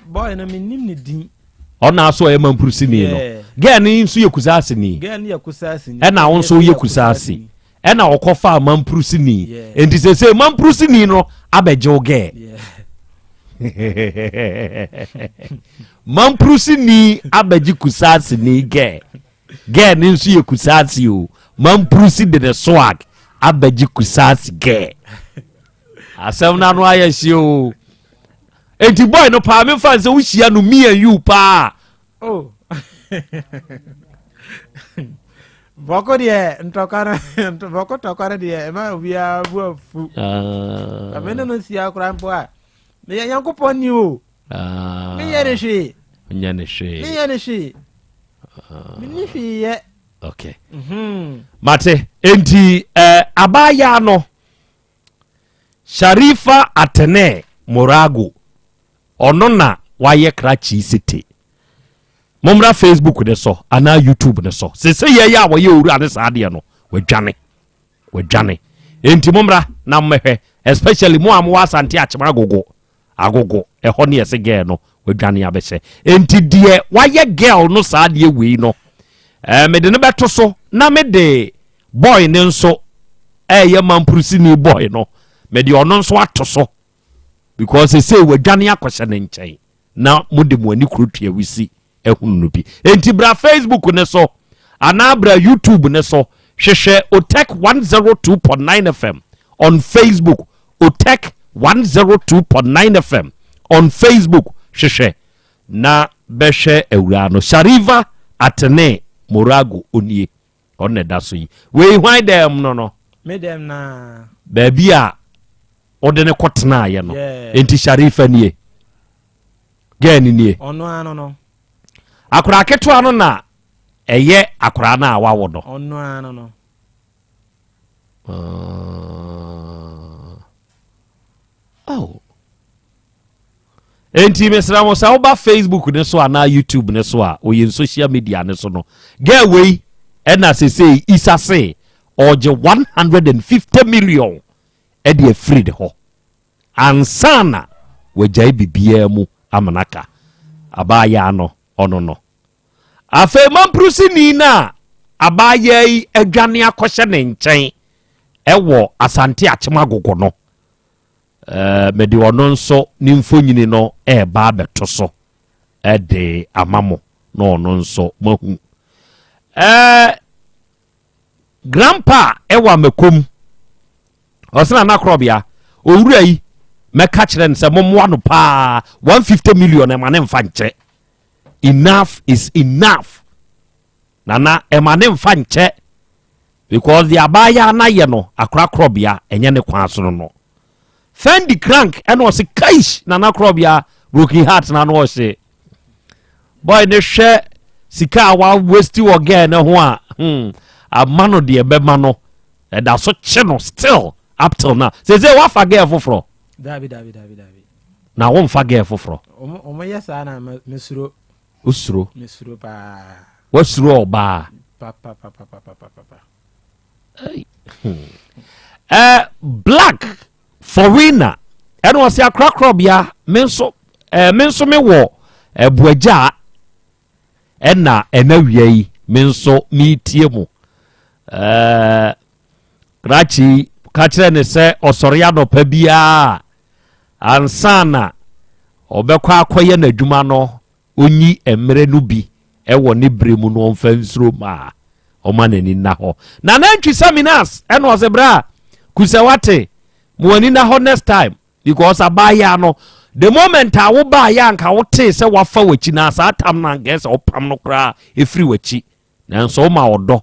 Boy no menim ne din. Ɔna nso ɔyɛ mampurusini no. Girl no nso yɛ kusaasini. Girl no yɛ kusaasini. Ɛna wo nso woyɛ kusaasi. Ɛna ɔkɔfaa mampurusini. Enti sese mampurusini no abɛgye wo girl. Mampurusini abɛgye kusaasini girl. Girl no nso yɛ kusaasi o. Mampurusi de ne swag abɛgye kusaasi girl. Asɛm no ano ayɛ hye o. Enti boy no paa memfa nsɛ wohyia no me and you paa. Oh. Bɔko deɛ ntɔkwa no bɔko tɔkwa no deɛ ɛma obiara bu afu. Ah. Me ne no nsia koraa mpo a meyɛ Nyankopɔn ni o. Ah. Menyɛ ne hwee. Nyɛ ne hwee. Menyɛ ne hwee. Ah. Menni hwee yɛ. Okay. Mm -hmm. Mate enti eh, abaayaa no Sharifa Atene Morago Ɔno na wayɛ krakye sete. Mommra Facebook ne so anaa YouTube ne so. Sese yɛ yɛ a wɔyɛ owura ne saa adeɛ no, wadwane. Wadwane. Enti mommra na mmɛhwɛ, especially mo a mowɔ Asante Akyem Agogo. Agogo, ɛhɔ ne yɛse girl no wadwane abɛhyɛ. Enti deɛ wayɛ girl no saa adeɛ wei no, eh, mede no bɛto so na mede boy no nso ɛyɛ mampurusini boy no, mede ɔno nso ato so. Because sesei wadwane akɔhyɛ ne nkyɛn na mode mo ani kuro tua wisi ahunu no bi. Enti bra Facebook ne so anaa bra YouTube ne so hwehwɛ Otec 102.9 FM on Facebook. Otec 102.9 FM on Facebook hwehwɛ. na bɛhwɛ awuraa no. Shariva Atene Morago onie, ɔno na ɛda so yi. Wei hwan dɛm no no? Me dɛm na. Baabi a wode ne kɔtenaeɛ no. Yeah. Enti Sharifa nie. Gɛɛ no nie. Ɔno ano no. Akwaraa ketewa no na ɛyɛ akwaraa no a wawo no. Ɔno ano no. Oh. Enti mesrɛ mo sɛ woba Facebook ne so anaa YouTube ne so a ɔyɛ social media ne so no girl wei ɛna sesei Isa se ɔgye 150 million ɛde afiri ne hɔ ansa na wagyae biribiara mu amena ka abaayaa no ɔno no Afei mampurusini no a abaayaa yi adwane akɔhyɛ ne nkyɛn wɔ Asante Akyem Agogo no, mede ɔno nso ne mfonyini no reba abɛto so de ama mo na ɔno nso moahu. Grandpa ɛwɔ Amakom, ɔsena n'akorɔbea, owura yi mɛka kyerɛ no sɛ mommoa no paa 150 million ɛma ne mfa nkyɛ. Enough is enough. Nana ɛma ne mfa nkyɛ because deɛ abaayaa no ayɛ no akorakorɔbea ɛnyɛ ne kwan so no no. Fendi Crank ɛna ɔse kaish nana korɔbea broken heart na no ɔse boy ne hwɛ sika a wa waste wɔ girl ne ho a hmm ama no deɛ bɛma no ɛda so kye no still up till now sese wafa girl foforɔ. Dabi dabi dabi dabi. Na womfa girl foforɔ. Ɔmo yɛ saa na mesuro. Wosuro. Mesuro paa. Wasuro ɔbaa. Papapapapapapa. Hmm. Eh, black foreigner ɛna ɔsɛ akorakorɔbea me nso eh, me nso me wɔ ɛboagya ɛna ɛna wia yi me nso metie mu eh, krakye ka kyerɛ ne sɛ ɔsɔre anɔpa biara ansa na ɔbɛkɔ akɔyɛ n'adwuma no Ɔnyi mmerɛ no bi wɔ ne berɛ mu na ɔmfa nsuro mma a, ɔma n'ani nna hɔ. Nana Antwi Seminas ɛna ɔse bra Kusɛ wate, ma w'ani nna hɔ next time because abaayaa no the moment a wo baayɛ anka wotee sɛ wafa w'akyi na saa tam no anka ɛsɛ wopam no koraa ɛfiri w'akyi nanso woma ɔdɔ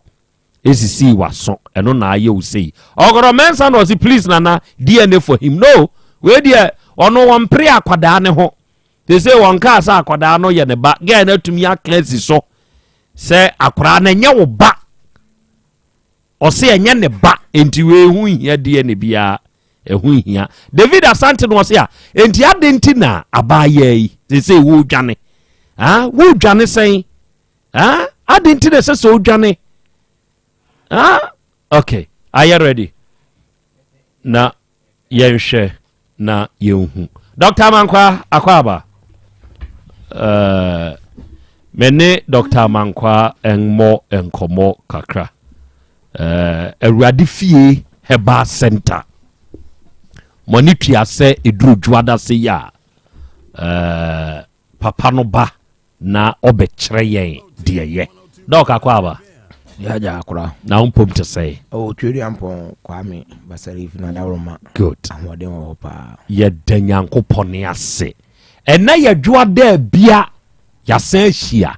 esisii w'aso ɛno na ayɛ wo sei. Ɔgɔrɔ Mensah na ɔse please Nana DNA for him no wei deɛ ɔno wɔmpere akwadaa ne ho Seesei wɔnkaa sɛ akwadaa no yɛ ne ba. Girl no atumi aka asi so sɛ akwadaa no ɛnyɛ wo ba. Ɔse ɛnyɛ ne ba, enti wei ho nhia DNA biara. Ɛho nhia. David Asante no ɔse a, enti adɛn nti na abaayaa yi seesei wodwane? Ah, wodwane sɛn? Ah, adɛn nti na ɛsɛ sɛ wodwane? Ah, okay, are you ready? Na yɛnhwɛ na yɛnhu. Dr. Amankwa Akwaaba. Uh, me ne Dr. Amankwa mmɔ nkɔmmɔ kakra. Uh, Awurade fie Herbal Center. Mo ani tua sɛ ɛduru dwoada se yi a uh, papa no ba Na ɔbɛkyerɛ yɛn deɛ yɛ. Dɔk Akwaaba. Yagya akora. Na wo mpom te sɛn? Oh, Tweduampɔn Kwame Basari fi Nadaworoma. Good. Ahoɔden wɔ hɔ paa. Yɛda Nyankopɔn ase. Ɛnɛ yɛ dwoada bia yɛasan ahyia.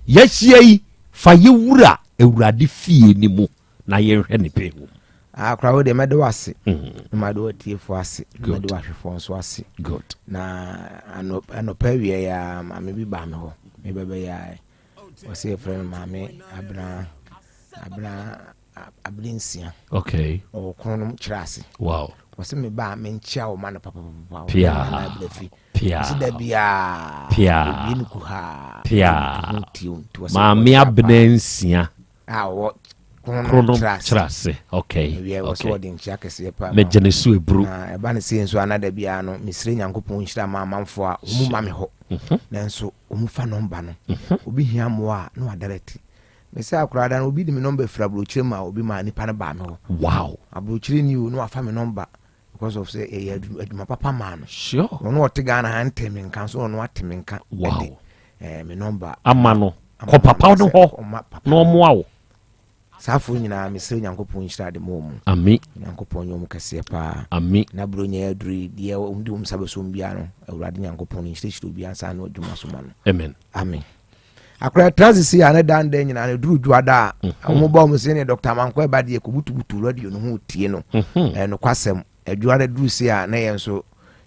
Yɛahyia yi, fa yɛ wura Awurade fie no mu. na yɛnhwɛ ne pɛ wɔ mu. Akora wo deɛ mɛde wo ase mm. na made w'atiefoɔ ase na mɛde w'ahwɛfoɔ nso ase. Good. Na anɔpa awia yi ara maame bi baa me hɔ mebɛbɛyɛ a ɔsɛ yɛfrɛ no maame abena abena abere nsia. Okay. Ɔwɔ kono nom kyerɛ ase. Wow. Ɔsɛ me ba menkyia wo ma no papapapa. Pia. Pia. Ɔsɛ da biara. Pia. Obie no kuhaa. Pia. Maame abena nsia. A ɔwɔ Kronom kyerɛ ase. Okay. Mewie wɔ so wɔde nkyia kɛseɛ paa. Megye ne so eburu. Na ɛba ne sei nso ana da biara no mesrɛ Nyankopɔn nhyira ma amanfoɔ a wɔn ma me hɔ. Mhm. Nanso wɔn fa nɔmba no. Mhm. Obi hia mmoa a na wadarɛte. Mesɛ akoraa da no obi de me nɔmba firi aburokyire ma obi ma nipa no baa me hɔ. Wow. Aburokyire ni o na wafa me nɔmba because of sɛ ɛyɛ adwuma papa maa no. Sure. Ɔno ɔte Ghana ha nte me nka nso ɔno ate me nka. Wow. Ɛde eh, me nɔmba. Ama no kɔ papa no hɔ na ɔmoa wo. Saafoɔ nyinaa mesrɛ Onyankopɔn nhyira de ma wɔn. Ami. Onyankopɔn nyɛ wɔn kɛseɛ paa. Ami. Na Buronya aduru yi, deɛ wɔn de wɔn nsa bɛsɔ mu biara no, Awurade Nyankopɔn nhyirahyira obiara nsa ano adwuma so ma no. Amen. Amen. Akora ɛtra sisi a ne dan dan nyinaa no duru dwoada a, wɔn bɔ wɔn se ne Dr. Amankwa ɛba deɛ kɔbutubutu radio no ho tie no. Ɛyɛ nokwasɛm. Adwuma duru se a na yɛn nso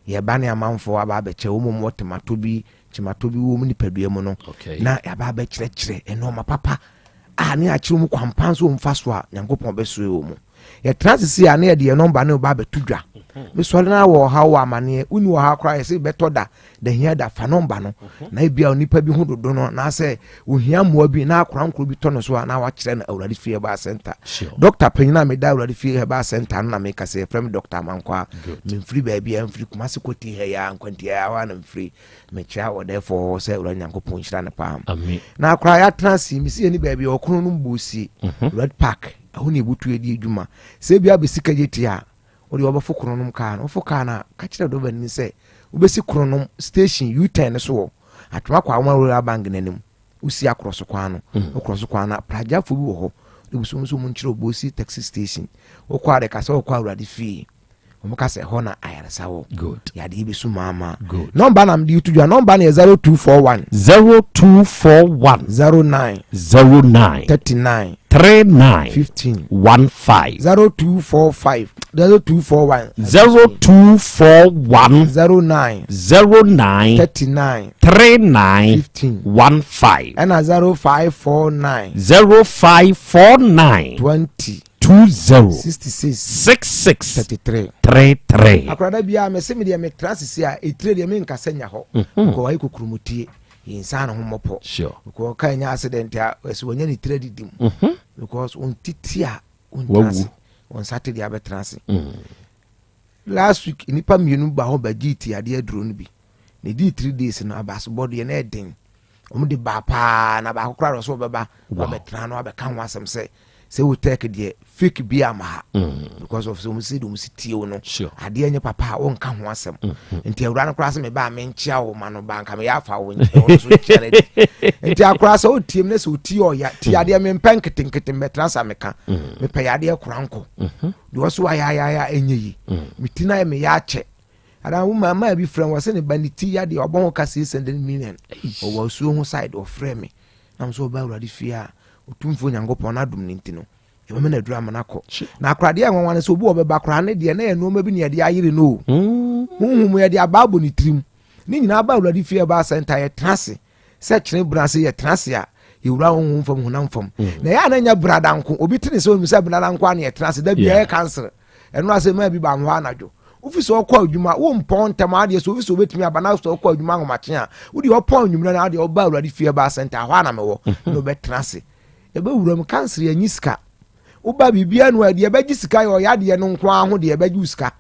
yɛba ne amanfoɔ aba abɛkyɛ wɔn mu wɔ tomato bi kyimatɔ bi wɔ mu nipadua mu no na yɛaba abɛkyerɛkyerɛ nneɛma papa a ne akyerɛ mu kwampa nso mfa so a nyankopɔn bɛsoe wɔ mu yɛtena sisi a na yɛde yɛn nɔmba ne ba abɛto dwa mhm. mesɔre no wɔ ɔhaw wɔ amaneɛ wonni ɔhaw koraa yɛsɛ bɛtɔ da da hia da fa nɔmba no mhm. na ebia onipa bi ho dodo no anaasɛ ohia mmoa bi na akora nkoro bi tɔ no so a na wakyerɛ no awurade fie herbal center dɔkta panyin a meda awurade fie herbal center no na meka sɛ yɛfrɛ me dɔkta amankwa memfiri baabi a mfiri kumase kɔti ha yi a nkwantia hɔ a na mfiri mekyerɛ ɔdɛɛfoɔ hɔ sɛ awurade nyankopɔn nhyira no paa na akora yɛatena ase mesi yɛne baabi a ɔkono no mbɔsie mhm. red park ɛhɔ ne ɛbutu adi adwuma sɛ bia bɛsi kagye ti a wode wɔbɛfo kronom kaa no wofo kaa no a ka kyerɛ dɔba ni sɛ wobɛsi kronom station u10 no so wɔ atwoma kɔ awoma royal bank no anim wosi akorɔ so kwan no mm. wokorɔ so kwan no pragyafoɔ bi wɔ hɔ ne busom nso mu nkyerɛ obosi taxi station wokɔ a de ka sɛ wokɔ awurade fie wɔn ka sɛ ɛhɔ na ayaresa wɔ. Good. Yadeɛ bi so maama. Good. Nɔmba na mede to dwa nɔmba no yɛ 0241. 0241. 09. 09. 39. 39. 15. 15. 0245. 0241. 0241. 09. 09. 39. 39. 15. 15. Ɛna 0549. 0549. 20. 20 66 66 33 33. Akorada biara mese me deɛ metra sisi a etire deɛ menkasa nya hɔ mm-hmm. because wayɛ kokurumutie yɛnsa ne ho mmɔpɔ because ɔka nya accident a ɛsɛ wɔnya ne tire didi mu mm-hmm. because ɔntiti a ɔntena ase wɔn nsa te deɛ abɛtena ase mm. last week nnipa mmienu ba hɔ bɛgye ti adeɛ aduro no bi na ɛdii three days no abasobɔ deɛ na ɛden wɔn de baa paa na baako koraa sɛ ɔbɛba wabɛtena no abɛka ho asɛm sɛ sɛ wo tech deɛ fake bi ama ha mm. because of sɛ wɔn si de wɔn si tie wo no adeɛ nyɛ papa a wɔnka ho asɛm mm-hmm. nti awura no koraa sɛ meba a menkyia wo ma no ba nka meyɛ afa wo nkyɛn so nkyia no adi nti akora sɛ wotie mu na sɛ wotie ɔya tie mm. adeɛ mempɛ nketenkete mbɛtena sa meka mm. mepɛ yadeɛ kora nkɔ mm-hmm. deɛ ɔso ayayaya ɛnyɛ yi meti no ayɛ meyɛ akyɛ Anaa wo maa maa bi frɛ wɔ sɛ ne ba ne ti yadeɛ ɔbɔ ho ka 600 million ɔwɔ asuo ho side ɔfrɛ me na mo sɛ ɔba awurade fie a ɔtumfoɔ nyankopɔn no adom no nti no yɛbɛma no aduru ama no akɔ na akoradeɛ a nwanwa no sɛ obi wɔ bɛba koraa ne deɛ na yɛ nneɛma bi ne yɛde ayere no o hmm. honhom yɛde abaa bɔ ne tirim ne nyinaa ba awurade fie ɛba asɛnta yɛtena ase sɛ kyene bena ase yɛtena ase a yɛwura honhom fam honam fam hmm. na ɛyɛ a na nya brada nko obi tene sɛ onim sɛ brada nko a na yɛtena ase da biara yɛ kansere ɛno ase maa bi ba ho anadwo wofi sɛ ɔkɔ adwuma wompɔn ntɛm adeɛ sɛ wofi sɛ wobɛtumi aba na sɛ ɔkɔ adwuma ahomakye a wodeɛ ɔpɔn anwummerɛ no adeɛ ɔba awurade fie ba sɛnta hɔ a na mewɔ mhm. na ɔbɛtena ase ɛbɛwura mu kansere anyi sika woba biribiara no a deɛ ɛbɛgye sika yɛ ɔyɛ adeɛ no nko ara ho deɛ ɛbɛgye wo sika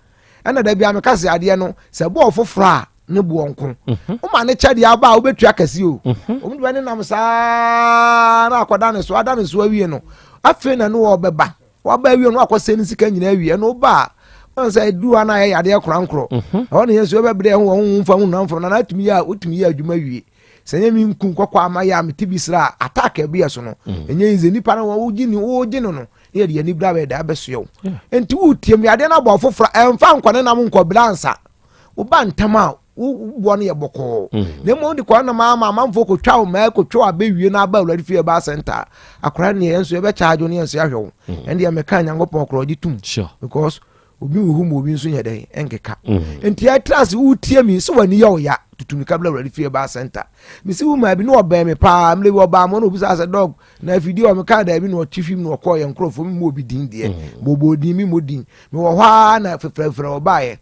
ɛna da bia meka sɛ adeɛ no sɛ bɔɔ foforɔ a ne boɔ nko mhm. woma ne kyɛ deɛ aba a wobɛtua kɛse o mhm. wɔn de bɛne nam saa na akɔda ne so ada ne so awie no afei na ne wɔbɛba waba awie no akɔsɛ ne sika nyinaa awie ɛno woba a wɔn sɛ edu hɔ na ayɛ yadeɛ korankorɔ mhm. ɛhɔ ne yɛn nso yɛbɛbrɛ ho wɔn ho nfa ho nam fam na n'atumi yɛ a wotumi yɛ adwuma wie sɛ nyɛ mi nku nkɔkɔ ama yɛ a mete bi sra attack ɛbi yɛ so no mm. ɛnyɛ yi sɛ nipa no wogye ne wogye no no ne yɛde yɛn ani bra bɛyɛ da abɛsoɛ wo nti wotie mu yadeɛ no abɔ foforɔ ɛmfa nkɔ ne nam nkɔ bla nsa woba ntam a woboɔ no yɛ bɔkɔɔ mm. na mmom de kɔ nam ama amanfoɔ kɔtwa wo mmaa kɔtwa wo abɛwie no aba awurade fie ɛba sɛnta akora neɛ yɛn nso yɛbɛkyaagye ne yɛn nso yɛahwɛ wo mm. ɛnde yɛ meka nyankopɔn korɔ ɔgye tom because obi wɔ hɔ mu obi nso nyɛ dɛn ɛnkeka mm. nti ɛtra ase wotie mi sɛ w'ani yɛ ɔya tutu mika bla awurade fie ɛba sɛnta mesi wo maa bi ne ɔbɛn me paa mmerɛ bi ɔbaa mo na obisa sɛ dɔg na afidie ɔ meka daabi na ɔkye fim na ɔkɔɔ yɛ nkurɔfoɔ mi mu obi din deɛ bɔbɔ din mi mu din mewɔ hɔ ara na fɛfrɛfrɛ ɔbaeɛ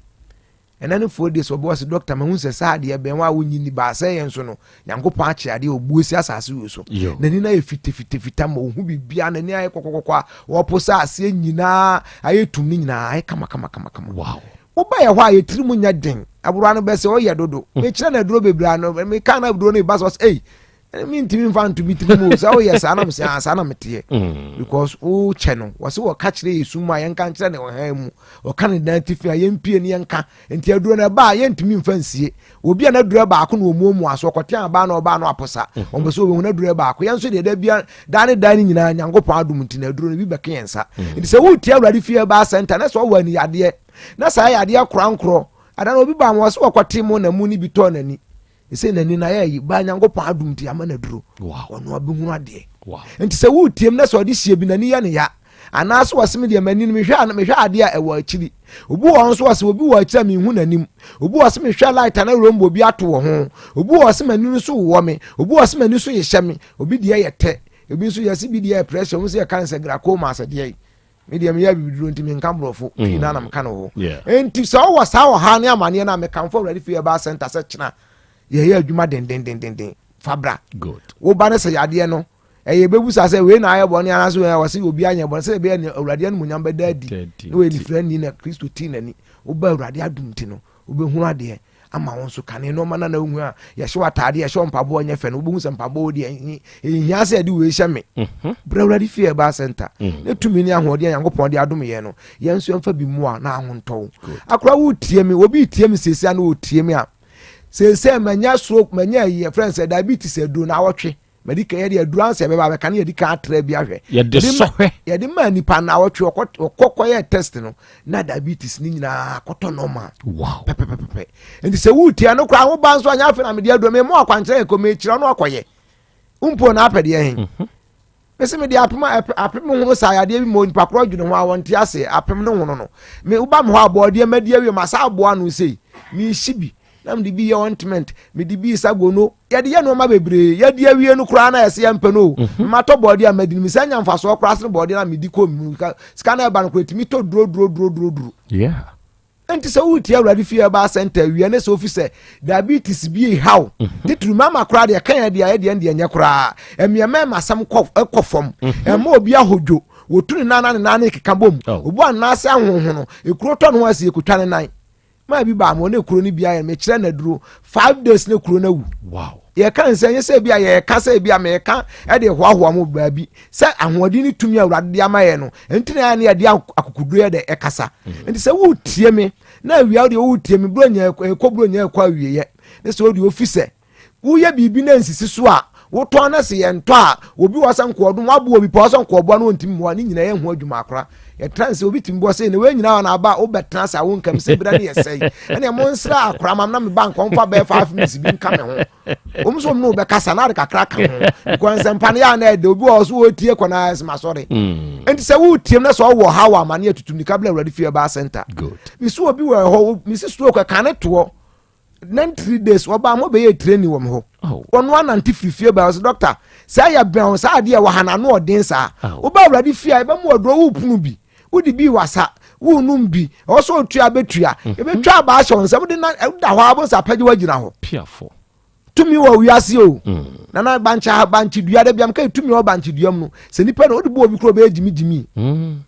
Ɛnɛ no four days ɔbɔ ɔse doctor mahu sɛ saa adeɛ bɛn wa wonyi ni baa sɛ yɛn nso no Nyankopɔn akye adeɛ ɔbuo si asase wei so n'ani no ayɛ fitafitafita ma ɔhu biribiara n'ani ayɛ kɔkɔkɔkɔ a wɔpo sɛ aseɛ nyinaa ayɛ tum no nyinaa ayɛ kama kama kama kama wow. Woba yɛ hɔ a yɛtiri mu nyɛ den aborowa no bɛsɛ ɔyɛ dodo mekyerɛ no aduro bebree ano meka no aduro no ba sɛ ɔsɛ ei. Ɛne mentumi mfa nto bi tiri mu sɛ woyɛ saa na mesɛ ah, saa na meteɛ mm. because wokyɛ no wɔ sɛ wɔka kyerɛ yɛ sum a yɛnka nkyerɛ ne ɔhan mu wɔka ne dan tifi a yɛmpie ne yɛnka nti aduro no ɛba a yɛntumi mfa nsie obi a n'aduro baako na ɔmuamua so ɔkɔte abaa na ɔbaa no aposa mm. wɔn pɛ sɛ wɔbɛhu n'aduro baako yɛn nso deɛ da bia daa ne daa ne nyinaa nyankopɔn adom nti na aduro no bi bɛka yɛn nsa mm. nti sɛ wotie awurade fie baa sɛnta na sɛ ɔwɔ aniyadeɛ na saa yadeɛ korankorɔ ada na obi baa ma wɔ sɛ wɔkɔte mu na mu no bi tɔɔ n'ani Ɛsɛ n'ani na yɛ yi baa Nyankopɔn adom nti ama no aduro. Ɔno abɛhunu adeɛ. Nti sɛ woretie na sɛ ɔde hyia bi n'ani yɛ ne ya anaasɛ wɔse me deɛ m'ani no mehwɛ mehwɛ adeɛ a ɛwɔ akyiri. Obi wɔ nso wɔse obi wɔ akyiri a menhu n'anim. Obi wɔ se mehwɛ light a na rombo bi ato wɔ ho. Obi wɔ se m'ani no so wowɔ me. Obi wɔ se m'ani so yehyɛ me. Obi deɛ yɛ tɛ. Ebi nso yɛse bi deɛ yɛ pressure. Wɔn nso yɛka no sɛ glaucoma sɛ deɛ yi. Me deɛ meyɛ abibiduro nti menka borɔfo pii na na meka no hɔ. Nti sɛ ɔwɔ saa ɔhaw ne amaneɛ no a mekamfo Awurade Fie Herbal Center sɛ kyena yɛyɛ adwuma dendendendenden fa bra. Woba no sɛ yadeɛ no ɛyɛ bɛbu sa sɛ wei na ayɛ bɔne anaasɛ wei wɔ sɛ obi anyɛ bɔne sɛ ɛbɛyɛ ne Awurade animuonyam bɛda adi na wɔyɛ nifirani na Kristo tii n'ani. Woba Awurade adom nti no wobɛhunu adeɛ ama wo nso kane nneɛma na na wohu a yɛhyɛ wo ataade yɛhyɛ wo mpaboa nyɛ fɛ no wobɛhu sɛ mpaboa wo deɛ ɛhia sɛ yɛde wei hyɛ me mhm. berɛ awurade fie ɛbaa center mhm. ne tumi ne ahoɔden a nyankopɔn de adom yɛn no yɛn nso yɛmfa bi mmoa na ahontɔ wo akora wotie me obi tie me seesia na wɔtie me a seesia manya stroke manya ayi yɛfrɛ no sɛ diabetes aduro na awɔtwe Madi kan yɛde aduru ansa yɛbɛba abɛka no yɛde kan atra bi ahwɛ. Yɛde sɔhwɛ. Yɛde maa nipa na awɔtwe ɔkɔ ɔkɔ kɔyɛ test no na diabetes ne nyinaa kɔtɔ normal. Wow. Pɛpɛpɛpɛ. Nti sɛ wotia no koraa wo ba nso anyɛ afei na mede aduru me mo akwankyerɛ yɛ kɔ mekyerɛ no akɔyɛ. Mpo na apɛ deɛ he. Mhm. Mese mede apem apem ho saa yadeɛ bi ma onipa korɔ dwene ho a wɔnte aseɛ apem no ho no no. Me woba me hɔ abɔɔdeɛ madi awie ma saa aboa no sei. Mehyi bi na mede bi yɛ ointment mede bi sa gono yɛde yɛ nneɛma bebree yɛde awie no koraa na yɛsɛ yɛmpɛ no o mhm. matɔ bɔɔde a madi no mesɛ nya mfasoɔ koraa sene bɔɔde na medi kɔ mu sika na ɛba no koraa ɛtumi tɔ duro duro duro duro duro nti sɛ woretie awurade fie ɛba sɛnta awia ne sɛ ofi sɛ diabetes bi haw mhm. titiri mama koraa deɛ ka yɛ deɛ ayɛ deɛ deɛ nyɛ koraa ɛmeɛmɛ ma asɛm kɔ fam mhm. ɛma obi ahodwo wɔtu ne nan na ne nan ne keka bom oh. obu anaasɛ ahohono ekuro tɔ ne ho asi ekotwa ne nan maa bi baa mu ɔne kuro no bi ayɛ mekyerɛ no aduro five days ne kuro no awu wow yɛka nsɛ nyɛ sɛ bi a yɛka sɛ bi a meka de hoahoa mu baabi sɛ ahoɔden ne tumi a awurade de ama yɛ no nti na yɛ ne yɛde akokoduro yɛ dɛ ɛkasa mm. nti sɛ wotie me na awia wodeɛ wotie me buro nya ɛkɔ buro nya ɛkɔ awieɛ ne sɛ wodeɛ ofi sɛ Woyɛ biribi na nsisi so a, wotɔn na sɛ yɛntɔ a, obi wɔ sɛ nkɔɔdom, waboa obi paa sɛ nkɔɔboa no ɔntumi mmoa, ne nyinaa yɛ ho adwuma akora. Yɛtra nsɛ obi tumi boa sɛ na wei nyinaa na aba wobɛtena ase a wonkam sɛ bira ne yɛsɛe. Ɛne mo nsra akora mam na meba nkɔmfa bɛyɛ 5 minutes bi nka me ho. Wɔn nso wɔn ne wobɛkasa na ade kakra ka ho. Because nsɛmpa no yɛ a na ɛde obi wɔ so wɔtie kɔ na ɛsɛ masɔre. Mm. Nti sɛ wotie na sɛ ɔwɔ ha wɔ amane atutu nika bla awurade fie ɛbaa center. Mesi obi wɔ hɔ, mesi stroke ɛka ne toɔ. nan three days ɔbaa mo bɛyɛ training wɔ me hɔ ɔno anante firi fie baa ɔsɛ dɔkta sɛ ɛyɛ bɛn saa adeɛ wɔ ha na ano ɔden saa woba awurade fie a yɛbɛmu aduro wo pono bi wode bi wasa wonum bi ɛwɔ sɛ ɔtua bɛtua mhm. yɛbɛtwa abaa hyɛ wo nsɛm de na da hɔ a bonsɛ apɛgye woagyina hɔ tumi wɔ wiase o mm. nana bankye bankye dua da biam ka tumi wɔ bankye dua mu no sɛ nipa na wode bu obi kuro bɛyɛ gyimigyimi mm.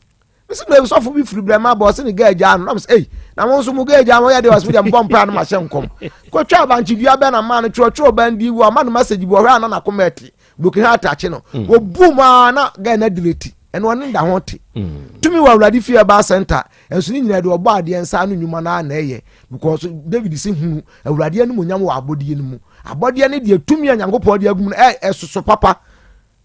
mesi na sɔfo bi firi brɛ ma bɔ ɔse ne gaa agyaa no na mesɛ ei na mo nso mo gaa agyaa mo yɛ deɛ ɔse deɛ mbɔ mpaa no mahyɛ nkɔm kɔtwa abankye dua bɛ na maa no twerɛtwerɛ ban di wɔ ama no message bi ɔhwɛ a na nakoma ɛte broken heart akye no mm. wɔbu mu a na gaa no adireti ɛno ɔne da ho te mm. tumi wɔ awurade fie ɛbaa center ɛnso ne nyinaa de ɔbɔ adeɛ nsa ano nnwuma no a na ɛyɛ because david sɛ hunu awurade animonyam wɔ abɔdeɛ no mu abɔdeɛ no deɛ tumi a nyankopɔn de agum no ɛsoso papa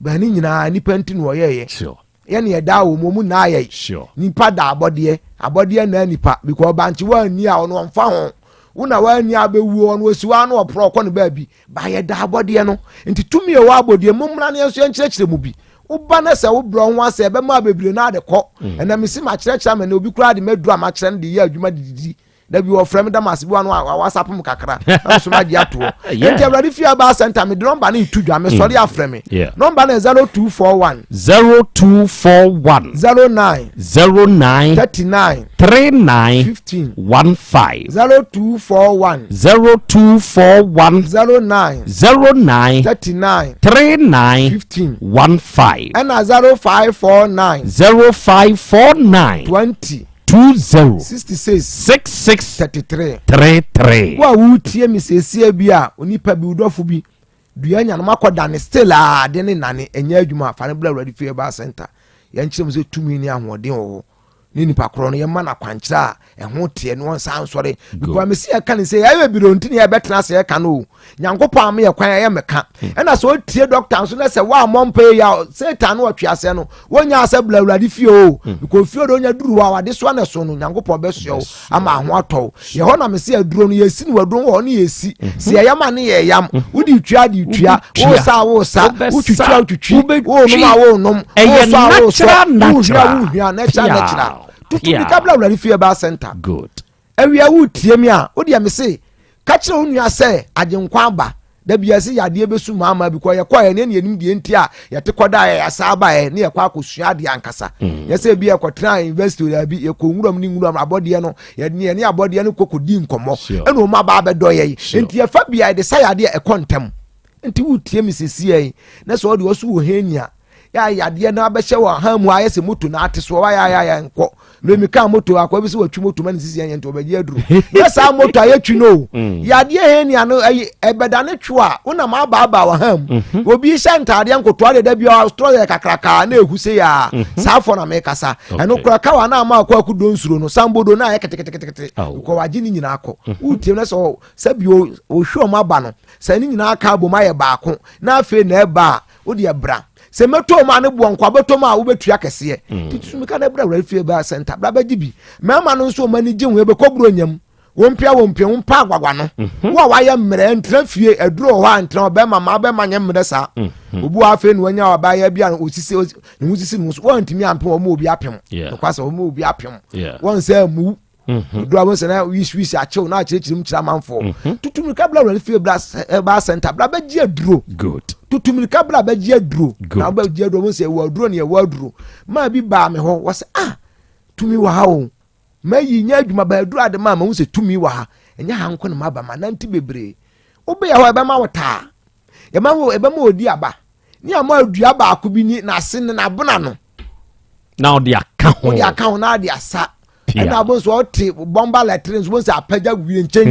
Bɛn ne nyinaa nipa nti na ɔyɛɛyɛ. Sure. Yɛ ne yɛdaa wɔ mu ɔmu naa yɛ. Sure. Nipa da abɔdeɛ abɔdeɛ naa nipa because bankye wanni a ɔno ɔmfa ho wo na wanni a bɛwuo ɔno osi wa no ɔporɔ ɔkɔ ne baabi ba yɛ da abɔdeɛ no nti tumi ɛwɔ abɔdeɛ mu mmra ne yɛn nso yɛnkyerɛkyerɛ mu bi woba na sɛ wobrɛ ho asɛ ɛbɛma bebree no ade kɔ mm. ɛna mesi makyerɛkyerɛ ama na obi koraa de maduru a makyerɛ no de yɛ adwuma de didi da bi wɔfrɛ me da mase bi wa no a whatsapp mu kakra na nso magye atoɔ nti awurade fie aba center mede nɔmba no reto dwa mesɔre mm. afrɛ me nɔmba no yɛ 0241 0241 09 09 39 39 15 15 0241 0241 09 09 39 39 15 15 ɛna 0549 0549 20 20 66 66 33 33. Wo a woretie me seesia bi a onipa bi, wo dɔfo bi, Dua nya no makɔ dane still a ade ne nane ɛnyɛ adwuma fa no bra Awurade fie herbal center. Yɛnkyerɛ mu sɛ tumi ne ahoɔden wɔ hɔ. Ne nipa korɔ no yɛma no akwankyerɛ a ɛho teɛ no ɔnsa nsɔre. Because mesi yɛka ne sɛ yɛyɛ biro nti ne yɛbɛtena ase yɛka no o. Nyankopɔn ama yɛ kwan ɛyɛ meka. Hmm. Ɛna sɛ ɔtie dɔkta nso na sɛ woammɔ mpa yi a Satan no ɔtwe aseɛ no wonya asɛ bla Awurade fie o. Hmm. Because fie de onya duru hɔ a wadesoa na so no Nyankopɔn bɛsoɛ wo ama ho atɔ wo. Yɛ hɔ na mese aduro no yɛsi no aduro wɔ hɔ ne yɛsi. Hmm. Sɛ yɛyam a ne yɛyam. Wode tua de tua. Wosa a wosa. Wotwitwi a wotwitwi. Wonom a wonom. Wosɔ a wosɔ. Wohwia a wohwia. Natural natural. Tutu mirika bla Awurade fie ba center. Good. Awia woretie me a, wo deɛ mese, ka kyerɛ wo nua sɛ Agyenkwa aba. Da bi yɛse yadeɛ bɛsu maamaa bi kɔ yɛkɔɛ ne ɛne yɛnim deɛ nti a yɛte kɔdaeɛ yɛasa abaeɛ ne yɛkɔ akɔsua adeɛ ankasa. Mm. Yɛ sɛ bi yɛkɔtena university daabi yɛkɔ nwuram ne nwuram abɔdeɛ no yɛne yɛne abɔdeɛ no kɔ kɔdi nkɔmmɔ ɛna wɔn aba abɛdɔ yɛn. Nti yɛfa bia yɛde sa yadeɛ ɛkɔ ntɛm. Nti wotie me sesie yi na sɛ ɔde ɔso wɔ henia yɛ a yadeɛ no abɛhyɛ wɔ han mu ayɛ sɛ moto na ate soɔ wayɛ ayɛ ayɛ nkɔ mmerɛ mi kaa moto akɔ bi sɛ watwi moto ma ne sisi ɛnyɛ nti ɔbɛgye aduro yɛ saa moto a yɛtwi no o mm. yadeɛ henia no ɛyi ɛbɛda ne two a wonam abaabaa wɔ han mu mhm. obi hyɛ ntaadeɛ nkotoa deɛ da bi a ɔtrɔ yɛ kakrakaa na ehu se yaa mhm. saa fɔ na mekasa ɛno kora kawa na ama akɔ akudo nsuro no sambodo na ayɛ keteketekete kɔ wagye ne nyinaa kɔ mhm. wotie no sɛ sɛbi ohwɛ ɔmo aba no sɛ ne nyinaa ka abom ayɛ baako na afei na ɛba a wo deɛ bra sɛ mɛtɔ mu a ne boɔ nkwa bɛtɔ mu a wobɛtua kɛseɛ mm. titi so meka na bra wura fie baa center bra bɛgye bi mmarima no nso wɔn ani gye ho ɛbɛkɔ buro nyam wɔn mpia wɔn mpia wɔn mpa agwagwa no mhm. wo a wayɛ mmerɛ ntena fie aduro wɔ hɔ a ntena ɔbɛrima maa bɛrima nyɛ mmerɛ saa mhm. obi wɔ afei na wanya ɔbaayɛ bi a osisi ne ho sisi ne ho so wɔntumi ampem wɔn obi apem nokwa sɛ wɔn obi apem wɔn sɛ mu Odu a wɔsɛ na wisi akyew na akyerɛkyerɛ mu kyerɛ amanfoɔ. Mhm. Tutu mirika bla wura fie bla ɛba center bla bɛgye aduro. Good. Tutu mirika bla bɛgye aduro. Na bɛgye aduro wɔn sɛ ɛwɔ aduro ne ɛwɔ aduro. Maa bi baa me hɔ wɔsɛ ah tumi wɔ ha o. Mayi nyɛ adwuma ba aduro ade maa ma wɔn sɛ tumi wɔ ha. Ɛnyɛ ha nko na ma ba ma nante bebree. Wobɛyɛ hɔ ɛbɛma wo taa. Ɛbɛma wo ɛbɛma odi aba. Ne ama adua baako bi ni n'ase ne n'abona no. Na ɔde aka ho. Ɔde aka ho na ɔde asa. ɛna abo nso ɔte bɔmba lɛtere nso wɔn sɛ apagya wie nkyɛn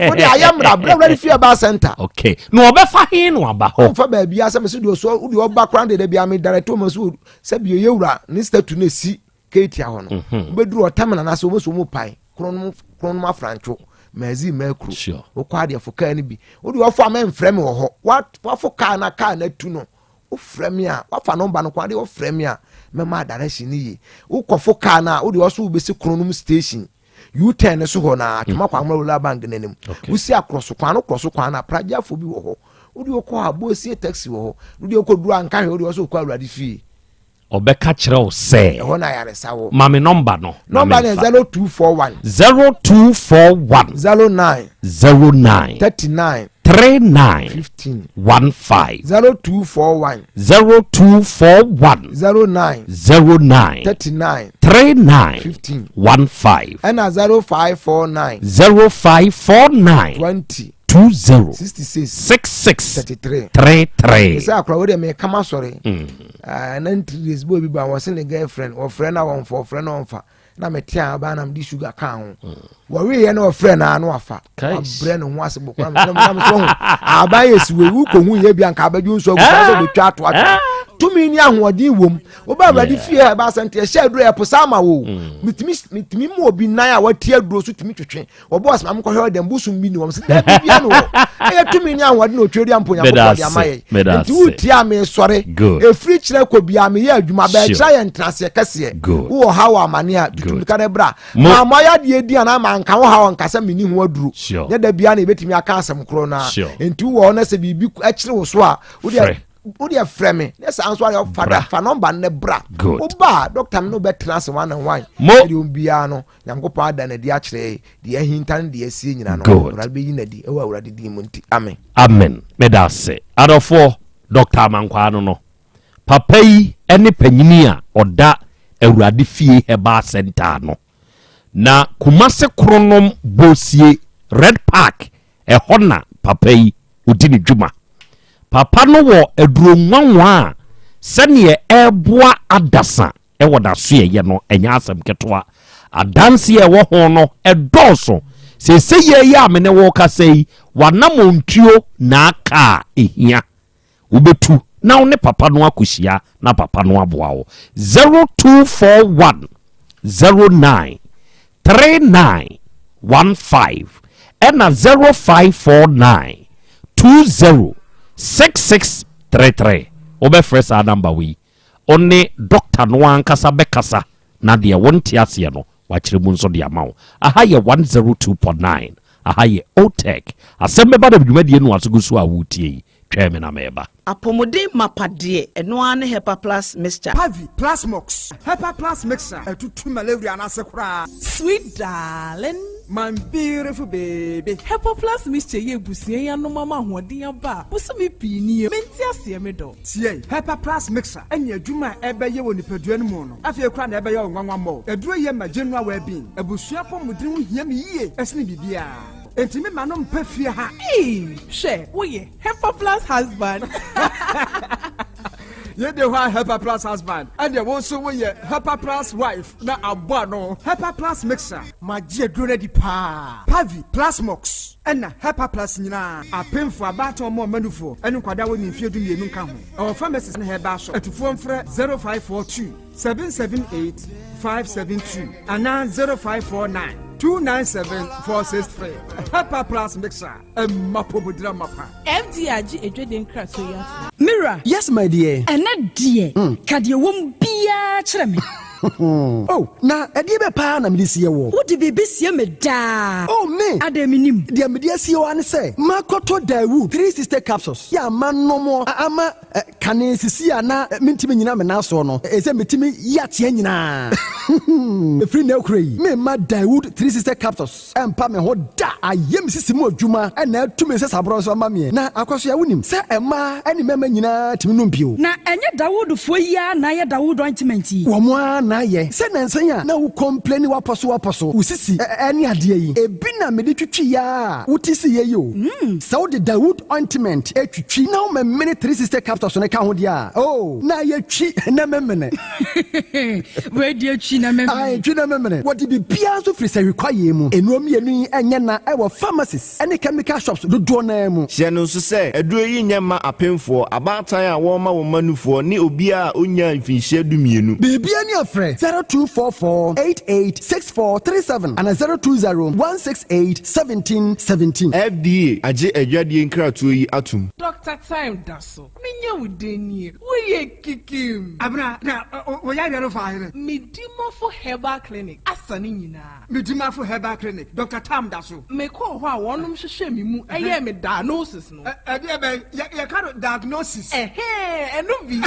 wode ayɛ mmara abira wura fie ɛba center. okay na ɔbɛfa he no aba hɔ. ɔnfa baabi asɛ mɛ sɛ deɛ ɔsɔ deɛ ɔba koraa deɛ dɛbi ame direct wɔn so sɛ bi oyɛ wura ne statue na esi keetia hɔ no mhm. wobɛduru ɔtamina n'ase wɔn so wɔn pae kronom kronom afrantwo mɛzi mɛkuro wokɔ adeɛ fo kaa no bi wode ɔfo a mɛnfrɛ mi wɔ hɔ wafo kaa na kaa na tu no Wofrɛ me a, woafa nɔmba no kwan de wofrɛ me a, mɛma direction no yie. Wokɔfo kaa no a, wode ɔso wobɛsi Kronom station. U-turn no so hɔ na Atwoma mm. Kwamra Royal Bank no anim. Wosi akorɔso kwan no korɔso kwan no apragyeafoɔ bi wɔ hɔ. Wode wokɔ a Bosie taxi wɔ hɔ. Wode wokɔduru a Nkahwɛ wode ɔso wokɔ Awurade fie. Ɔbɛka kyerɛ wo sɛ. Ɛhɔ na ayaresa wɔ. Ma me nɔmba no. Nɔmba no yɛ 0241. 0241. 09. 09. 39. 39. 15. 15. 0241. 0241. 09. 09. 39. 39. 15. 15. Ɛna 0549. 0549. 20. 20. 66. 66. 33. 33. Sɛ akora wo deɛ meka ma sɔre. Ah, na ntiri days boy bi ba wɔse ne girlfriend wɔfrɛ na wɔmfa wɔfrɛ na wɔmfa na mete a ɔbaa na mede sugar kaa ho mm. wɔweeɛ na ɔfrɛ na ano afa wabrɛ ne ho ase bɔkora mesɛ ho aban yɛ si wei wokɔhu yɛ bi anka abɛdwo nso agu saa sɛ wobɛtwa ato ato ah. tumi ne ahoɔden wom woba awurade fie a ɛba asɛnte ɛhyɛ aduro ɛpo saa ma wo mm. metumi mu obi nan a wati aduro so tumi twetwe wɔbɔ ɔsɛ maame kɔhwɛ ɔdɛm bosom bi ni wɔn sɛ dɛm bi ano wɔ ɛyɛ tumi ni ahoɔden na otwa ampo nyankopɔn de ama yɛ nti wotie a mesɔre efiri kyerɛ kɔ bia meyɛ adwuma bɛɛkyerɛ yɛ ntenaseɛ kɛseɛ wowɔ ha wɔ amane a tutu mirika no bra maama yɛ adeɛ di anaa manka wo ha wɔ nka sɛ menni ho aduro nyɛ da bia na yɛbɛtumi aka asɛm korɔ no a nti wowɔ hɔ na sɛ biribi kyere wo so a wodeɛ wodeɛ frɛ me ne saa nso ayɛ fa da fa nɔmba no bra woba a dɔkta no bɛtena ase one and one ɛdeɛ obiara no Nyankopɔn ada no adi akyerɛ yɛn, deɛ ahinta ne deɛ asie nyina no, Awurade bɛyi no adi wɔ Awurade din mu nti, amen. Amen meda ase adɔfoɔ Doctor Amankwaa no no papa yi ne panyini a ɔda Awurade fie herbal center ano na Kumase Kronom Bosie Red Park ɛhɔ na papa yi ɔdi ne dwuma papa no wɔ aduro nwanwa a sɛdeɛ ɛreboa adasa wɔ n'asoɛeɛ no, ɛnyɛ asɛm ketewa. Adanseɛ a ɛwɔ ho no dɔɔso. Seesei yɛ yi a me ne wo kasa yi, w'anammɔntuo na aka a ɛhia. Wobɛtu na wo ne papa no akɔhyia na papa no aboa wo. 0241 09 39 15 ɛna 0549 20 66 33. Wobɛfrɛ saa namba wei, wo ne dɔkta no ankasa bɛkasa na deɛ wonte aseɛ no wakyerɛ mu nso de ama wo. Aha yɛ 102.9, aha yɛ OTEC. Asɛm bɛba na dwumadie no aso gu so a wotie yi, twɛn me na meba. Apɔmuden mapa deɛ, ɛno ara ne Hepa Plus Mixture. Pavi, Plasmox, Hepa Plus Mixture, ɛtutu malaria no ase koraa. Sweet darling. My beautiful baby. Hepa Plus Mixture yi abusua yi anom ama ahoɔden aba a bosome pii nie. Mente aseɛ me dɔ. Tie, Hepa Plus Mixture ne adwuma a ɛbɛyɛ wɔ nipadua no mu no, afei koraa na ɛbɛyɛ wo nwanwa mmɔ. Aduro yi ma general well-being. Abusua apɔmuden ho hia me yie sene biribiara. Enti me ma no mpɛ fie ha. Eii hwɛ woyɛ Hepa Plus husband. Yei de hɔ a Hepa Plus husband, ɛnneɛ wo nso woyɛ Hepa Plus wife na abɔ ano. Hepa Plus Mixture. Magye aduro no adi paa. Pavi, Plasmox, ɛna Hepa Plus nyinaa. Apemfoɔ, abaatan, wɔn a wɔma nufoɔ, ne nkwadaa a wɔnni mfeɛ 12 nka ho. Ɛwɔ pharmacies ne herbal shop. Atufoɔ mfrɛ 0542 778 572 anaa 0549 297 463. Hepa Plus Mixture, ɛma apɔmuden amapa. FDA agye adwadie nkratoɔ yi atom. Me wura. Yes my dear. Ɛnɛ deɛ, ka deɛ ɛwɔ mu biara kyerɛ me. Oh, na ɛdeɛ bɛ paa na mede sie woɔ? Wode biribi sie me daa. Oh, me! Adɛn mennim? Deɛ mede asie wo ara ne sɛ, makɔtɔ Daewoo 360 capsules yɛ a manom a ama kane sisi a na mentumi nnyina me nan soɔ no, ɛsɛ metumi yi ateɛ nyinaa. Ɛfiri nnɛ rekora yi, meremma Daewoo 360 capsules ɛmpa me ho da. Ayɛ me sisi mu adwuma na atu me nsasaborɔ nso ama meɛ. Na Akwasoa, wonim sɛ mmaa ne mmarima nyinaa tumi nom bio? Na ɛnyɛ Dawoodfoɔ yi ara na ayɛ Dawood ointment yi? Wɔn ara na ayɛ. Sɛ nnansa yi a na wo complaini w'apɔ so w'apɔ so, wo sisi ne adeɛ yi, ebi na mede twitwi ara a wote siiɛ yi o. Sɛ wode Dawood ointment twitwi na womemene 360 capsules no ka ho deɛ a, oh, na ayɛ twi na memene. Wei deɛ twi na memene. Ae, twi na memene. Wɔde biribiara nso firi sahwi kwaeɛ mu. Nnuro mmienu yi nyɛ na ɛwɔ pharmacies ne chemical shops dodoɔ no ara mu. Hyɛ no nso sɛ, aduro yi nyɛ mma apemfoɔ, abaatan a wɔrema wɔn mma nufoɔ, ne obiara a ɔnnyaa mfinhyia dumienu. Biribiara ni a frɛ 0244 88 6437 anaa 020 168 17 17. FDA agye adwadie nkratoɔ yi atom. Doctor Time da so. Menya wo dɛn nie? Woyɛ kikim. Abena, na wo yareɛ no faa hene? Medimafo Herbal Clinic asa ne nyinaa. Medimafo Herbal Clinic, Doctor Tam da so. Mekɔɔ hɔ a wɔnom hwehwɛɛ me mu yɛɛ me diagnosis no. Ɛdeɛ bɛn? Yɛka no diagnosis. Ɛhɛɛ, ɛno bi.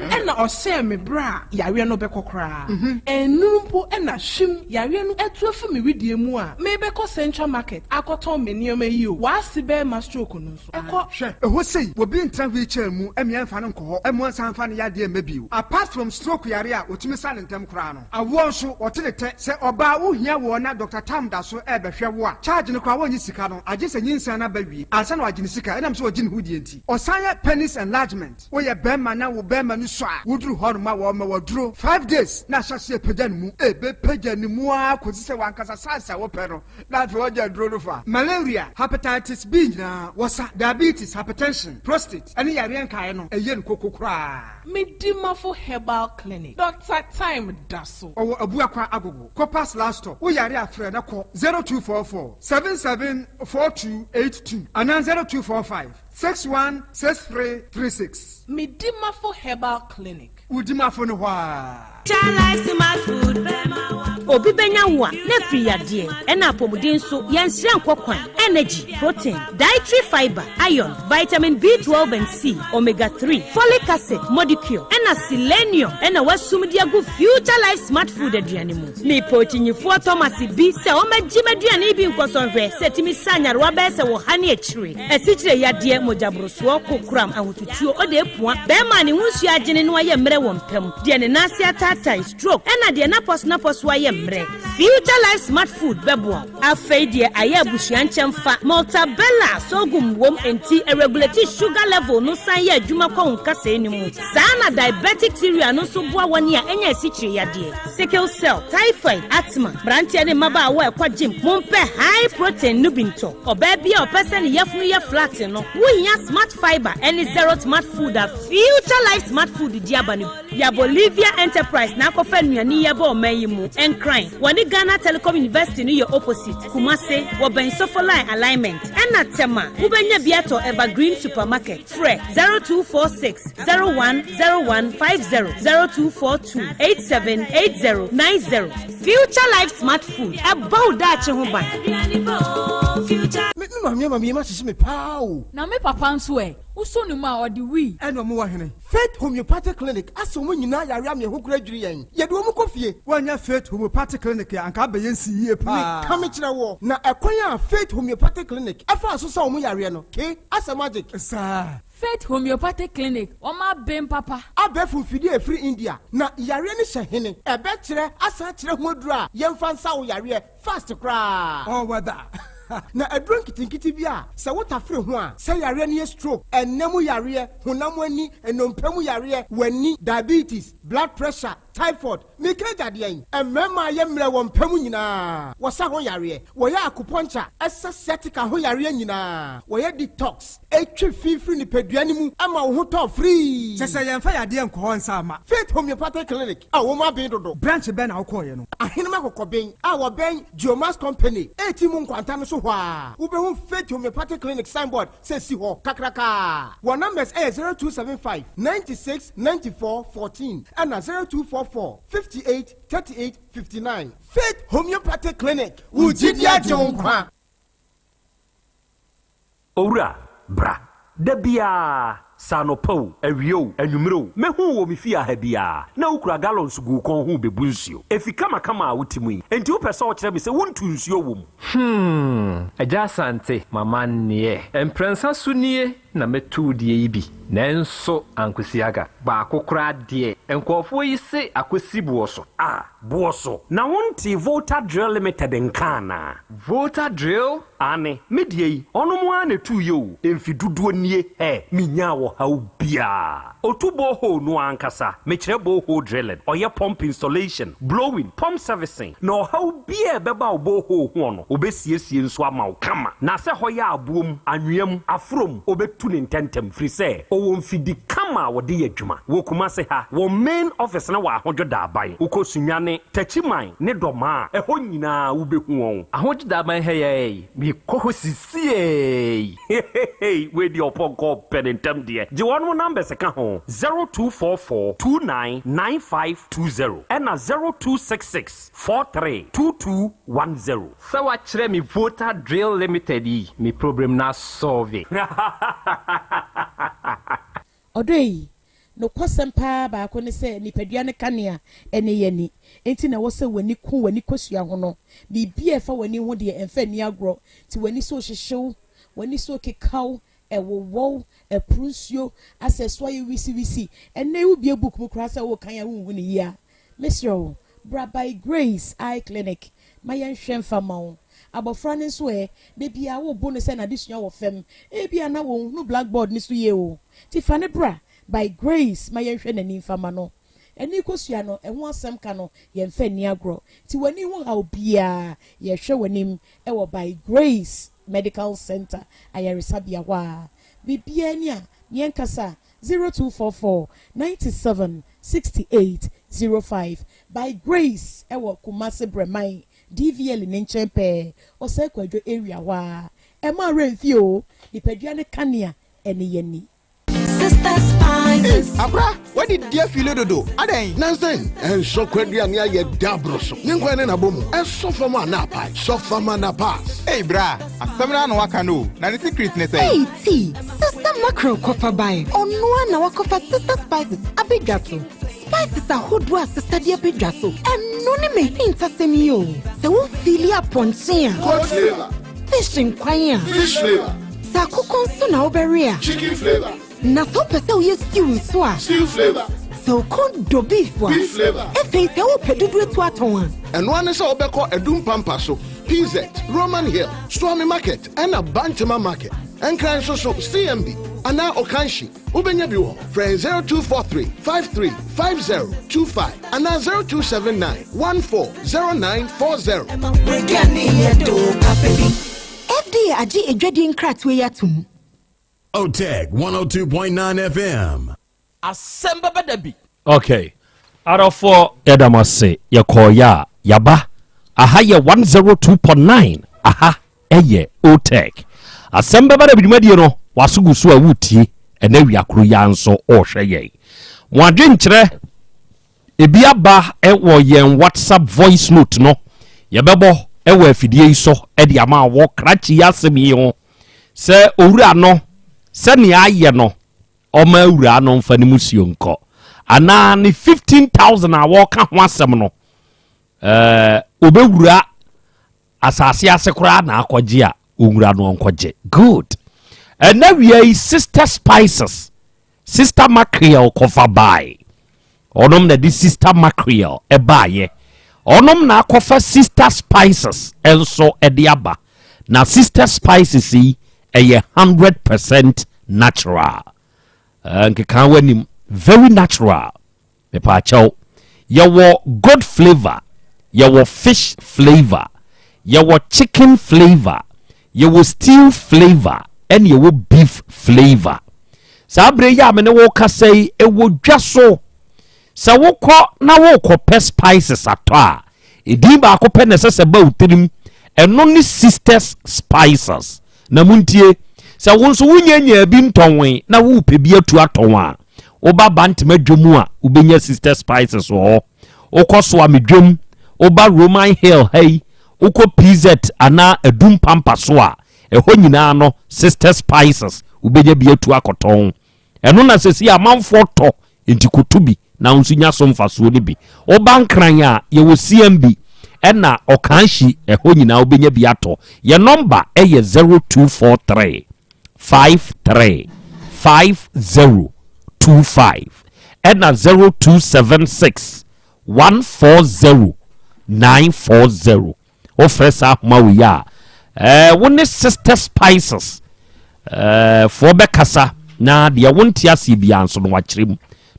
Ɛna ɔhyɛɛ me berɛ a yareɛ no bɛkɔ koraa. Ɛnnuru mpo na hwim, yareɛ no atu afi me wedeɛ mu a merebɛkɔ Central Market akɔtɔn me nneɛma yi o, w'ase bɛrima stroke no nso ɛkɔ. Hwɛ, ɛhɔ sei, obi ntena wheelchair mu mmea mfa no nkɔ hɔ mmoa nsan mfa ne yadeɛ mma bio. Apart from stroke yareɛ a wɔtumi sa no ntɛm koraa no, awoɔ nso, wɔte ne tɛ. Sɛ ɔbaa wohia woɔ na Doctor Tam da so rebɛhwɛ wo a, charge no koraa wɔnnye sika no, agye sɛ nyinsɛn no aba wie ansa na wɔagye ne sika ɛnam sɛ ɔgye ne ho die nti. Ɔsan yɛ penis enlargement. Woyɛ bɛɛma na wo bɛɛma no sua a, woduru hɔ nom a wɔma wo aduro 5 days na ahyɛ aseɛ pagya ne mu. Ɛbɛpagya ne mu ara kɔsi sɛ w'ankasa size a wopɛ no na afei wagya aduro no fa. Malaria, Hepatitis B nyinaa wɔsa, diabetes, hypertension, prostate ɛne yareɛ nkaeɛ no ɛyɛ no koko koraa. Medimafo Herbal Clinic, Doctor Time da so. Ɔwɔ Abuakwa Agogo, Copas last stop. Wo yare a frɛ na kɔ 0244 77 4282 anaa 0245. 616336. Medimafo Herbal Clinic. Wo dimafo no hɔ aa. Obi bɛnya wo a, na afiri yadeɛ, ɛna apɔmuden nso, yɛnsrɛ nkɔ kwan. Energy, protein, dietary fiber, iron, vitamin B12 and C, omega 3, folic acid, modicure, ɛna selenium ɛna wasum de agu Future Life Smart Food aduane mu. Mepɛ okyinyifoɔ Thomas bi sɛ ɔmmɛgye m'aduane yi bi nkɔsɔ nhwɛ sɛ ɛtumi sa nyarewa bɛyɛ sɛ wɔ ha ne akyire. Asikyire yadeɛ, mogyaborosoɔ, kokoram, ahotutuo, odeepua, bɛɛma a ne ho nsuo agyene na wayɛ mmerɛ wɔ mpa mu, deɛ ne nan ase ataatae, stroke, ɛna deɛ n'apɔsonapɔso ayɛ mmerɛ. Future Life Smart Food bɛboa wo. Afei deɛ ayɛ abusua nkyɛmfa. Maltabella sorghum wom enti ɛregulate sugar level no san yɛ adwuma kɔ wo nkasɛɛ no mu. Saa na diabetic cereal no nso boa wɔn a anya asikyire yadeɛ, sickle cell, typhoid, asthma. Mmeranteɛ ne mmabaawa a ɛkɔ gym, mompɛ high protein no bi ntɔ. Ɔbaa bi a ɔpɛ sɛ ne yafunu yɛ flat no, wohia Smart Fibre ne Zero Smart Food a Future Life Smart Food de aba no bi. Ya Bolivia Enterprise na akɔfa nnuane yi aba ɔman yi mu. Nkran, wɔne Ghana Telecom University no yɛ opposite. Kumase, wɔbɛn Sofoline Alignment. Ɛna Tema, wobɛnya bi atɔ Evergreen Supermarket. Frɛ 0246 010150, 0242 878090. Future Life Smart Food, ɛbɔ wo daakye ho ban. Me me maame ama me yam ahyehye me paa o. Na me papa nso ɛ? Wosɔ ne mu a, ɔde wii. Ɛna ɔmo wɔ hene? Faith Homeopathic Clinic asa wɔn nyinaa yare ama yɛn ho kora adwiri yɛn. Yɛde wɔn kɔ fie. Woannya Faith Homeopathic Clinic a, anka abɛyɛ nsi yie paa. Meka mekyerɛ woɔ, na ɛkwan a Faith Homeopathic Clinic faa so sa wɔn yareɛ no, ke, asɛ magic. Saa. Faith Homeopathic Clinic, wɔn aben papa. Abɛɛfo mfidie a ɛfiri India, na yareɛ no hyɛ hene? Ɛbɛkyerɛ asan akyerɛ ho aduro a yɛmfa nsa wo yareɛ fast koraa. All weather. Na aduro nketenkete bi a sɛ wotafere ho a, sɛ yareɛ no yɛ stroke, ɛnna mu yareɛ, honam ani, nnompe mu yareɛ, w'ani, diabetes, blood pressure, typhoid, meka agya deɛn? Mmarima a yɛ mmerɛ wɔ mpa mu nyinaa, wɔsa ho yareɛ, wɔyɛ acupuncture, ɛsa sciatica ho yareɛ nyinaa, wɔyɛ detox, ɛtwe fi firi nipadua no mu ma wo ho tɔ firii. Kyɛ sɛ yɛmfa yadeɛ nkɔ hɔ nsa mma. Faith Homeopathic Clinic a wɔn aben dodo. Branch bɛn na wokɔeɛ no? Ahenem Akɔkɔben a wɔbɛn Geomax Company a mu nkwanta no so hɔ a, wobɛhu Faith Homeopathic Clinic signboard sɛ si hɔ kakrakaa. Wɔn numbers yɛ 0275 96 94 14 ɛna 0244 58 38 59. Faith Homeopathic Clinic, wo gyidi agye wo nkwa. Owura, bra. Da biara, sɛ anɔpa o, awia o, anwummere o, mɛhu wo wɔ me fie ha biara, na wokura gallons gu wo kɔn ho rebebu nsuo. Efi kamakama a wote mu yi, enti wopɛ sɛ wokyerɛ me sɛ wontu nsuo wɔ mu? Hmm, Agya Asante, m'amanneɛ. Mprɛnsa so nie na mɛtu wo deɛ yi bi, nanso ankosi aga. Baako koraa deɛ, nkurɔfoɔ yi se akɔsi boɔ so. Ah, boɔ so. Na wontee Volta Drill Limited nka anaa? Volta Drill? Aane, me deɛ yi, ɔnom ara na ɛtuiɛ o, mfe dodoɔ nie, hɛ, menyaa ɔhaw biara. Ɔtu borehole no ara ankasa, mekyerɛ borehole drilling, ɔyɛ pump installation, blowing, pump servicing, na ɔhaw biara a ɛbɛba wo borehole hoɔ no, ɔbɛsiesie nso ama wo kama. Na sɛ hɔ yɛ aboɔ mu, anwea mu, aforɔ mu, ɔbɛtu no ntɛntɛm, firi sɛ ɔwɔ mfidi kama a wɔde yɛ adwuma. Wɔ Kumase ha, wɔn main office no wɔ Ahodwo Daaban. Wokɔ Sunyani, Techiman ne Dɔmaa a, ɛhɔ nyinaa wobɛhu wɔn. Ahodwo Daaban ha yi ara yi, mekɔ hɔ sisiei. Hehehe wei deɛ ɔpɔnkɔ pɛ ne ntɛm deɛ. Gye wɔnom numbers ka ho, 0244 29 9520 ɛna 0266 43 2210. Sɛ wakyerɛ me Volta Drill Limited yi, me problem no asɔlve. Ɔdɔ yi, nokwasɛm paa baako ne sɛ nipadua no kanea ne yɛn ani. Enti na ɛwɔ sɛ w'ani ku w'ani kosua ho no. Biribi a ɛfa w'ani ho deɛ, ɛmfa nni agorɔ. Nti w'ani so rehyehye wo, w'ani so rekeka wo, ɛwowɔ wo, ɛporo nsuo, asɛ ɛso ayɛ wisiwisi. Ɛnnɛ yi wobue book mu koraa sɛ worekan a wonhu no yie a, mesrɛ wo, bra By Grace Eye Clinic ma yɛnhwɛ mfa mma wo. Abɔfra no nso ɛ, da biara wobo no sɛ n'adesua wɔ fam. Ebia na ɔnhunu blackboard no so yie o. Nti fa no bra By Grace ma yɛnhwɛ n'ani mfa mma no. Ani kosua no, ɛho asɛm ka no, yɛmfa nni agorɔ. Nti w'ani ho haw biara, yɛhwɛ w'anim wɔ By Grace Medical Center ayaresabea hɔ a. Biribiara ni a, yɛnkasa 0244 97 68 05. By Grace wɔ Kumasi Brɛman DVL ne nkyɛn pɛɛ, Osei Kwadwo area hɔ ara. Ɛmma wo werɛ mfi o, nipadua no kanea ne yɛn ani. Sister Spices. Ei, akora, wadi di afile dodo. Adɛn? Nansen, ɛnsɔ kwaduane ayɛ da aboro so. Ne nkwan ne n'abɔ mu. Ɛsɔ fam a na apae. Sɔ fam a na pass. Ei, bra, asɛm no ara na waka no o. Na ne secret ne sɛn? Ei, T, Sister Mackerel kɔfa bae. Ɔno ara na wakɔfa Sister Spices abɛdwa so. Spices ahodoɔ a sista de abɛdwa so, ɛno ne m'ahintasɛm yi o. Sɛ wo feeli apɔnkye a. Goat flavour. Fish nkwan a. Fish flavour. Sɛ akokɔ nso na wobɛwe a. Chicken flavour. Na sɛ wopɛ sɛ woyɛ stew nso a. Stew flavour. Sɛ Sɛ wo kɔn dɔ beef a. Beef flavour. Afei sɛ wopɛ dodoɔ atu atɔn a. Ɛno ara ne sɛ wobɛkɔ Adum Pampa so, PZ, Roman Hill, Suame Market ɛna Bantama Market. Nkran nso so, CMB anaa Okanshi, wobɛnya bi wɔ hɔ. Frɛ yɛn 0243 53 50 25 anaa 0279 14 0940. FDA agye adwadie nkratoɔ yi atom. Otec 102.9 FM. Asɛm bɛba da bi. Ok adɔfoɔ yɛda mo ase yɛkɔɔyɛ a yaba aha yɛ 102.9 aha ɛyɛ otec asɛm bɛba da bi dwumadie no waso gu so a wotie ɛnɛ wia koro yi ara nso ɔrehwɛ yɛn mo adwenkyerɛ ebi aba ɛwɔ yɛn whatsapp voice note no yɛbɛbɔ ɛwɔ afidie yi so ɛde ama wɔ krakye yi asɛm yi ho sɛ owura no sɛnea ayɛ no ɔma awuraa no mfa ne musuo nkɔ anaa ne 15000 a wɔka ho asɛm no ɛɛ obɛwura asase ase koraa na akɔgye a owura no ɔnkɔgye good ɛnɛ wia yi sister spices sister mackerel kɔfa bae ɔnom na de sister mackerel ɛbaayɛ ɔnom na akɔfa sister spices nso ɛde aba na sister spices yi ɛyɛ 100% natural nkeka w'anim very natural mepaakyɛw yɛwɔ good flavour yɛwɔ fish flavour yɛwɔ chicken flavour yɛwɔ stew flavour ɛne yɛwɔ beef flavour saa berɛ yi a me ne wo kasa yi ɛwɔ dwa so sɛ wokɔ na wokɔpɛ spices atɔ a ɛdin baako pɛ na ɛsɛ sɛ ba wo tirim ɛno ne sisters spices na montie sɛ wo nso wonyanya bi ntɔnwe na wopɛ bi atu atɔn a woba bantama dwom a wobɛnya sister spices wɔ hɔ wokɔ soame dwom woba roman hill ha yi wokɔ pz anaa adum pampa so a ɛhɔ nyinaa no sister spices wobɛnya bi atu akɔtɔn ɛno na sɛsi amanfoɔ tɔ nti koto bi na wo nso nya so mfasoɔ no bi woba nkran a yɛwɔ cmb ɛna ɔkanhyi ɛhɔ nyinaa wobɛnya bi atɔ yɛ nɔmba ɛyɛ 0243 53 5025 ɛna 0276 140 940 wofrɛ saa ahoma wei a ɛɛ wo ne sister spices ɛɛ foɔ bɛkasa na deɛ wonte aseɛ biara nso no wakyerɛ mu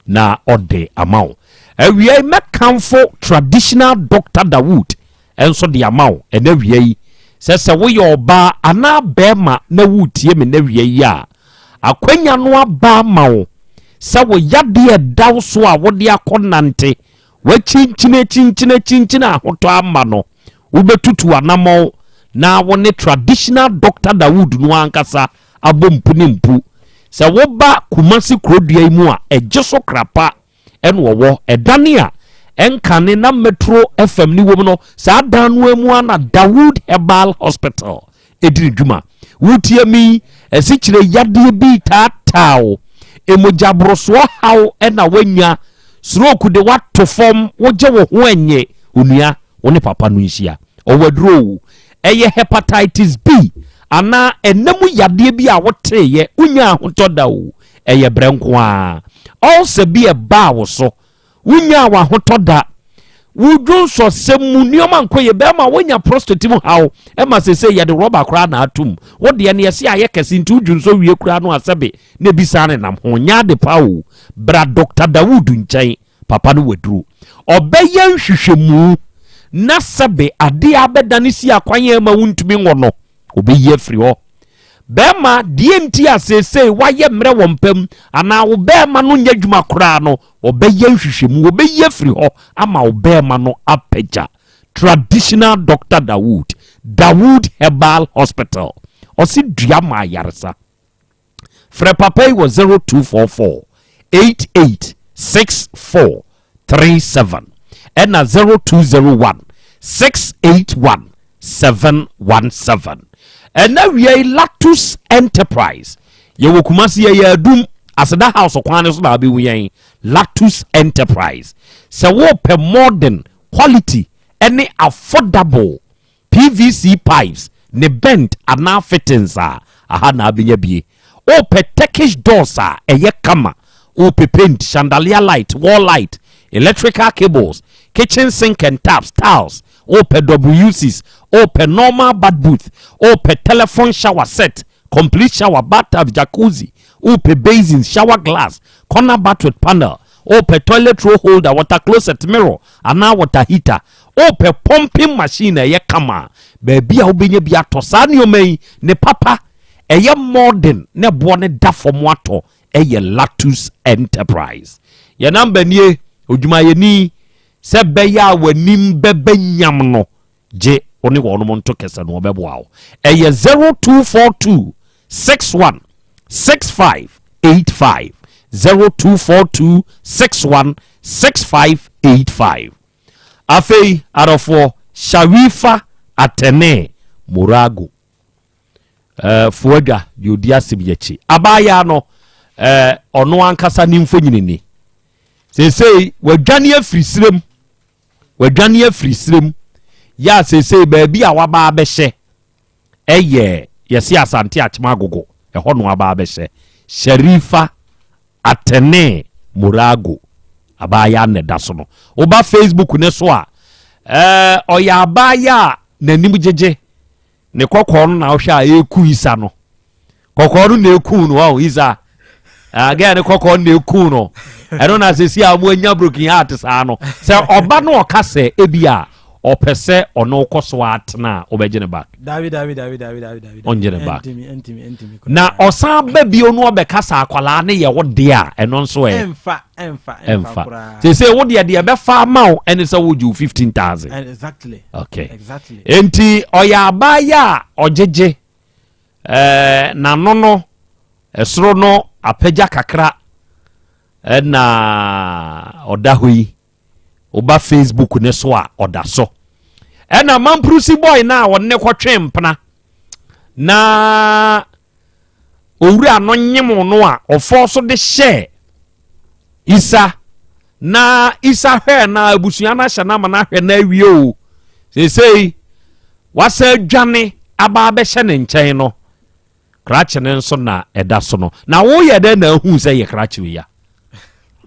na ɔde ama wo awia yi mɛkamfo traditional doctor dawood nso de ama wo ɛna awia yi sɛ sɛ woyɛ ɔbaa anaa bɛrima na woretie me na awia yi a akwanya no aba ama wo sɛ wo yadeɛ ɛda wo so a wode akɔ nante wakyinkyini kyinkyini kyinkyini ahotɔ ama no wobɛtutu anammɔn na wo ne traditional doctor dawood no ankasa abɔ mpu ne mpu sɛ woba kumasi kurodua yi mu a ɛgye so krapa ɛna ɔwɔ ɛdane a ɛnkane na metro fm ne wom no saa dan no mu a na dawood herbal hospital ɛdi ne dwuma wotie mi ɛsikyerɛ yadeɛ bi taataa wo emogya haw ɛna wanya stroke de wato fam wogye wo ho ɛnyɛ onua wo ne papa no nhyia ɔwɔ aduro o ɛyɛ hepatitis b anaa ɛnam yadeɛ bi a woteeɛ wonya ahotɔ da o ɛyɛ brɛ nko a ɔlsɛ bi ɛbaa wo so wonya w'ahotɔ da wodwo nsɔsɛm mu nneɛma nkɔ yɛ bɛrima wonya prostate mu haw ɛma sese yɛde rɔba koraa na atom wodeɛ no yɛse ayɛ kɛse nti wodwo nsɔ wie koraa no asɛbe na ebi saa ne nam ho nyɛ ade pa o bra dr dawood nkyɛn papa no waduro ɔbɛyɛ nhwehwɛmu na sɛbe adeɛ abɛda ne si akwan yɛn ma wontumi nwɔ no ɔbɛyi afiri hɔ bɛrima deɛ nti a seesei wayɛ mmerɛ wɔ mpam anaa wo bɛrima no nyɛ adwuma koraa no ɔbɛyɛ nhwehwɛmu ɔbɛyi afiri hɔ ama wo bɛrima no apagya traditional doctor dawood dawood herbal hospital ɔsi dua ma ayaresa frɛ papa yi wɔ 0244 88 64 37 ɛna 0201 681 717 ɛna wia yi latus enterprise yɛwɔ kumasi yɛyɛ adum aseda house kwan no so na abɛwu yɛn latus enterprise sɛ wopɛ modern quality ɛne affordable pvc pipes ne bent anaa fittings a aha na abɛnya bie wopɛ turkish doors a ɛyɛ kama Wopɛ paint, chandelier light, wall light, electrical cables, kitchen sink and taps, tiles, wopɛ WCs, wopɛ normal bath booth, wopɛ telephone shower set, complete shower, bathtub, jacuzzi, wopɛ basins, shower glass, corner bath with panel, wopɛ toilet roll holder, water closet, mirror, anaa water heater, wopɛ pumping machine a ɛyɛ kama a, baabi a wobɛnya bi atɔ saa nneɛma yi ne papa, ɛyɛ modern na ɛboɔ no da fam atɔ ɛyɛ Latus Enterprise. Yɛn namba nie, odwumayɛni, sɛ bɛyɛ a w'anim bɛbɛ nyam no, gye wo ne wɔnom nto kɛsɛ no wɔbɛboa wo. Ɛyɛ 0242 61 65 85, 0242 61 65 85. Afei adɔfoɔ, Sharifa Atene Morago. Eh, Foadwa deɛ ɔdi asɛm yi akyi. Abaayaa no, eh, ɔno ankasa ne mfonyini ni. Seesei wadwane afiri serem, wadwane afiri serem. Yɛ a seesei baabi a waba abɛhyɛ ɛyɛ yɛse Asante Akyem Agogo, ɛhɔ no aba abɛhyɛ. Sharifa Atene Morago, abaayaa na ɛda so no. Woba Facebook ne so a, eh, ɔyɛ abaayaa a n'anim gyegye. Ne kɔkɔɔ no na wohwɛ a ɛku isa no kɔkɔɔ no na ɛku no ɔn isa agɛ ne kɔkɔɔ no na ɛku no ɛno na sɛsi a wɔn anya broken heart saa no sɛ ɔba no ɔka sɛ ebi a ɔpɛ sɛ ɔno kɔ so atena a wobɛgye ne back. Dabi dabi dabi dabi dabi dabi. Ɔngye ne back. Ɛntumi ɛntumi ɛntumi. Na ɔsan ba bio no ɔbɛka sɛ akwadaa ne yɛ wo deɛ a ɛno nso ɛ. Ɛnfa ɛnfa ɛnfa koraa. Sese wo deɛ deɛ ɛbɛfa ama wo ɛne sɛ wogye wo 15,000. Exactly. Okay. Exactly. Enti ɔyɛ abaayɛ a ɔgyegye ɛɛ n'ano no ɛsoro no apagya kakra ɛna ɔda hɔ yi woba Facebook ne so a ɔda so ɛna mampurusi boy no a ɔne ne kɔtwe mpena na owura no nyem no a ɔfɔɔ so de hyɛɛ Isa na Isa hwɛɛ na abusua no ahyɛ no ama no ahwɛ no awie o seesei wasa adwane aba abɛhyɛ ne nkyɛn no krakye no nso na ɛda so no na woyɛ dɛn na ahu sɛ yɛ krakye wei a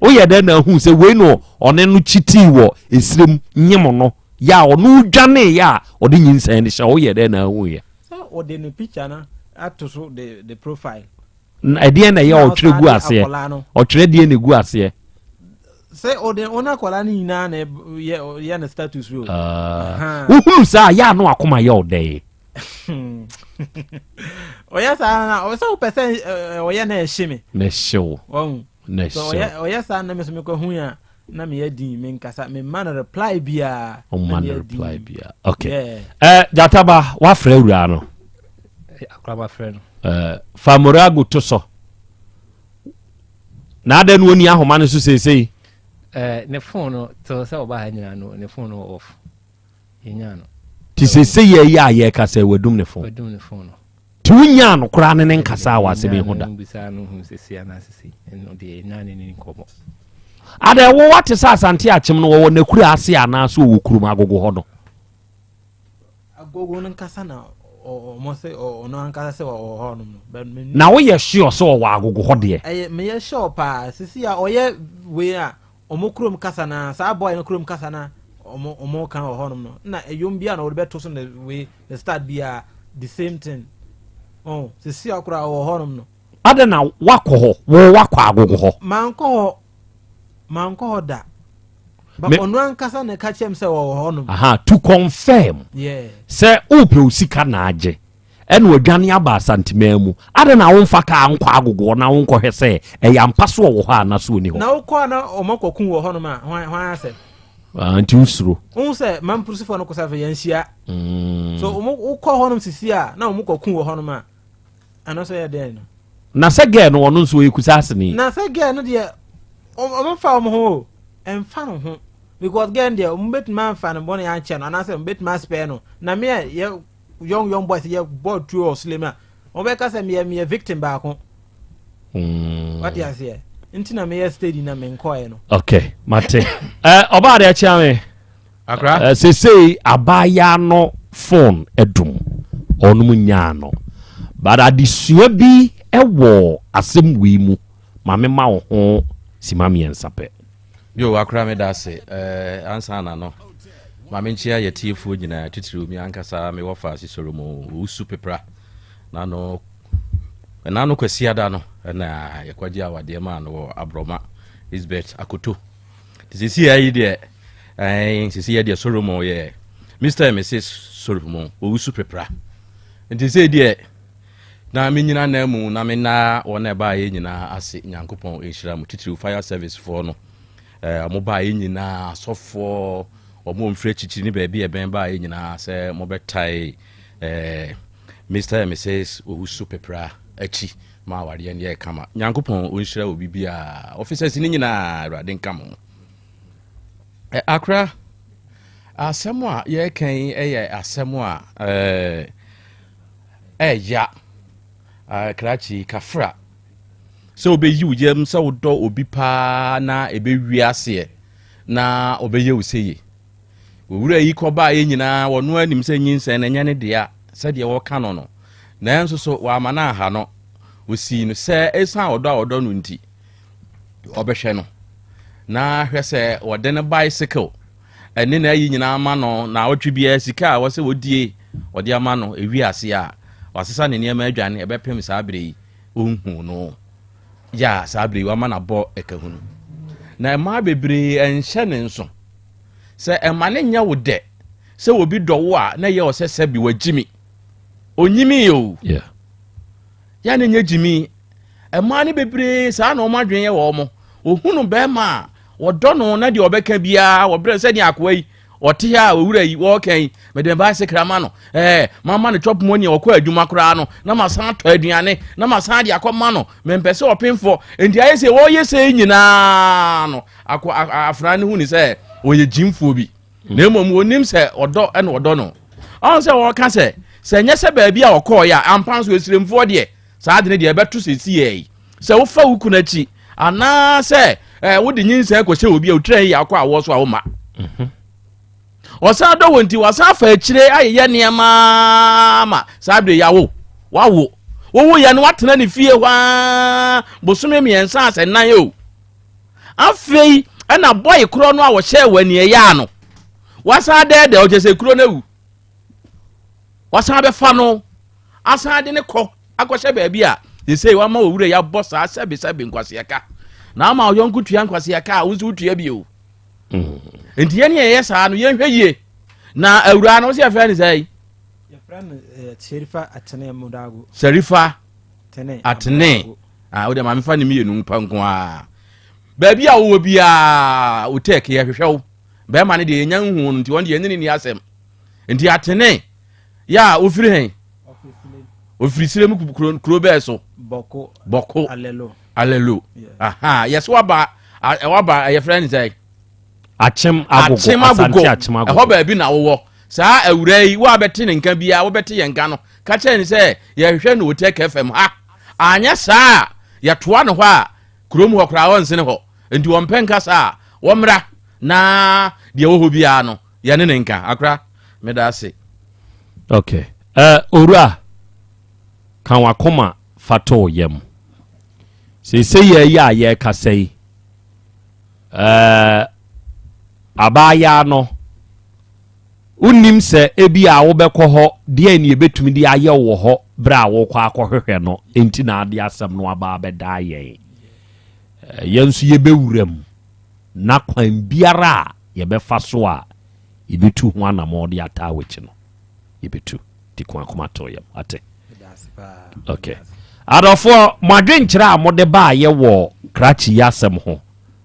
woyɛ dɛn na ahu sɛ wei no ɔne no kyitii wɔ esirem nyem no yɛ a ɔno dwane yɛ a ɔde nyinsɛn no hyɛ woyɛ dɛn na ahu yɛ Sɛ ɔde ne picture no ato so de de profile. Na ɛdeɛn na ɛyɛ ɔtwerɛ gu aseɛ? Ɔtwerɛ deɛn na ɛgu aseɛ? Sɛ ɔde ɔne akwadaa no nyinaa na yɛ yɛ ne status o. Ah. Wohunu saa yɛ ano akoma yɛ ɔdɛn? Ɔyɛ saa na ɔsɛ wopɛ sɛ ɔyɛ na ɛhye me. Na ɛhye wo. Na ɛhye wo. Ɔyɛ saa na me so mekɔ hu a na meyɛ din menkasa memma no reply biara. Ɔmma no reply biara. Okay. Yeah. Eh, Jataba, wafrɛ awuraa no. Eh, akora mafrɛ no. Eh, fa Morago to so. Na adɛn no ɔni ahoma no so seesei? Eh, ne phone no, till sɛ ɔba ha nyinaa no, ne phone no wɔ off. Yɛnyaa no. Ti seesei yɛ yi a yɛreka sɛ wadum ne phone. Wadum ne phone no. Nti wonyaa no koraa ne ne nkasaa wɔ asɛm yi ho da? Adɛn wo wate sɛ Asante Akyem no wɔwɔ n'akura ase anaa sɛ ɔwɔ kurom agogo hɔ no? Agogo no nkasa na ɔmo sɛ ɔno ankasa sɛ ɔwɔ hɔ nom no. Na woyɛ sure sɛ ɔwɔ agogo hɔ deɛ? Ɛyɛ meyɛ sure paa sisi a ɔyɛ wei a Ɔmo kurom kasa no ara, saa boy no kurom kasa no a ɔmo ɔmo ka wɔ hɔnom no, na ɛyom biara na ɔde bɛto so ne wei ne start biara the same thing. Oh, sisi a koraa ɔwɔ hɔnom no. Adɛn na wakɔ hɔ? Wo wakɔ agogo hɔ? Mankɔ hɔ, mankɔ hɔ da. But ɔno ankasa na ɛka kyerɛ me sɛ ɔwɔ hɔnom. Aha, to confirm. Yeah. Sɛ wopɛ wo sika na agye. Ɛna wadwane aba Asanteman mu. Adɛn na womfa kaa nkɔ agogoɔ na wonkɔhwɛ sɛ ɛyɛ ampa so ɔwɔ hɔ anaa so ɔni hɔ? Na wokɔ a na wɔn akɔku wɔ hɔnom a, hwan hwan asɛm? Ah, nti wosuro. Wohu sɛ mampurusifoɔ no kɔsa fɛ yɛnhyia. So wɔn wokɔ hɔnom sisi a na wɔn kɔku wɔ hɔnom a, ɛno nso yɛ dɛn no? Na sɛ gɛɛ no ɔno nso ɔyɛ kusaaseni. Na sɛ gɛɛ no deɛ wɔn mfa wɔn ho o, ɛmfa no ho because gɛɛ no deɛ wɔn bɛtumi amfa no bɔne ankyɛ no anaasɛ wɔn bɛtumi aspɛɛ no na me a yɛ young young boys yɛ bɔ tuo wɔ sule mu a wɔn bɛka sɛ meyɛ meyɛ victim baako wate aseɛ nti na meyɛ steady na menkɔɛ no. Okay mate eh, ɔbaa deɛ kyea me akra eh, sesei abaayaa no phone adum ɔnom nyaa no but adesua bi wɔ asɛm wei mu ma mema wo ho. Sima mmiɛnsa pɛ. Yo, akora meda ase. Eh, ansa na no, ma menkyea yɛtiefoɔ nyinaa, titiriw me ankasa me wɔfa Sisoro mu Owusu Pepra. Na no, ɛna no Kwasiada no, ɛna yɛkɔgye awadeɛ maa no wɔ Aborɔma, Lisbeth Akoto. Nti sisi yi deɛ, eh, sisi yɛ deɛ Solomon yɛ Mr. and Mrs. Solomon Owusu Pepra. Nti sɛ deɛ, Na me nyina nan mu na me nna wɔn a ɛbaeɛ nyinaa ase Nyankopɔn nhyira mo titiriw fire service foɔ no eh, wɔn baeɛ nyinaa asɔfoɔ wɔn a wɔmfiri akyirikyiri ne baabi a ɛbɛn baeɛ nyinaa sɛ mobɛtae eh, Mr. and Mrs. Owusu Pepra akyi ma awareɛ no yɛ kama Nyankopɔn ɔnhyira obi biara officers no nyinaa Awurade nka mo eh, akora asɛm a yɛreka yi yɛ asɛm a eh, Ɛya, krakye, kafra, sɛ wobɛyi wo yam sɛ wodɔ obi paa na ɛbɛwie aseɛ na ɔbɛyɛ wo sɛye. Owura yi kɔbaeɛ nyinaa wɔno anim sɛ nyinsɛn no ɛnyɛ ne dea sɛdeɛ wɔka no no, nanso so wama no anha no. Ɔsii no sɛ ɛsiane ɔdɔ a ɔdɔ no nti ɔbɛhwɛ no na hwɛ sɛ wɔde no bicycle ɛne n'ayi nyinaa ma no naawɔtwe biara sika a wɔsɛ wɔdie wɔde ama no ewi ase a wasesa ne nneɛma adwane ɛbɛpem saa berɛ yi ɔnhu no yɛ a saa berɛ yi wama no abɔ ɛkahunu na mmaa bebree ɛnhyɛ ne nso sɛ ɛma ne nyɛ wo dɛ sɛ obi dɔ wo a na ɛyɛ ɔsɛ sɛbi wagyimi onyimi o yeah. yɛ ne nyɛ gyimi Mmaa no bebree saa na wɔn adwene yɛ wɔn. Ohunu bɛrima a wɔdɔ no na deɛ ɔbɛka biara wɔbrɛ sɛdeɛ akoa yi ɔte ha a owura yi wɔreka yi mede me bicycle ama no ɛɛ mama no chop money ɔkɔ adwuma koraa no na masan atɔ aduane na masan de akɔma no mempɛ sɛ ɔpemfoɔ nti ayɛ sɛ wɔyɛ sɛ nyinaa no akɔ afra no hu ne sɛ ɔyɛ gyimfoɔ bi na mmom wɔnim sɛ ɔdɔ ɛna ɔdɔ no ɔn sɛ wɔka sɛ sɛ nyɛ sɛ baabi a ɔkɔɔ yɛ a ampa nso esiremfoɔ deɛ Saa ade no deɛ ɛbɛto seesei yi. Sɛ wofa wo kunu akyi anaasɛ eh, wode nyinsɛn kɔhyɛ obi a otira yi akɔ awoɔ so a woma. Mhm. Ɔsan dɔ wɔ nti wasan afa akyire ayeyɛ nneɛma ma saa bere yi awo wawo wowo yɛ no watena ne fie hɔ ara bosome mmiɛnsa asɛ nan o afei ɛna bɔe korɔ no a wɔhyɛɛ wɔ aniɛyaa no wasan dɛɛdɛɛ ɔkyɛ sɛ kuro no awu wasan bɛfa no asan de ne kɔ akɔhyɛ baabi a sesei wama owura yi abɔ saa sɛbesɛbe nkwaseɛ ka na ama ɔyɔnko tua nkwaseɛ ka a wo nso wotua bi o mm. nti yɛne yɛyɛ saa no yɛnhwɛ yie na awura no wo sɛ yɛfrɛ no sɛ yi eh, Sherifa Atene ah, wode ma mefa ne mmienu mpa nko a baabi a wowɔ biaa wotɛk yɛhwehwɛ wo bɛrima no deɛ yɛnya nhu no nti wɔn deɛ yɛne ne ni asɛm nti Atene Yɛ a wofiri hɛn? Ofiri sire mu kuro kuro bɛɛ so. Bɔko. Bɔko. Alelo. Alelo. Aha yɛsɛ waba waba yɛfrɛ ne sɛ. Akyem agogo. Akyem agogo. Akyem agogo. Ɛhɔ baabi na wowɔ. Saa awura yi wo a bɛte ne nka biara wobɛte yɛn nka no ka kyerɛ ne sɛ yɛhwehwɛ no wɔ Tech FM ha. Anyɛ saa a yɛtoa no hɔ a kurom hɔ koraa ɔnsene hɔ. Nti wɔmpɛ nka saa a wɔmmra na deɛ ɛwɔ hɔ biara no yɛne ne nka. Akora. Meda ase. Okay. Uh, Owura, ka wakoma fa to wo yam. Seesei yɛ yi a yɛrekasa yi, uh, abaayaa no, wonnim sɛ ebi a wobɛkɔ hɔ deɛ ne yɛbɛtumi de ayɛ wɔ hɔ berɛ a wokɔ akɔhwehwɛ no nti na ade asɛm no aba abɛdaa yɛn. Eh, yɛn nso yɛbɛwura mu na kwan biara a yɛbɛfa so a yɛbɛtu ho anamɔn de ataa w'akyi no yɛbɛtu nti ko akoma to yam ate ok adɔfoɔ mo adwenkyerɛ a mode baayɛ wɔ krakye yi asɛm ho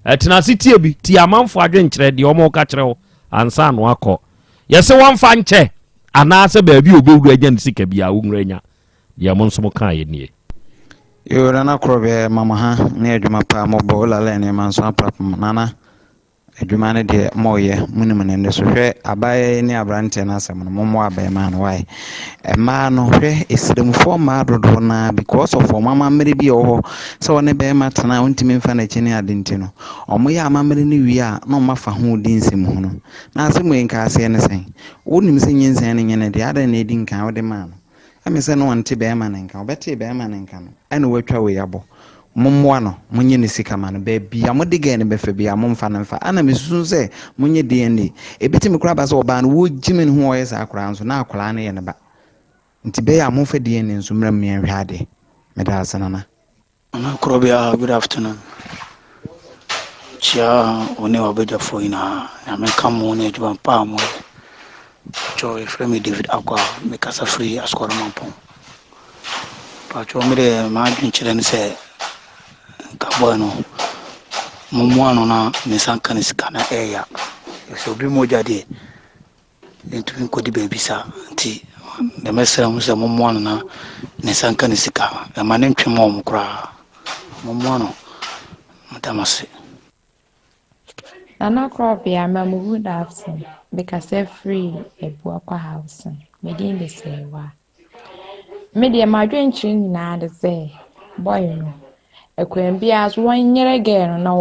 ɛtena ase tie bi tie amanfoɔ adwenkyerɛ deɛ ɔmo ka kyerɛ wo ansa no akɔ yɛse wɔmfa nkyɛ anaasɛ baabi a obɛwura anya ne sika biara wonwura nya deɛ mo nso mo kaeɛ nie. Yoo nana korɔbea mama ha ne adwuma paa mobɔ olala nneɛma nso aprapam nana Adwuma no deɛ moyɛ, monim no nnɛ so. Hwɛ abaayewa yi ne aberanteɛ no asɛm no, mommoa abarimaa no why? Mmaa no, hwɛ esremfoɔ mmaa dodoɔ no ara because of wɔn amammerɛ bi a ɛwɔ hɔ sɛ wɔne barima tena a wɔntumi mfa n'akyi ne ade nti no, wɔyɛ amammerɛ no wie a na wɔafa ho redi nsɛmhunu. Na asɛm wei nka aseɛ ne sɛn? Wonim sɛ nyinsɛn no nyɛ ne dea, adɛn na ɛdi nkan wode maa no? Ɛme sɛ na ɔnte barima no nka, ɔbɛtee barima no nka no ɛna watwa wei abɔ. Mommoa no, monyɛ ne sika ma no. Baabi a mode girl no bɛfa biara, momfa no mfa. Ana mesusu sɛ monyɛ DNA. Ɛbɛtumi koraa aba sɛ ɔbaa no wɔgyimi ne ho a ɔyɛ saa koraa nso, na akwadaa no yɛ ne ba. Nti bɛyɛ a momfa DNA nso mmra mu yɛnhwɛ adeɛ. Meda ase Nana. Nana Korɔbea good afternoon. Kyia wo ne w'abadwafoɔ nyinaa. Nyame nka mo ne adwuma pa a moyɛ. Pakyɛw yɛfrɛ me David Akwa, mekasa firi Asukɔrɔ Mampɔn. Pakyɛw me deɛ m'adwene kyerɛ ne sɛ nka boy no mommoa no na ne nsa nka ne sika na ɛɛya. Sɛ obi mogya deɛ ɛntumi nkɔdi baabi saa nti deɛ mɛsrɛ mo sɛ mommoa no na ne nsa nka ne sika. Ɛma ne ntwe mma wɔn koraa. Mommoa no. Meda mo ase. Nana Korɔbea ma mo good afternoon. Mekasa firi Abuakwa Housing. Me din de Sɛɛwa. Me deɛ m'adwenkyerɛ nyinaa de sɛ boy no ɛkwan biara so wɔnyere girl no na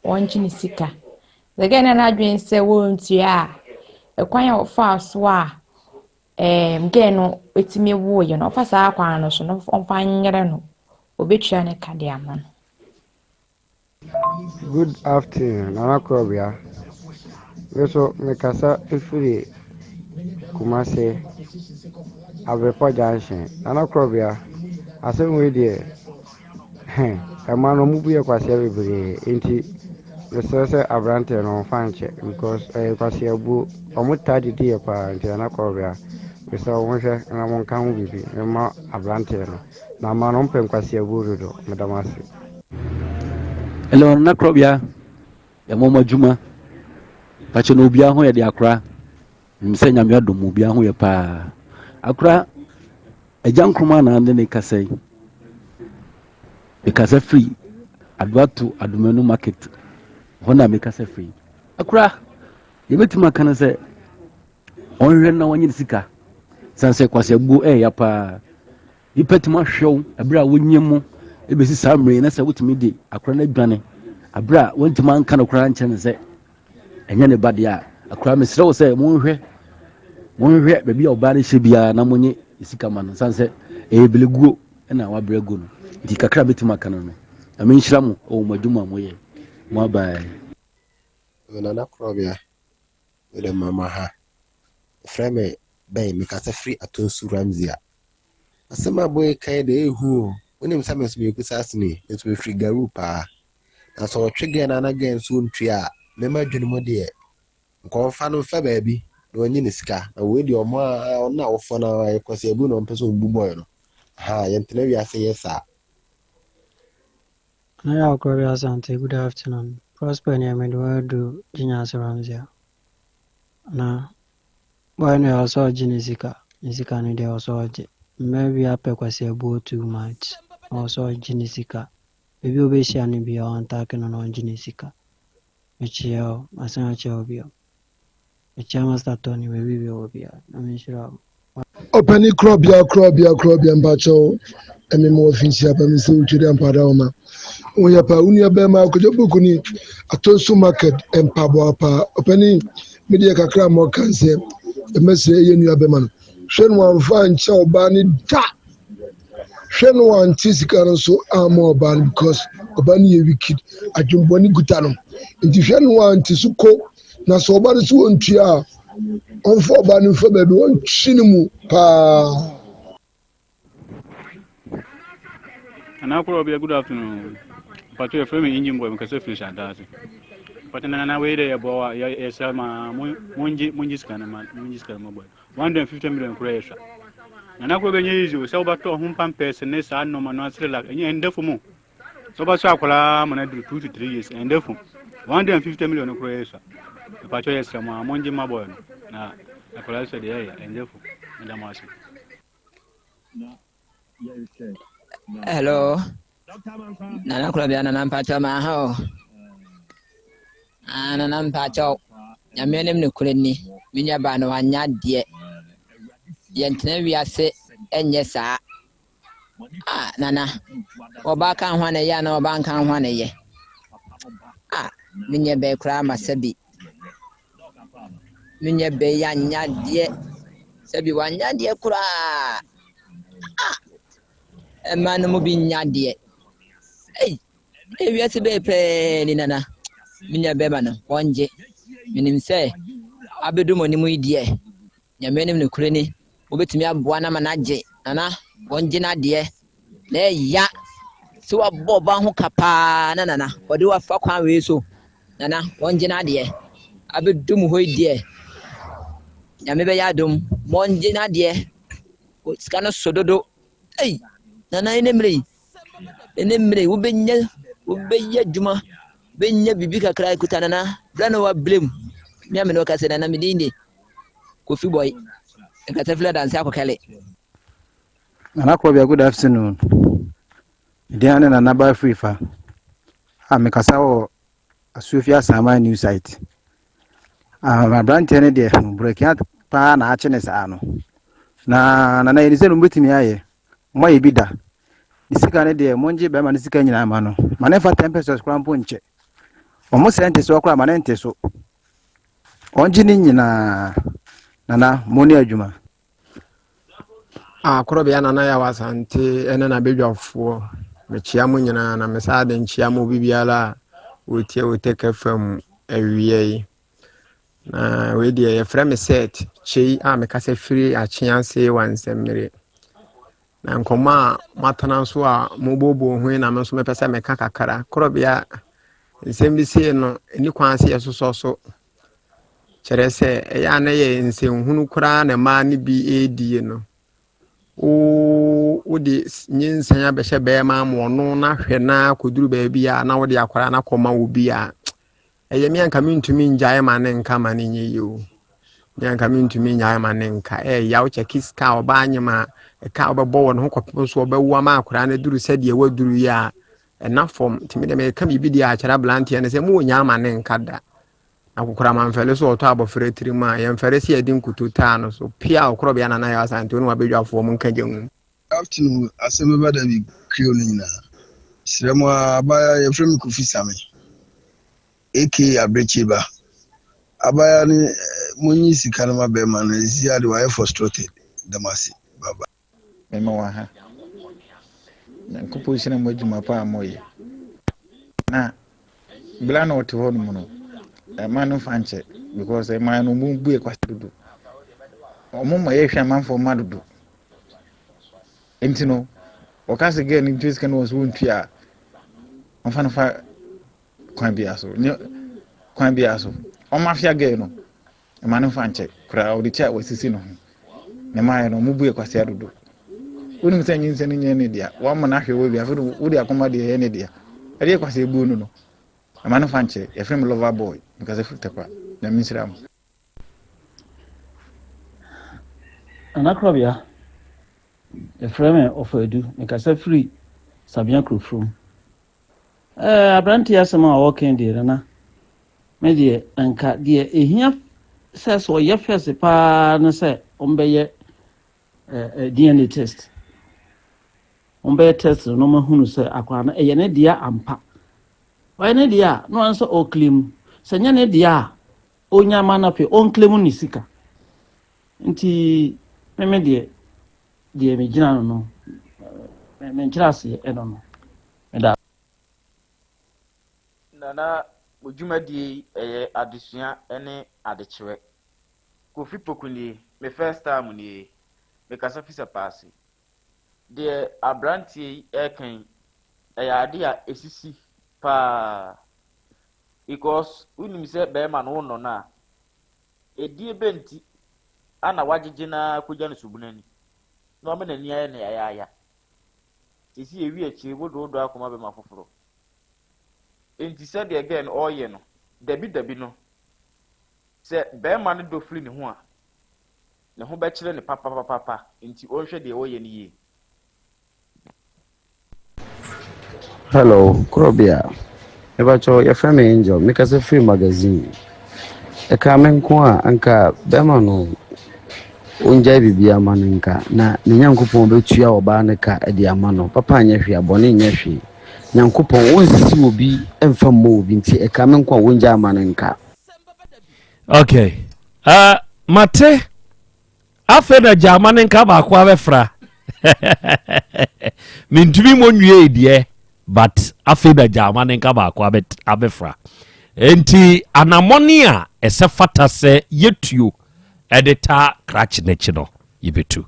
wɔngye ne sika. Sɛ girl no n'adwene sɛ wɔntua a, ɛkwan a ɔfaa so a ɛɛm girl no etumi woeɛ no ɔfa saa kwan no so na ɔmfa nyere no, obetua ne ka de ama no. Good afternoon Nana Korɔbea. Me nso mekasa firi Kumasi, Abirepɔ Junction. Nana Korɔbea, asɛm wei deɛ, hɛn, ɛma no ɔmo bu yɛ kwasea bebree nti mesrɛ sɛ aberanteɛ no ɔmfa nkyɛ because ɛyɛ kwasea buo. Ɔmo taa didi yɛ paa nti Nana Korɔbea, mesrɛ wo monhwɛ na monka ho biribi mma aberanteɛ no. Na ama no ɔmpɛ nkwaseabuo dodo. Meda mo ase. Hello, Nana Krɔbea. Yɛmmɔ mo adwuma. Pakyɛ na obiara ho yɛ de akora. Nim sɛ Nyame adom mu obiara ho yɛ paa. Akora, Agya Nkrumah na ne ne kasa yi. Mekasa firi Adoato Adomanu market. Hɔ na mekasa firi. Akora, yɛbɛtumi aka no sɛ ɔnhwɛ na wanyɛ ne sika. Sane sɛ kwaseabuo ɛɛya paa. Nnipa tumi ahwɛ wo ɛberɛ a wonyɛ mu ɛbɛsi saa mmerɛ yi na sɛ wotumi de akora no adwane aberɛ a wontumi anka no koraa nkyerɛ no sɛ ɛnyɛ ne ba deɛ a akora mesrɛ wo sɛ monhwɛ monhwɛ baabi a ɔbaa no hyɛ biara na monye sika ma no sane sɛ ɛyɛ beleguo ɛna wabrɛ agu no nti kakra bɛtumi aka no no Nyame nhyira mo wɔ mo adwuma a moyɛ mo abae. Nana Korɔbea, mede mama ha. Frɛ me bɛn mekasa firi Atonsu Ramsey a. Asɛm a boy ka yi deɛ ɛyɛ hu o. Wonim sɛ me nso meyɛ Kusasini, me nso mefiri Garu paa. Na sɛ ɔtwe gɛn na na gɛn nso ntua a, me m'adwene mu deɛ, nka ɔmfa no mfa baabi na ɔnye ne sika. Na wei deɛ ɔmo a ɔno na awofoɔ no ara yɛ kwasi abu na ɔmpɛ sɛ ɔmbu boy no. Aha, yɛntena wiase nyɛ saa. Nana Yaw Korɔbea Asante, good afternoon. Prosper neɛ mede wo adu Gyinyase Ramsey a. Na Boy no ɔsɛ ɔgye ne sika, ne sika no deɛ ɔsɛ ɔgye. Mmaa bi apɛ kwasiabuo too much, ɔsɛ ɔgye ne sika. Baabi a ɔbɛhyia no biara ɔntake no na ɔngye ne sika. Mekyea wo, masan akyea wo bio. Mekyea Master Tony baabi biara ɔwɔ biara, Nyame nhyira wo. Ɔpɛni korɔbea korɔbea korɔbea mpakyɛw ɛmi mo wɔ finhyia pa mi sɛ wotwa dɛ mpa da wɔma woyɛ pa wo nua bɛrima akɔgya book ni atonso market mpaboa paa ɔpɛni me deɛ kakra ma ɔka nsɛ ɛmɛsrɛ ɛyɛ nua bɛrima no hwɛ no amfa ankyɛ ɔbaa ne da hwɛ no ante sika no so ama ɔbaa no because ɔbaa no yɛ wicked adwembɔne kuta no nti hwɛ no ante so ko Na sɛ ɔba no so ɔntua a, ɔmfa ɔbaa no mfa baabi ɔntwe no mu paa. Nana Korɔ bia good afternoon. Mpacho yɛfrɛ me engine boy mekasa firi Hyadaase. Mpacho nana na wei dɛ yɛboa wa yɛsrɛ ma mongye mongye sika no ma mongye sika no ma boy. 150 million koraa yɛ sua. Nana Korɔ bɛnyɛ easy o sɛ wobɛtɔ ho pampers ne saa nneɛma no asere la ɛnyɛ ɛndɛ fam o. Sɛ wobɛsɔ akwadaa ma no aduru 2 to 3 years ɛndɛ fam. 150 million no koraa yɛ sua. Mpacho yɛsrɛ mo a mongye ma boy no na akwadaa sɛ deɛ ɛyɛ ɛndɛ fam. Meda mo ase. Hello. Nana Korɔbea Nana mpakyɛw ma ha o. Ah, Nana mpakyɛw. Nyame anim no korɛ ni. Me nua baa no wanyɛ adeɛ. Yɛntena wiase ɛnyɛ saa. Ah, Nana. Ɔbaa ka ho na ɛyɛ anaa ɔbaa nka ho na ɛyɛ. Ah, me nua bɛɛ koraa ma sɛbi. Me nua bɛɛ yɛ anyɛ adeɛ. Sɛbi wanyɛ adeɛ koraa. Ah! Mmaa no mu bi nyɛ adeɛ. Ei, ewiase bɛyɛ pɛɛ ni nana. Me nua bɛrima no, wɔngye. Menim sɛ abɛdu mo anim yi deɛ, Nyame anim nokorɛ ni, wobɛtumi aboa no ama no agye. Nana, wɔngye n'adeɛ. Na ɛya sɛ wabɔ ɔba ho ka paa na nana, wɔde wafa kwan wei so. Nana, wɔngye n'adeɛ. Abɛdu mo hɔ yi deɛ, Nyame bɛyɛ adom, wɔngye n'adeɛ. Sika no so dodo. Ei, nana ɛnɛ mmerɛ yi, ɛnɛ mmerɛ yi, wobɛnya, wobɛyɛ adwuma, wobɛnya biribi kakra kuta nana, berɛ na wabrɛ mu. Me a me ne wo kasa nana, me din de Kofi Boy, nkasa firi adanse akɔkɛle. Nana Krobea, good afternoon. Me din ne Nana Ba Afrifa. A mekasa wɔ Asuofi Asaman new site. Ah, aberanteɛ no deɛ, brɛkia paa na akye ne saa no. Na nana yɛni sɛ no mobɛtumi ayɛ. Moayɛ bi da. Ne sika no deɛ, mongye bɛrima no sika nyinaa ma no. Ma ne mfa 10 pesos koraa mpo nkyɛ. Ɔmo sɛ nte soɔ koraa ma ne nte so. Ɔngye ne nyinaa. Nana, mo ne adwuma. A Korɔbea Nana Yaw Asante ne n'abadwafoɔ, mekyea mo nyinaa na mesaa de nkyea mo obi biara a ɔretie Otec FM awia yi. Na wei deɛ yɛfrɛ me Seth Kyei a mekasa firi Akyease wɔ Nsɛmmere. Na nkɔmmɔ a moatena so a mobooboo ho yi na me nso mepɛ sɛ meka kakra. Korɔbea nsɛm bi sei no, ɛni kwan sɛ yɛsosɔ so. Kyerɛ sɛ, ɛyɛ a na ɛyɛ nsɛnhunu koraa na mmaa no bi redie no. Wo wode nyinsɛn abɛhyɛ bɛrima ama ɔno na hwɛ na akɔduru baabi a na wode akwadaa no akɔma wo bi a, ɛyɛ me anka mentumi ngyae ma ne nka ma ne nyɛ yie o. Me anka mentumi ngyae ma ne nka. Ɛyɛ wo kyɛke sika a ɔbaa nyem a ɛka a wobɛbɔ wɔ ne ho kɔpem so ɔbɛwo ama akwadaa no aduru sɛdeɛ waduru yi a ɛna fam. Nti me deɛ meka biribi deɛ akyerɛ aberanteɛ no sɛ mowɔ nyaa ma ne nka da. Na kokoram amfɛre sɛ ɔtɔ abɔfra tirim a, yɛmfɛre sɛ yɛde nkuto taa no so. Pia ɔkorɔbea Nana Yaw Asante wo ne w'abadwafoɔ mo nka gya ngum. Afternoon asɛm bɛba da bi crew no nyinaa srɛ mo aa abaayewa yɛfrɛ me Kofi Same aka Abirekyie ba abaayewa no monyi sika no ma bɛɛma no sisi ade wayɛ frustrated da mo ase bye bye. Mema wo aha. Nyankopɔn nhyira mo adwuma pa a moyɛ. Na bla na ɔte hɔ nom no, ɛma no mfa nkyɛ because ɛma no mu bue kwasa dodo. Ɔmo ma yɛhwɛ amanfoɔ ma dodo. Nti no, wɔka sɛ girl no ntua sika no wɔn so wɔntua a, ɔmfa no fa kwan biara so. Nyɛ kwan biara so. Ɔmafia girl no. Mma no mfa nkyɛ koraa, ɔde kyɛ a wasisi ne ho. Ne mmaeɛ no, wɔbu yɛ kwasea dodo. Wonim sɛ nyinsɛn no nyɛ ne dea, woama no ahwɛ wɔ bi, afei de wode akɔma deɛ ɛyɛ ne dea. Ɛdeɛ kwasea buo no no. Mma no mfa nkyɛ. Yɛfrɛ me lover boy. Mekasa firi Tarkwa. Nyame nhyira mo. Nana Korɔbea, yɛfrɛ me Ɔfa Adu, mekasa firi Sabea Kurofurom. Ɛɛ aberanteɛ asɛm a ɔreka deɛ nana, me deɛ nka deɛ ɛhia sɛ sɛ ɔyɛ fɛs paa ne sɛ ɔmbɛyɛ ɛɛ DNA test. Ɔmbɛyɛ test no na ɔmahunu sɛ akwadaa no ɛyɛ ne deɛ ampa. Ɔyɛ ne deɛ a na ɔno sɛ ɔclaim. Sɛ nyɛ ne deɛ a ɔnya ma no afei ɔnclaim ne sika. Nti me me deɛ deɛ megyina no no menkyerɛ aseɛ ɛno no. Meda Nana mo dwumadie yi ɛyɛ adesua ne adekyerɛ. Kofi Poku nie, me first time nie, me kasa fi Sapaase. Deɛ abranteɛ yi ɛreka yi ɛyɛ adeɛ a ɛsisi paa because wonim sɛ bɛrima no wonnɔ no a, ɛdie bɛ nti ana wagyegye no ara kɔgya no subunu ani na wama n'ani ayɛ no yayaaya. Sisi ewi akyire wode wo dɔ akɔma bɛma foforɔ. Enti sɛdeɛ girl no ɔreyɛ no dabi dabi no sɛ bɛrima no dɔ firi ne ho a ne ho bɛkyerɛ no papapapapa nti ɔnhwɛ deɛ ɔreyɛ no yie. Hello, Korɔbea. Mepakyɛw, yɛfrɛ me Angel. Mekasa firi magazine. Ɛkaa me nko a, anka bɛrima no ongyae biribiara ma no nka, na ne Nyankopɔn bɛtua ɔbaa no ka de ama no. Papa nyɛ hwee, abɔne nyɛ hwee. Nyankopɔn, onsisi obi mfa mmɔ obi nti, ɛkaa me nko a, wongyae ma no nka. Okay. Uh, mate afei na gyama ne nka baako abɛfra mentumi mmɔ nwie deɛ. But afei na gyaama ne nka baako abɛfra. Enti anammɔne a ɛsɛ fata sɛ yɛtuo de taa krakye no akyi no, yɛbɛtu.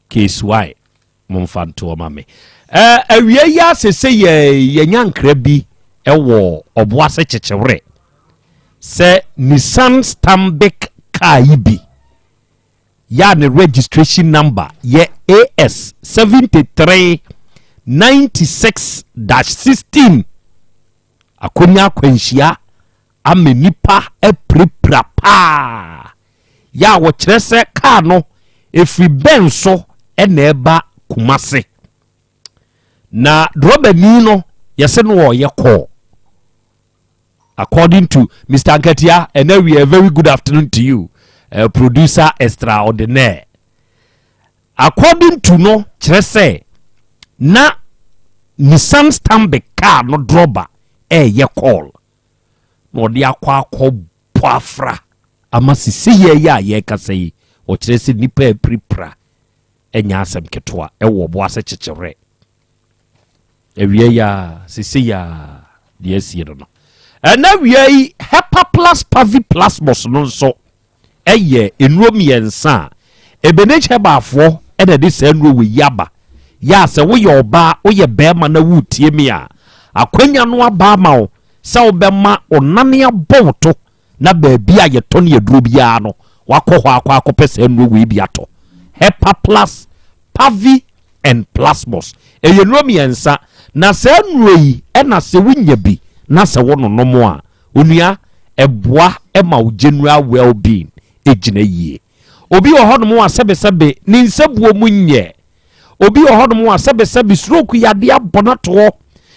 Case Y, momfa ntoɔ ma me. Awia yi ara sese yɛ yɛnya nkra bi wɔ Ɔboase Kyekyewerɛ sɛ Nissan Stanbic car yi bi yɛ a ne registration number yɛ AS 73 96 16 akonya akwanhyia ama nnipa apirapira paa yɛ a wɔkyerɛ sɛ kaa no ɛfiri bɛn so na ɛba Kumase na drɔbani no yɛsɛ no ɔyɛ kɔɔ According to Mister Nkatia, ɛnɛ we a very good afternoon to you, uh, producer extraordinaire. According to no, kyerɛ sɛ na Nissan Stanbic car no drɔba ɛɛyɛ call na ɔde akɔ akɔ bɔ afra ama sisi yɛ yɛ a yɛrekasa yi ɔkyerɛ sɛ nipa apirapira ɛnyɛ asɛm ketewa ɛwɔ ɔbo ase kyekyewerɛ. Awia yi a sese yi a deɛ asie no no ɛna awia yi Hepaplus paviplasmus no nso ɛyɛ nnuro mmiɛnsa a Ebenage Herbaafoɔ ɛna ɛde saa nnuro wɔ yi aba yɛ a sɛ woyɛ ɔbaa woyɛ bɛrima na woretie me a akwanya no aba ama wo sɛ wobɛma ɔnane abɔ wo to na baabi a yɛtɔ ne aduro biara no wakɔ hɔ akɔ akɔpɛ saa nnuro wei bi atɔ Hepaplus pavi and plasmos. Ɛyɛ nnuro mmiɛnsa, na saa nnuro yi na sɛ wonya bi na sɛ wononom a, onua, ɛboa ma wo general well-being gyina yie. Obi wɔ hɔnom a sɛbesɛbe ne nsabuo mu nyɛ. Obi wɔ hɔnom a sɛbesɛbe stroke yadeɛ abɔ no ato hɔ.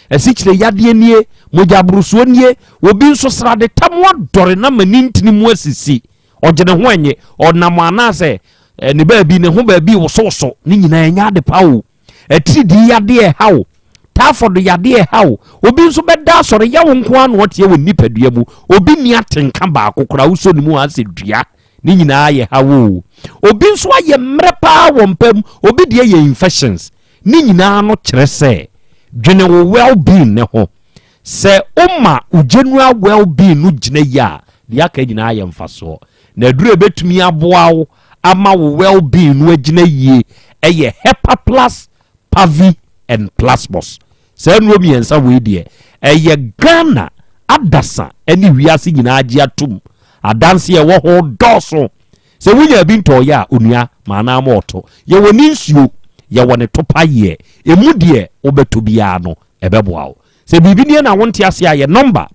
Asikyire yadeɛ nie, mogyaborosoɔ nie, obi nso sradetam adɔre no ama ne ntini mu asisi. Ɔgye ne ho ɛnye, ɔnam anaasɛ eh, ne baabi ne ho baabi wosowoso ne nyinaa ɛnyɛ ade pa o. Atiridii yadeɛ ɛha o, typhoid yadeɛ ɛha o. Obi nso bɛda asɔre yɛ wo nko ara na ɔteɛ wɔ nipadua mu. Obi nni atenka baako koraa wosɔ ne mu asɛ dua. Ne nyinaa yɛ haw o. Obi nso ayɛ mmerɛ paa wɔ mpa mu, obi deɛ yɛ infections. Ne nyinaa no kyerɛ sɛ dwene wo well being ne ho. Sɛ woma wo general well being no gyina yie a, deɛ aka nyinaa yɛ mfasoɔ. Na aduru a ɛbɛtumi aboa wo ama wo well being no agyina yie yɛ Hepaplus, Pavi and Plasmos. Saa nnuro mmiɛnsa wei deɛ, ɛyɛ Ghana adasa ne wiase nyinaa agye atom. Adanseɛ ɛwɔ ho dɔɔso. Sɛ wonya bi ntɔɔyɛ a, onua, ma anaa ma ɔto. Yɛwɔ ne nsuo, yɛwɔ ne topayeɛ. Ɛmu deɛ wobɛtɔ biara no, ɛbɛboa wo. Sɛ biribi nie na wonte aseɛ a, yɛ nɔmba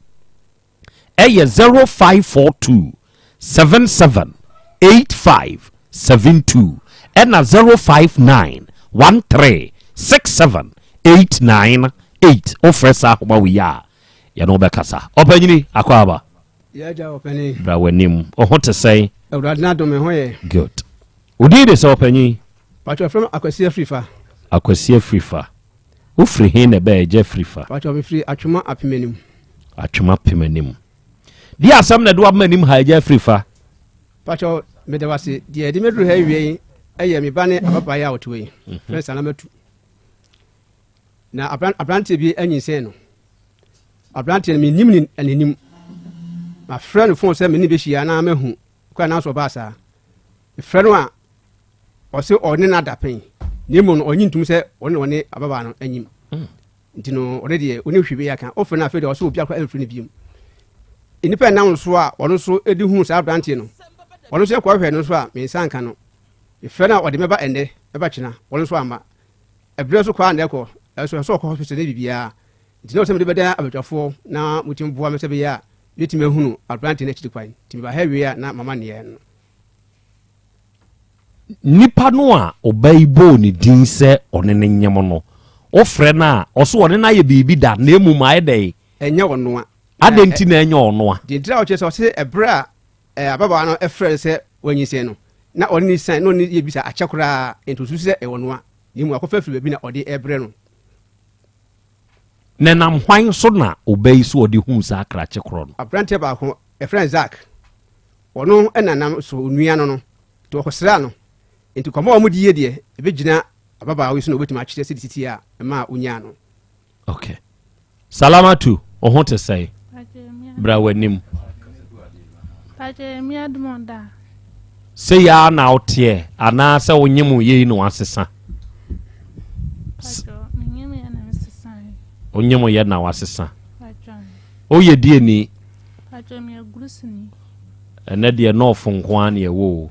ɛyɛ 0542 77 85 72 ɛna 059 13 67 89 8. Wofrɛ saa ahoma wei a, yɛne wo bɛkasa. Ɔpanyini, akɔ aba. Bra w'anim. Wo ho te sɛn? Awurade n'adom, me ho yɛ. Good. Wo din de sɛ ɔpanyin? Patro frɛ me Akwasi Afrifa. Akwasi Afrifa. Wofiri he na ɛbɛɛ Agya Afrifa? Patro mefiri Atwoma Apem Anim. Atwoma Apem Anim. Deɛ asɛm na ɛde waba anim ha Agya Afrifa? Patro meda wase. Deɛ ɛde mɛduru ha awie yi ɛyɛ me ba ne ababaawa a ɔte hɔ yi. Frɛ Salamatu. Na aberanteɛ bi anyinsɛn no. Aberanteɛ no mennim ne n'anim. Mafrɛ no fon sɛ me ne bɛhyia na mahu kwan nanso ɔbaa saa. Mefrɛ no a ɔse ɔne no ada pɛn na mmom no ɔnye ntom sɛ ɔne ɔne ababaa no anyim. Hmm. Nti no ɔne deɛ ɔne hwee bɛyɛ aka. Ɔfrɛ no afei deɛ ɔsɛ obi akora ɛmfrɛ no biom. Nnipa ɛnam so a ɔno nso de huu saa aberanteɛ no. Ɔno nso ɛkɔhwɛ no nso a me nsa nka no. Mefrɛ no a ɔde mɛba ɛnnɛ mɛba kyena ɔno nso amma. Ɛberɛ nso kɔ a na ɛkɔ ɛso ɛsɛ ɔkɔ hospital ne biribiara. Nti na ɔsɛ mede bɛdan abadwafoɔ na motumi boa me sɛ bɛyɛ a mɛtumi ahunu aberante no akyiri kwan. Nti meba ha wie a na mama nneɛ no. Nipa no a ɔbaa yi bɔɔ ne din sɛ ɔne no nyem no, wofrɛ no a, ɔso ɔne no ayɛ biribi da, na mmom ayɛ dɛn? Ɛnyɛ ɔnoa. Adɛn nti na ɛnyɛ ɔnoa? Deɛ nti a ɔkyerɛ sɛ ɔse ɛberɛ a ababaawa no frɛ no sɛ wanyinsɛn no, na ɔne no sian, na ɔne no yɛ bisa akyɛ koraa, nti ɔsusu sɛ ɛyɛ ɔnoa, na mmom akɔfa afiri baabi na ɔde rebrɛ no. Na ɛnam hwan so na ɔbaa yi so ɔde huu saa krakye korɔ no? Aberanteɛ baako, yɛfrɛ no Zack, ɔno na nam so onua no no, nti ɔkɔsraa no. Nti nkɔmmɔ a wɔdiiɛ deɛ, ɛbɛgyina ababaawa yi so na ɔbɛtumi akyerɛ sɛdeɛ ɛsi teɛ a ɛmaa ɔnyaa no. Okay. Salamatu, wo ho te sɛn? Bra w'anim. Sei ara na woteɛ anaasɛ wonyem yei na wasesa? Wonyem yɛ na wasesa. Woyɛ deɛ ni? Ɛnɛ deɛ nɔɔfo nko ara na ɛwɔ o.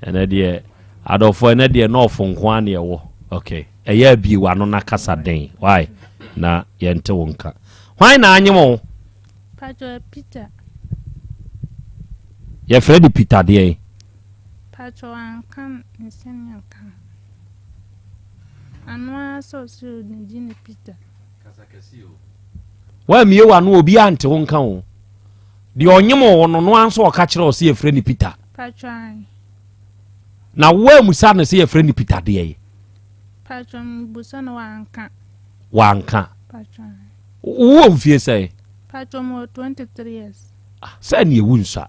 Ɛnɛ deɛ adɔfoɔ ɛnɛ deɛ nɔɔfo nko ara na ɛwɔ. Okay. Ɛyɛ a bie w'ano na kasa den why na yɛnte wo nka. Hwan na anyem wo? Pacho Peter. Yɛfrɛ no Peter deɛn? Pacho anka ne sɛnea ka. Ano ara sɛ ɔsɛ ne din ne Peter. Kasa kɛse o. Woammie w'ano obi ante wo nka o. Deɛ ɔnyem wo no no ara nso ɔka kyerɛ wo sɛ yɛfrɛ no Peter. Pacho an. Na woammusa no sɛ yɛfrɛ no Peter deɛn? Pacho mebusa no wanka. Wanka. Pacho. Wowɔ mfie sɛn? Pacho mewɔ 23 years. Ah, sɛ ne ewu nsua.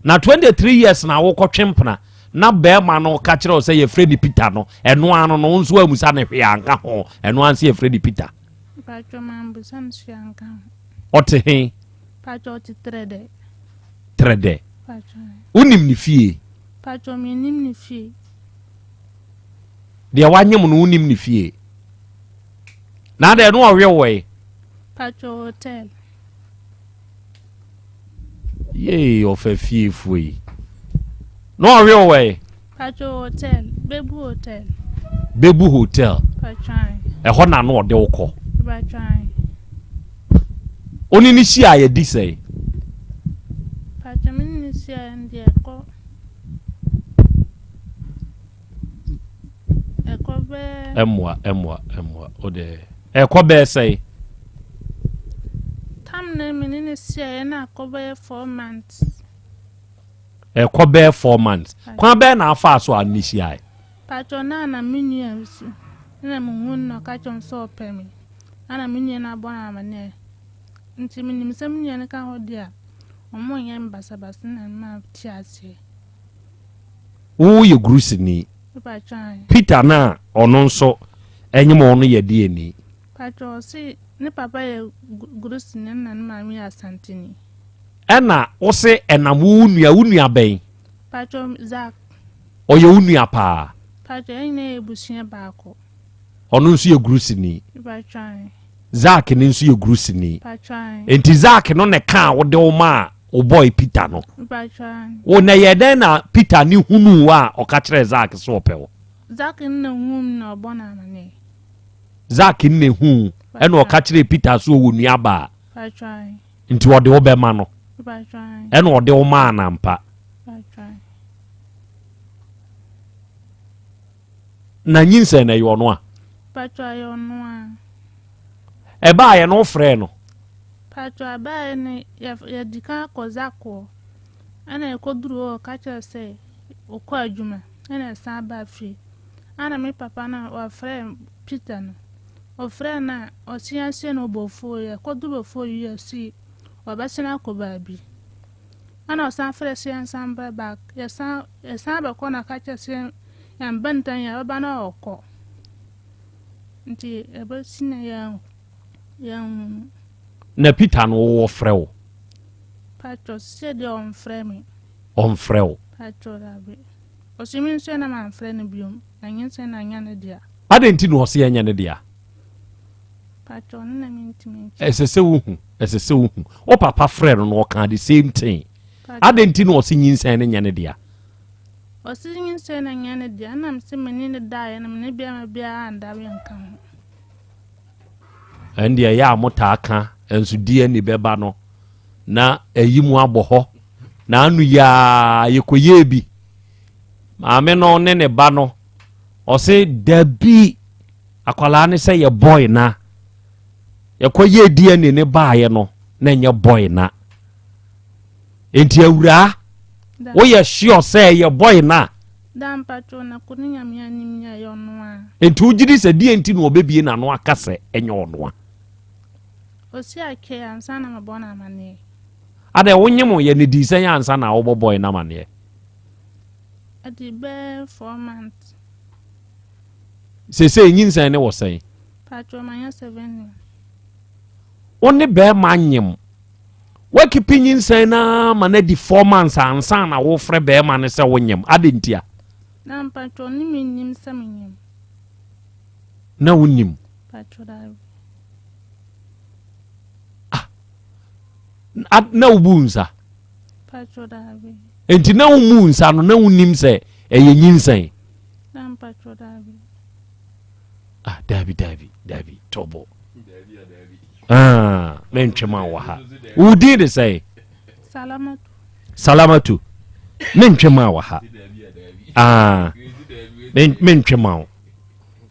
Na 23 years na wokɔtwe mpena na bɛrima no ka kyerɛ wo sɛ yɛfrɛ ne Peter no, ɛno ano no wo nso amusa ne hwee anka ho, ɛno ano sɛ yɛfrɛ ne Peter. Pacho mambusa no hwee anka ho. Ɔte he? Pacho ɔte Trɛdɛ. Trɛdɛ. Pacho. Wonim ne fie? Pacho menim ne fie. Deɛ wanyem no wonim ne fie. Na adɛn no ɔwe wo ɛ? Pacho hotel. Yee ɔfa fiefoɔ yi. Na ɔwe wo ɛ? Pacho hotel, Bebu hotel. Bebu hotel. Pacho. Ɛhɔ na no ɔde wo kɔ. Pacho. Oni ne hyia yɛ di sɛn? Pacho me ne hyia deɛ kɔ. Ɛkɔ bɛɛ. Ɛmmoa, ɛmmoa, ɛmmoa. O deɛ, ɛkɔ bɛɛ sɛn? Tam no me ne no hyiaeɛ na akɔ bɛyɛ four months. Ɛkɔ bɛyɛ four months. Kwan bɛɛ na afaa so a ne hyiaeɛ? Patro na na me nua so na me hu no na ɔka kyerɛ me sɛ ɔpɛ me. Ana me nua no abɔ no amaneɛ. Nti menim sɛ me nua no ka hɔ deɛ a, ɔmo nyɛ me basabasa na mma te aseɛ. Wo yɛ Grusini. Peter no a ɔno nso nyem wo no yɛ deɛni? Patrɔ ɔse ne papa yɛ Grusini ɛna ne maame yɛ Asanteni. Ɛna wo se ɛnam wo nua, wo nua bɛn? Patrɔ Zack. Ɔyɛ wo nua paa? Patrɔ yɛn nyinaa yɛ abusua baako. Ɔno nso yɛ Grusini? Patrɔ ae. Zack no nso yɛ Grusini? Patrɔ ae. Enti Zack no na ɛkaa wode wo maa wo boy Peter no? Patrɔ ae. Wo na ɛyɛɛ dɛn na Peter ne hunuu wo a ɔka kyerɛɛ Zack sɛ ɔpɛ wo? Zack no na ohuu me na ɔbɔ no amaneɛ. Zack no na ehuu wo ɛna ɔka kyerɛɛ Peter sɛ ɔwɔ nuabaa Patrɔ ae. nti ɔde wo bɛma no? Patrɔ ae. Ɛna ɔde wo maa no ampa? Patrɔ ae. Na nyinsɛn no ɛyɛ ɔno a? Patrɔ ɛyɛ ɔno a. Ɛbaayɛ no wofrɛɛ no? Patrɔ ɛbaayɛ no yɛdi kan akɔ Zakoɔ ɛna yɛkɔduru hɔ ɔka kyerɛ sɛ ɔkɔ adwuma ɛna ɛsan baa fie ɛna me papa no ɔfrɛ Peter no ɔfrɛ no a ɔse yɛnhyɛ no ɔbɔfuo yɛkɔduru bɔfuo yi ɔse ɔbɛsene akɔ baabi Ɛna ɔsan frɛɛ sɛ yɛnsan mbra back. Yɛsan yɛsan bɛkɔ na ɔka kyerɛ sɛ yɛmba ntɛm yɛbɛba na ɔkɔ. Nti ɛbɛsi na yɛn yɛnhu no. Na Peter no wo ɔfrɛ wo? Patrɔ sɛ deɛ ɔnfrɛ me. Ɔnfrɛ wo? Patrɔ dabi. Ɔsi me nso na manfrɛ no biom. Na nyinsɛn na anyɛ ne dea. Adɛn nti na ɔse ɛnyɛ ne dea? Ɛsɛ sɛ wohu, ɛsɛ sɛ wohu. Wo papa frɛ no na ɔkaa the same thing. Adɛn nti na ɔse nyinsɛn no nyɛ ne dea? Ɔse nyinsɛn no nyɛ ne dea, ɛna mese me ne no daeɛ no, me ne bɛrima biara anda me nka ho. Ɛndeɛ ɛyɛ a motaa ka nso DNA bɛba no na ayi mu abɔ hɔ na ano yi a yɛkɔyɛɛ bi maame no ne ne ba no ɔse dabi Akwadaa no sɛ yɛ boy na yɛkɔ yɛ DNA ne baayɛ no na ɛnyɛ boy na nti awuraa woyɛ sure sɛ ɛyɛ boy na. Nti wogye di sɛ deɛ nti na ɔbɛbie n'ano aka sɛ ɛnyɛ ɔno a. Osi akɛ ansa na mabɔ no amaneɛ. Adɛ wonye mo yɛ ne dii sɛn ansa na wobɔ boy no amaneɛ? Ɛde bɛɛ 4 months. Seesei nyinsɛn no wɔ sɛn? Paatwɔ manya 7 years. Wo ne bɛrima nyem. Woakipi nyinsɛn no ara ma no adi 4 months ansa na wofrɛ bɛrima no sɛ wonyem. Adɛn ntia? Na mpaatwɔ ne mennim sɛ menyem. Na wonim? Paatwɔ daabi. Ah, na wobu nsa? Paatwɔ daabi. Enti na wommu nsa no na wonim sɛ ɛyɛ nyinsɛn? Na mpaatwɔ daabi. Ah, daabi daabi daabi tɔbɔ. Ah, mentwe ma wɔ ha. Wo din de sɛn? Salamatu. Salamatu. Mentwe ma wɔ ha. Ah, mentwe ma wo.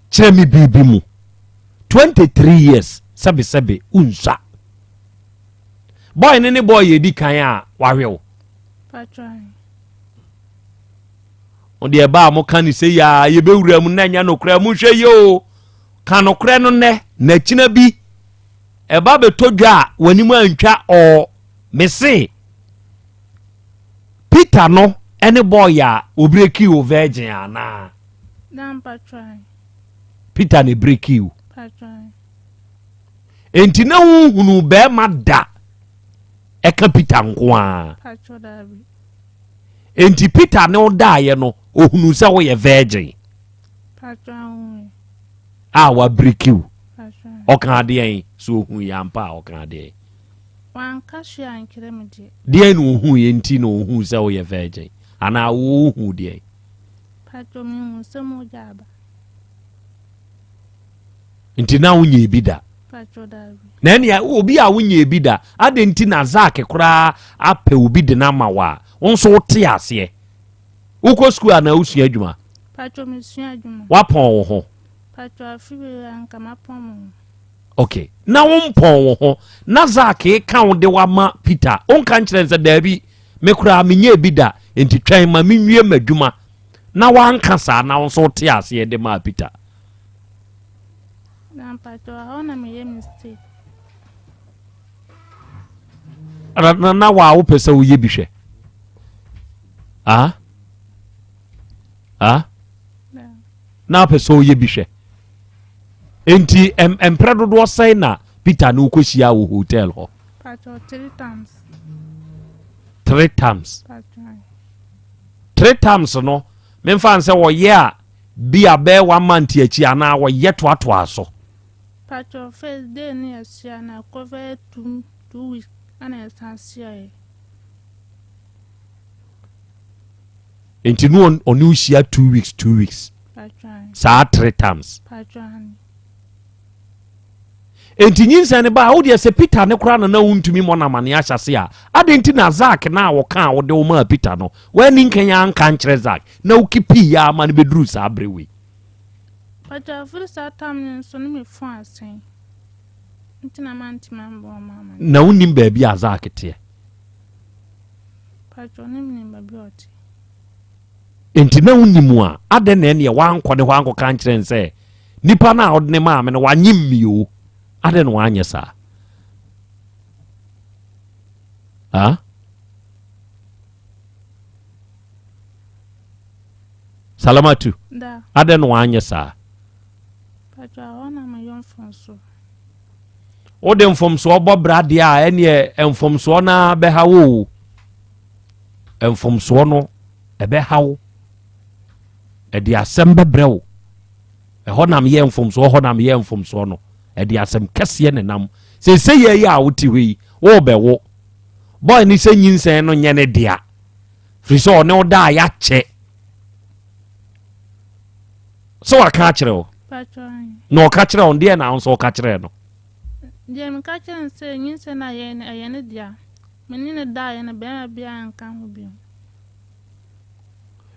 Kyerɛ me biribi mu. 23 years sɛbesɛbe wonsua. Boy ne ne boy yɛ di kan a wawe wo. Mo deɛ ɛba a moka ne sɛ yia yɛbɛwura mu na ɛnyɛ nokorɛ monhwɛ yie o. Ka nokorɛ no nnɛ na akyina bi ɛba bɛtɔ dwa a w'anim antwa ɔɔ mese Peter no ɛne boy a obreki wo virgin anaa? Peter na ebreki wo. Enti na wonhunuu bɛrima da ɛka Peter nko ara. Enti Peter ne wo daeɛ no, ohunuu sɛ woyɛ virgin. A wabirikiw. Ɔka adeɛn? So ohun yɛ ampa a ɔka adeɛn? Wanka hwee ankyerɛ me deɛ. Deɛn na ohun yɛ nti na ohun sɛ woyɛ virgin? Anaa wo wohu deɛn? Patro mehu sɛ mogya aba. Nti na wonyɛɛ bi da? Na ɛnea obi a wonyɛɛ bi da, adɛn nti na Zack koraa apɛ obi de no ama wo a, wo nso wote aseɛ? Wokɔ sukuu anaa wosua adwuma? Woapɔn wo ho? Ok, na wompɔn wo ho na Zack ka wo de wama Peter, wonka nkyerɛ no sɛ daabi, me koraa menyɛɛ bi da, nti twɛn ma menwie m'adwuma na wanka saa na wo nso wote aseɛ de maa Peter? Na mpakyɛw ɛhɔ na meyɛ mistake. Na na na wa wopɛ sɛ woyɛ bi hwɛ. Ah? Ah? Na wopɛ sɛ woyɛ bi hwɛ. Enti mprɛ dodoɔ sɛn na Peter ne wokɔhyia wɔ hotel hɔ? Pakyɛw three times. Three times. Three times no, memfa nsɛ wɔyɛ a Bi a bɛyɛ one month akyi anaa wɔyɛ toatoaa so. Pakyɛw first day no yɛhyia na ɛkɔ bɛyɛ two weeks ɛna yɛsan hyiaeɛ. Nti no ɔne wo hyia 2 weeks 2 weeks saa three times. Pakyɛw. Enti nyinsɛn no baa, wo deɛ sɛ Peter ne koraa na na wontumi mmɔ no amaneɛ ahyɛse a, adɛn nti na Zack no a wɔkaa a wode wo maa Peter no, woanni nkan anka ankyerɛ Zack, na wokipii yɛ ara ma no bɛduruu saa berɛ wei? Pakyɛ firi saa tam no nso ne me phone asɛe nti na mantumi ambɔ wɔn amaneɛ. Na wonnim baabi a Zack teɛ? Pakyɛ ne menim baabi a ɔte. Enti na wonim a, adɛn na ɛneɛ woankɔ ne hɔ ankɔka ankyerɛ no sɛ Nipa no a ɔde ne maa me no wanyem me o. Adɛn na wanyɛ saa? Ah? Salamatu. Adɛn na wanyɛ saa? Wode mfomsoɔ bɔ bra deɛ a ɛneɛ mfomsoɔ no ara bɛha wo o. Mfomsoɔ no ɛbɛha wo. Ɛde asɛm bɛbrɛ wo. Ɛhɔ na meyɛɛ mfomsoɔ, ɛhɔ na meyɛɛ mfomsoɔ no, ɛde asɛm kɛseɛ na ɛnam. Seesei yɛ yi a wote hɔ yi, worebɛwo. Bɔe ne sɛ nyinsɛn no nyɛ ne dea, firi sɛ ɔne wo da a yɛakyɛ. Sɛ waka akyerɛ wo? Na ɔka kyerɛ wo, deɛ na wo nso woka kyerɛɛ no? Deɛ meka kyerɛ no sɛ nyinsɛn no a yɛyɛ no, ɛyɛ ne dea. Me ne no daeɛ no, barima biara nka ho bio.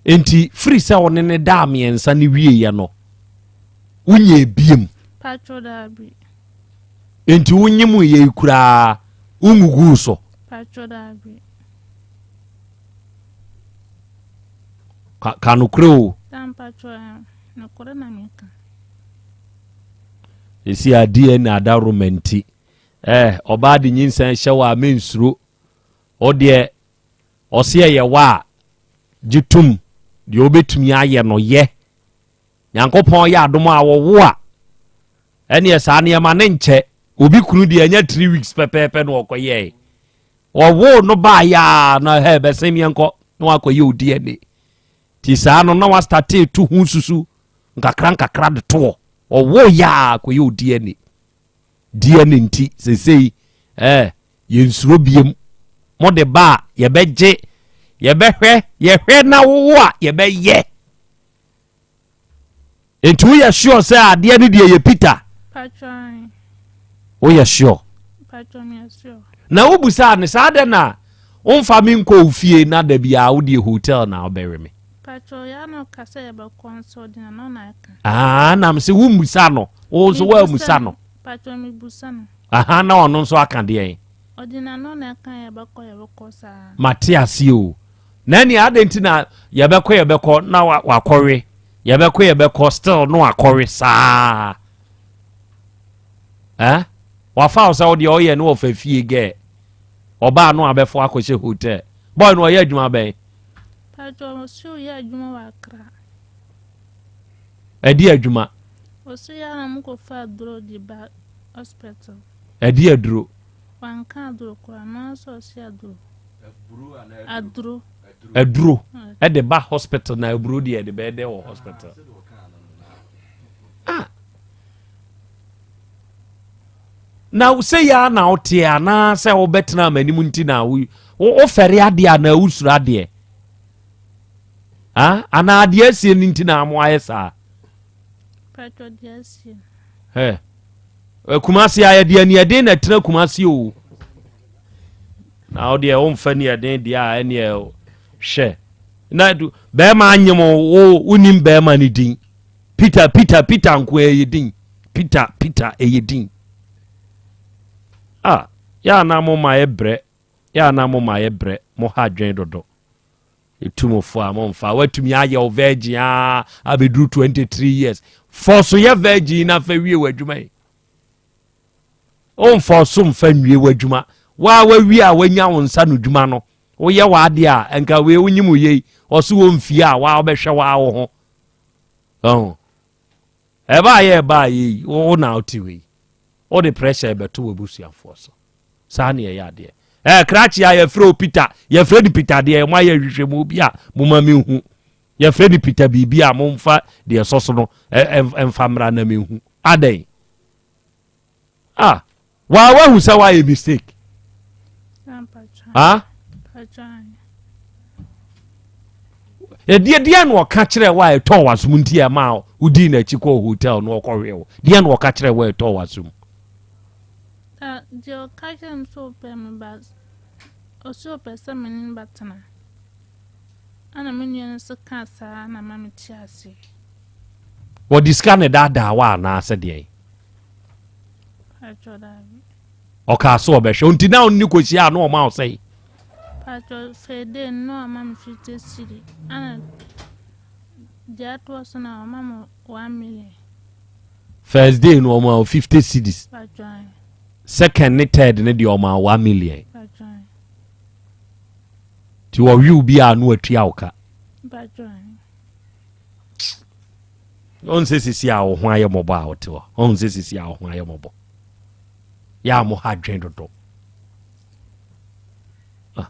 Enti firi sɛ wo ne no daa mmiɛnsa no wieeɛ no, wonyɛɛ biem? Patro daabi. Enti wonyem yei koraa wonguguu so? Patro daabi. Ka, ka nokorɛ o. Da patro eh, nokorɛ na meka. Ɛsi a DNA adaworoma nti, eh, ɔbaa de nyinsɛn hyɛ wo a mensuro. Wo deɛ Ɔse ɛyɛ wo a, gye tom, deɛ wobɛtumi ayɛ no yɛ. Nyankopɔn yɛ adom a wɔwo a, Ɛneɛ saa nneɛma ne nkyɛ. Obi kunu deɛ ɛnyɛ 3 weeks pɛpɛɛpɛ na ɔkɔyɛe. Ɔwoo no baayɛ a na hɛ bɛsɛn yɛnkɔ na wakɔyɛ o DNA. Ti saa no na wastate tu ho susu nkakra nkakra de toɔ. Ɔwoo yɛ a kɔyɛ o DNA. DNA nti sesei ɛɛ yɛnsuro biem. Mo de ba a yɛbɛgye, yɛbɛhwɛ, yɛhwɛ na wowo a yɛbɛyɛ. Nti woyɛ sure sɛ adeɛ no deɛ yɛ Peter? Woyɛ sure? Na wobusaa no saa dɛ na womfa me nkɔ wo fie na da biara wodeɛ hotel na wobɛwe me? Ah, nam sɛ wommusa no, wo nso woammusa no. Aha, na ɔno nso aka deɛn? Mate aseɛ o. Na ɛneɛ adɛn nti na yɛbɛkɔ yɛbɛkɔ na wakɔwe, yɛbɛkɔ yɛbɛkɔ still na wakɔwe saa. Eh? Wafa wo sɛ wo deɛ ɔyɛ ne wɔfa fie gɛ. Ɔbaa no abɛfo akɔhyɛ hotel. Boy no ɔyɛ adwuma bɛn? Pacho, ɔsi ɔyɛ adwuma wɔ Accra. Ɛdi adwuma? Ɔsi yɛ na ɔmo kɔ fa aduro de ba hospital. Ɛdi aduro? Wanka aduro koraa, no nso ɔsi aduro. Aduro. Aduro ɛde ba hospital na aburo deɛ ɛde bɛyɛ dɛ wɔ hospital. Ah. Na sɛ yɛ a na woteɛ anaasɛ wobɛtena m'anim nti na wofɛre adeɛ anaa wosuro adeɛ? Ah, anaa adeɛ asie no nti na amo ayɛ saa? Ɛ Kumasi a yɛde aniɛden na ɛtena Kumasi o. Na wo deɛ womfa aniɛden deɛ a ɛneɛ hwɛ. Na bɛrima anyem wo wonim bɛrima no din. Peter Peter Peter nko ɛyɛ din. Peter Peter ɛyɛ din. Ah, yɛ ana mo ma yɛ brɛ. Yɛ ana mo ma yɛ brɛ. Mo ha dwen dodo. Etu mo fo a mo mfa. Watumi ayɛ wo virgin a abɛduru 23 years. Fɔ so yɛ virgin na fa wie w'adwuma yi. Womfɔ so mfa nwie w'adwuma. Waa wawie a wanya wo nsa no dwuma no. Woyɛ w'adeɛ a nka wei wonyim wo yei. Ɔso wɔ mfie a waa wobɛhwɛ waa wo ho. Ɔho. Ɛbaa yɛ ɛbaa yɛ yi, wo na wote wei. Wode pressure bɛto w'abusuafoɔ so. Saa ne ɛyɛ adeɛ. Ɛɛ krakye a yɛfrɛ o Peter, yɛfrɛ no Peter deɛ mo ayɛ nhwehwɛmu bi a moma menhu. Yɛfrɛ no Peter biribi a momfa deɛ ɛsɔ so no ɛmfa mmra na menhu. Adɛn? Ah, waa wahu sɛ woayɛ mistake. Ah? Ɛdeɛ deɛ na ɔka kyerɛ wo a ɛtɔɔ w'asom nti a ɛma wodii n'akyi kɔɔ hotel na ɔkɔhwee wo? Deɛ na ɔka kyerɛ wo a ɛtɔɔ w'asom? Deɛ ɔka kyerɛ me sɛ ɔpɛ me ba, ɔsɛ ɔpɛ sɛ me ne no bɛtena. Ɛna me nua no nso kaa saa na ma mete aseɛ. Wɔde sika na ɛdaadaa wo anaasɛ deɛn? Patrɔ daabi. Ɔkaa so ɔbɛhwɛ nti na ɔne kɔhyia a na ɔma wo sɛn? Patrɔ fɛdee no na ɔma me 50 cedi ɛna deɛ atoa so na ɔma me 1 million. First day no ɔma wo 50 cedis. Second ne third ne deɛ ɔma wo 1 million. Nti wɔwe bi a no atua wo ka. Ɔn sɛ sisi a wo ho ayɛ mmɔbɔ a wote hɔ. Ɔn sɛ sisi a wo ho ayɛ mmɔbɔ. Yɛ a mo ha dwen dodo. Ah.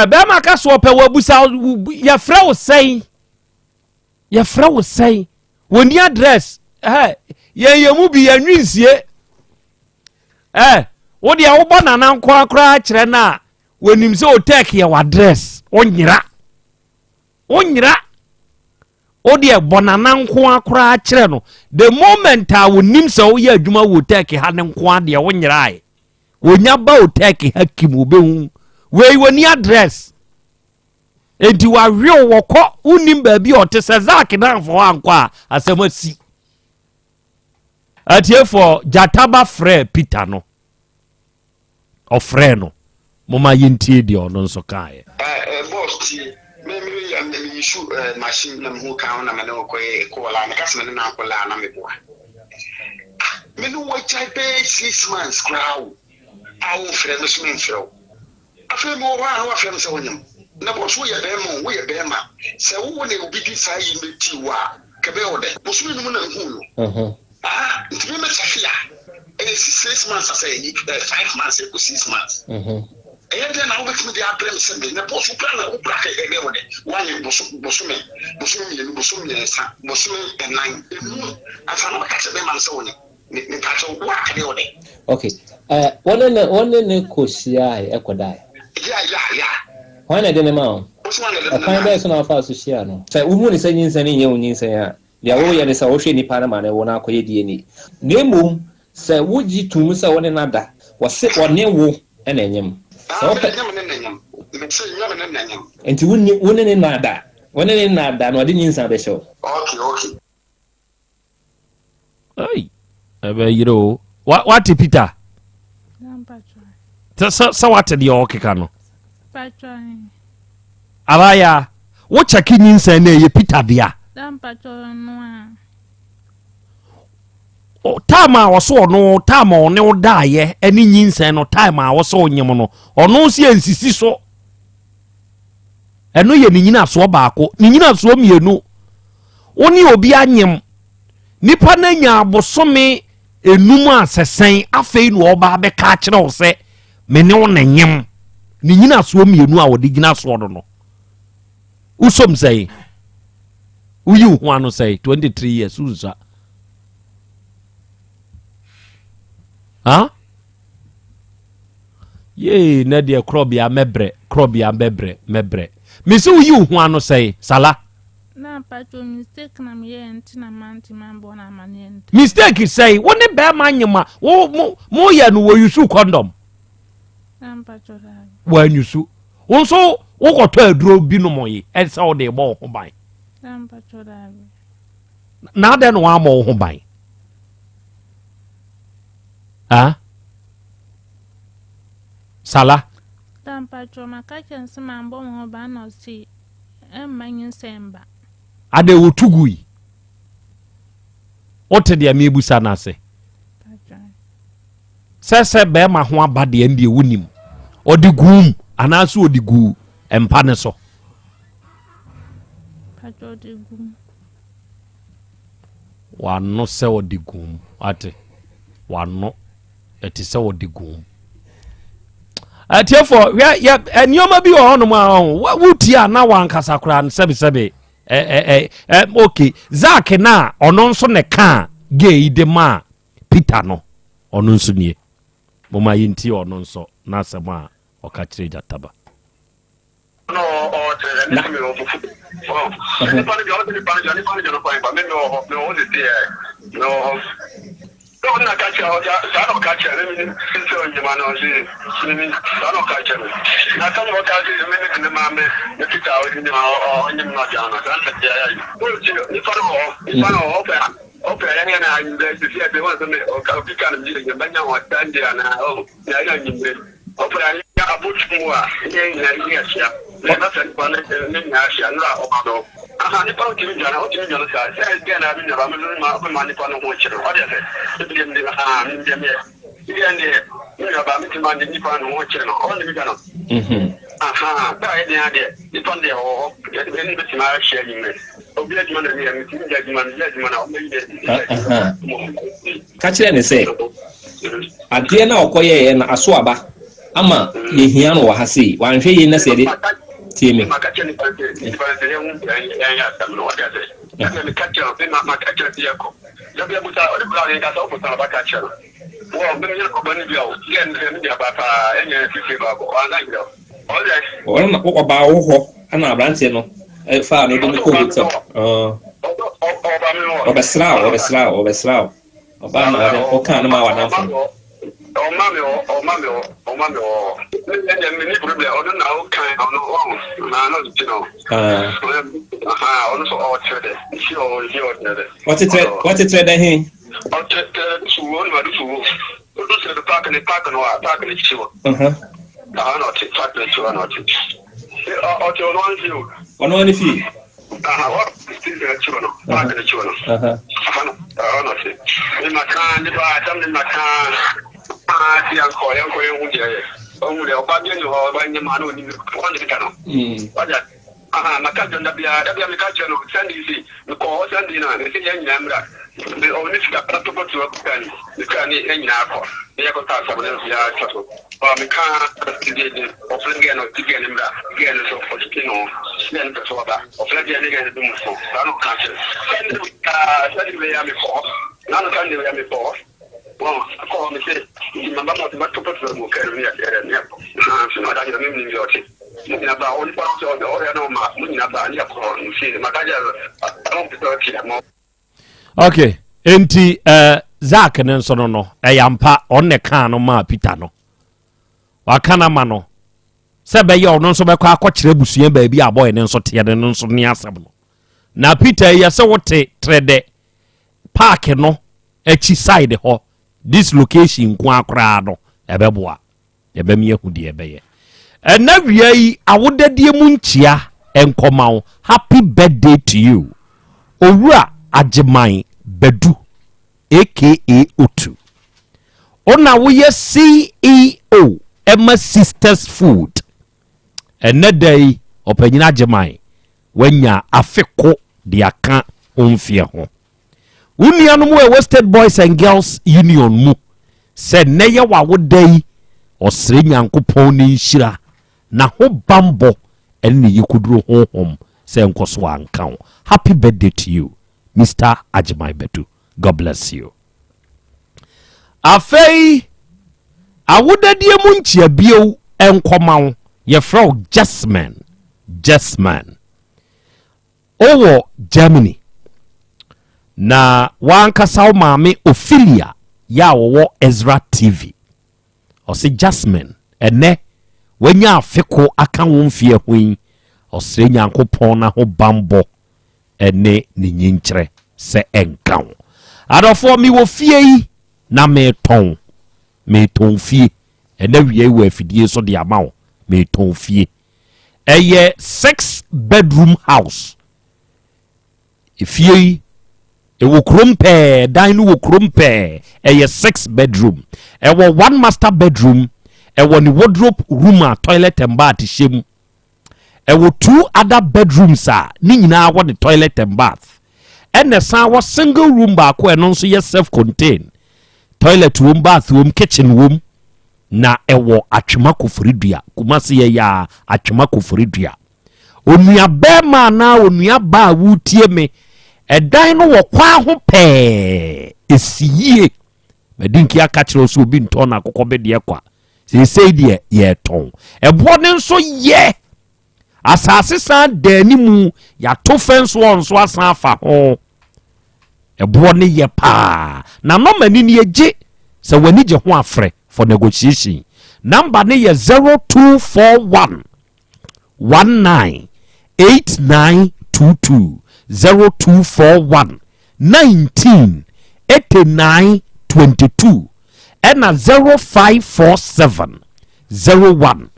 Bɛrima ka so ɔpɛ wabusa yɛfrɛ wo sɛn? Yɛfrɛ wo sɛn? Wɔni address. Yɛn yɛn mu bi yɛnwi nsie. Ɛ wo deɛ wobɔ nana nkoa koraa kyerɛ no a wɔnim sɛ otɛk yɛ w'address. Wonyera. Wonyera. Wo deɛ bɔ nana nkoa koraa kyerɛ no. The moment a wɔnim sɛ woyɛ adwuma wɔ otɛk ha ne nkoa deɛ wonyerae. Wɔnya ba otɛk ha kim wɔbɛhu. Wei wɔni address. Enti wawew wɔkɔ wonim baabi a ɔte sɛ Zak na amfa hɔ ankɔ a asɛm asi. Atiefoɔ Gyataba frɛɛ Peter no. Ɔfrɛɛ no. Momma yɛntie deɛ ɔno nso kaeɛ. Eh boss tie, me me yɛ me me use eh machine na me hu kan ho na me ne wo kɔ yɛ call a me ka sɛ me ne no ankɔ la a na me boa. Ah me ne wo agyae bɛyɛ 6 months koraa o a wo mfrɛ me so me mfrɛ wo. Afei mewɔ hɔ a na wafrɛ me sɛ wonyem. Na boss woyɛ bɛrima o, woyɛ bɛrima. Sɛ wo ne obi di saa yi no bɛti wo a. Kɛbɛyɛ wo dɛ. Bosome num na nhuu no. Ah, nti me mɛkyɛke a, ɛyɛ si 6 months asɛ ɛyi eh, 5 months ɛkɔ 6 months. Ɛyɛ dɛn na wobɛtumi de abrɛ me sɛ me na bɔs wokura na wokura kɛ ɛbɛyɛ wo dɛ. Woanyɛ boso bosome bosome mmienu bosome mmiɛnsa bosome ɛnan enum ansa na wobɛka kyerɛ bɛrima no sɛ wo ne me mepakyɛw wo a ɛbɛyɛ wo dɛ. Okay. Eh, wɔne ne wɔne ne kɔ hyiae ɛkɔdae. Yeah yeah yeah. Hwan na ɛde no maa wo? Ɛkwan bɛn so na wofaa so hyiaa no? Sɛ wuhu no sɛ nyinsɛn no nyɛ wo nyinsɛn a, nea woyɛ ne sɛ wohwɛ nipa no ma no wo no akɔyɛ DNA. Na mmom sɛ wogye tom sɛ wo ne no ada, wɔse ɔne wo na ɛnyem. Sɛ wopɛ. Enti wo ne no nna ada? Wo ne no nna ada na ɔde nyinsɛn abɛhyɛ wo? Ei, ɛbɛyere o. Wate Peter? Sɛ sɛ wate deɛ ɔkeka no. Abaya, wo kyɛke nyinsɛn na ɛyɛ Peter dea. Time a ɔso ɔno time a ɔne wo daayɛ ɛne nyinsɛn no time a ɔsɛ ɔnyem no ɔno nso yɛ nsisi so. Ɛno yɛ ne nyinasoɔ baako. Ne nyinasoɔ mmienu, wo ne obi anyem, nipa no anya abosome enum a sɛsɛn afei na ɔba abɛka akyerɛ wo sɛ me ne wo na nyem. Ne nyinasoɔ mmienu a wɔde gyina soɔ no no, wosom sɛn? Woyi wo ho ano sɛn? 23 years wonsua. Huh? Yee nɛ deɛ korɔbea mɛbrɛ korɔbea mɛbrɛ mɛbrɛ mese woyi wo ho ano sɛe sala. Na mpacho mistake na meyɛɛ nti na mantumi ambɔ no amaneɛ ntɛm. Mistake sɛe wo ne bɛrima nyema wo mo mo yɛ no wɔ yusu condom. Na mpacho daabi. Wanyusu wo nso wokɔtɔ aduro bi nom yi ɛsɛ wo de bɔ wo ho ban. Na mpacho daabi. Na adɛn na wammɔ wo ho ban? Ah? Sala. Da mpatsɔ maka kyerɛ no sɛ mambɔ me ho ban na ɔse ɛmma nyinsɛn mba. Adɛn wotu gui? Wote deɛ mebusa no ase? Sɛ sɛ bɛrima ho aba deɛ ɛndeɛ wonim. Ɔde guum anaasɛ ɔde guu mpa ne so? Mpatsɔ ɔde gum. W'ano sɛ ɔde gum. Wate? W'ano ɛte sɛ ɔde gum. Atiefo, hwɛ yɛ nneɛma bi wɔ hɔnom a ɔho wotie a na wankasa koraa no sɛbesɛbe ɛ ɛ ɛ okay Zach na ɔno nso ne kaa gay yi de maa Peter no ɔno nso nie. Moma yɛntie ɔno nso n'asɛm a ɔka kyerɛ Gyataba. Na. Ɔpɛ a abotu mu a ne yɛn nyinaa yi ahyia na yɛbɛfrɛ nipa no ne nyinaa ahyia no a ɔba no. Aha nipa no tumi dwane ɔtumi dwane saa sɛ deɛ na me nuaba me ma ɔbɛma nipa no ho kyerɛ ɔdeɛ sɛ ebi deɛ mede aha me deɛ meɛ deɛ deɛ me nuaba me tumi ma nipa no ho kyerɛ no ɔne me dwane aha sɛ ayɛ deɛ adeɛ nipa no deɛ ɔwɔ hɔ yɛde bɛne bɛtumi ahyia anwummerɛ obi adwuma na meyɛ metumi gya adwuma meyɛ adwuma na ɔmɛyi Ka kyerɛ no sɛ, Adeɛ no a ɔkɔyɛeɛ no aso aba ama yɛhia no wɔ ha sei. Wanhwɛ yei na sɛ yɛde tie me. Ɔno na ɔbaa wo hɔ ɛna aberanteɛ no faa no de no kɔ hotel. Ɔbɛsraa wo, ɔbɛsraa wo, ɔbɛsraa wo. Ɔbaa na ɔde ɔkaa no maa w'adamfo no. Ɔma me hɔ, ɔma me hɔ, ɔma me hɔ. Me deɛ deɛ me ni problem, ɔno na ɔkan ɔno ɔn na na ɔde no. Ɔno so ɔkyerɛ dɛ, nsi ɔwɔ nsi ɔkyerɛ dɛ. Ɔtetrɛ ɔtetrɛ dɛ he? Ɔtetrɛ do so wo, ɔno ado so wo. Odu sɛ do park ne park no a park ne akyi hɔ. Aha na ɔte park ne akyi hɔ na ɔte. Ɔte ɔno ara fie o. Ɔno ara ne fie. Aha hɔ station akyi hɔ no park ne akyi hɔ no. Aha na ɛhɔ na ɔte. Ne ma kan ne ba asɛm ne ma kan. Ah ti yankɔ yankɔ yɛn hu deɛ yɛ. Ɔhu deɛ ɔba bi ni hɔ ɔba nyɛ maa na onim wɔn de kita no. Ɔde. Aha, maka kyerɛ no da biara, da biara meka kyerɛ no, Sunday yi sei, mekɔɔ hɔ Sunday no a, mese yɛn nyinaa mmra, me, ɔne sika pa to bɔtɔ kura ne, me kura ne yɛn nyinaa kɔ, na yɛkɔtɔ asɛm no nso yɛatwa so. Ɔ, meka de, de, ɔfrɛ gɛɛ no, ɔse gɛɛ no mmra, gɛɛ no nso, ɔtwetwe ne ho, gɛɛ no pɛ sɛ ɔba, ɔfrɛ gɛɛ no, gɛɛ no dum so, saa na ɔka kyerɛ. Sunday biara, Sunday wei a mekɔ hɔ, nano Sunday wei a mekɔ hɔ. Wɔn, mekɔ hɔ, mese, nti maba ma ɔse mɛto bɔtɔ agu kɛɛ no, ne yɛ, yɛ, ne yɛkɔ. Aha, nso maka kyerɛ no, mennim deɛ ɔte. Mo nyina ba, onipa no sɛ ɔdɔ ɔyɛ no ma mo nyina ba ne yɛkɔ no fie maka kyerɛ no ɔmo pɛ sɛ ɔte mo. Okay, enti uh, Zach ne nso no no ɛyɛ ampa ɔno na ɛkaa no maa Peter no waka no ama no sɛ bɛyɛ ɔno nso bɛkɔ akɔkyerɛ abusua baabi a abɔyɛ ne nso teɛ no no nso ne asɛm no na Peter yɛ sɛ wote trɛdɛ park no akyi side hɔ this location nko akoraa no ɛbɛboa Yɛbɛme ahu deɛ ɛbɛyɛ. Ɛna wia yi awodadie mu nkyia nkɔma wo happy birthday to you Owura Agyeman Badu aka Otu. Wo na woyɛ CEO ɛma Sisters Food. Ɛnɛ da yi Ɔpanyin Agyeman wanya afe ko de aka wo mfeɛ ho. Wo nuanom wɔ ɛwɔ State Boys and Girls Union mu sɛ nnɛ yɛ w'awoda yi, ɔsrɛ Nyankopɔn ne nhyira, n'ahobanbɔ ɛne ne yekuduro honhom sɛ nkɔ so anka wo. Happy birthday to you Mister Agyemang Badu. God bless you. Afei awodadie mu nkyia bio nkɔma wo, yɛfrɛ wo Jasmine, Jasmine. Wowɔ Germany, na w'ankasa wo maame Ophelia yɛ a wɔwɔ Ezra TV. Ɔse Jasmine, ɛnɛ wanya afe ko aka wo mfeɛ ho yi, ɔsrɛ Nyankopɔn n'ahobanbɔ ne ne nyinkyerɛ sɛ ɛnka wo. Adɔfoɔ, mewɔ fie yi na meretɔn, meretɔn fie. Ɛnɛ wia yi wɔ afidie so de ama wo, meretɔn fie. Ɛyɛ six bedroom house. Efie yi ɛwɔ kurom pɛɛ, dan no wɔ kurom pɛɛ. Ɛyɛ six bedroom. Ɛwɔ one master bedroom. Ɛwɔ ne wardrobe room a toilet and bath hyɛ mu. Ɛwɔ two other bedrooms a ne nyinaa wɔ ne toilet and bath. Ɛna ɛsan wɔ single room baako a ɛno nso yɛ self contained. Toilet wom, bath wom, kitchen wom. Na ɛwɔ Atwema Koforidua, Kumasi yɛ ya Atwema Koforidua. Onua bɛrima anaa onua baa a woretie me, ɛdan no wɔ kwan ho pɛɛ, ɛsi yie. Madi nki aka kyerɛ wo sɛ obi ntɔn n'akokɔ bedeɛ kwa. Seesei deɛ yɛretɔn. Ɛboɔ no nso yɛ. Asase san da anim, yɛato fɛnso nso asan afa ho. Ɛboɔ no yɛ paa. Na nɔma ni nie gye sɛ w'ani gye ho afrɛ for negotiation. Number no yɛ 0241 19 8922 0241 19 89 22 ɛna 0547 01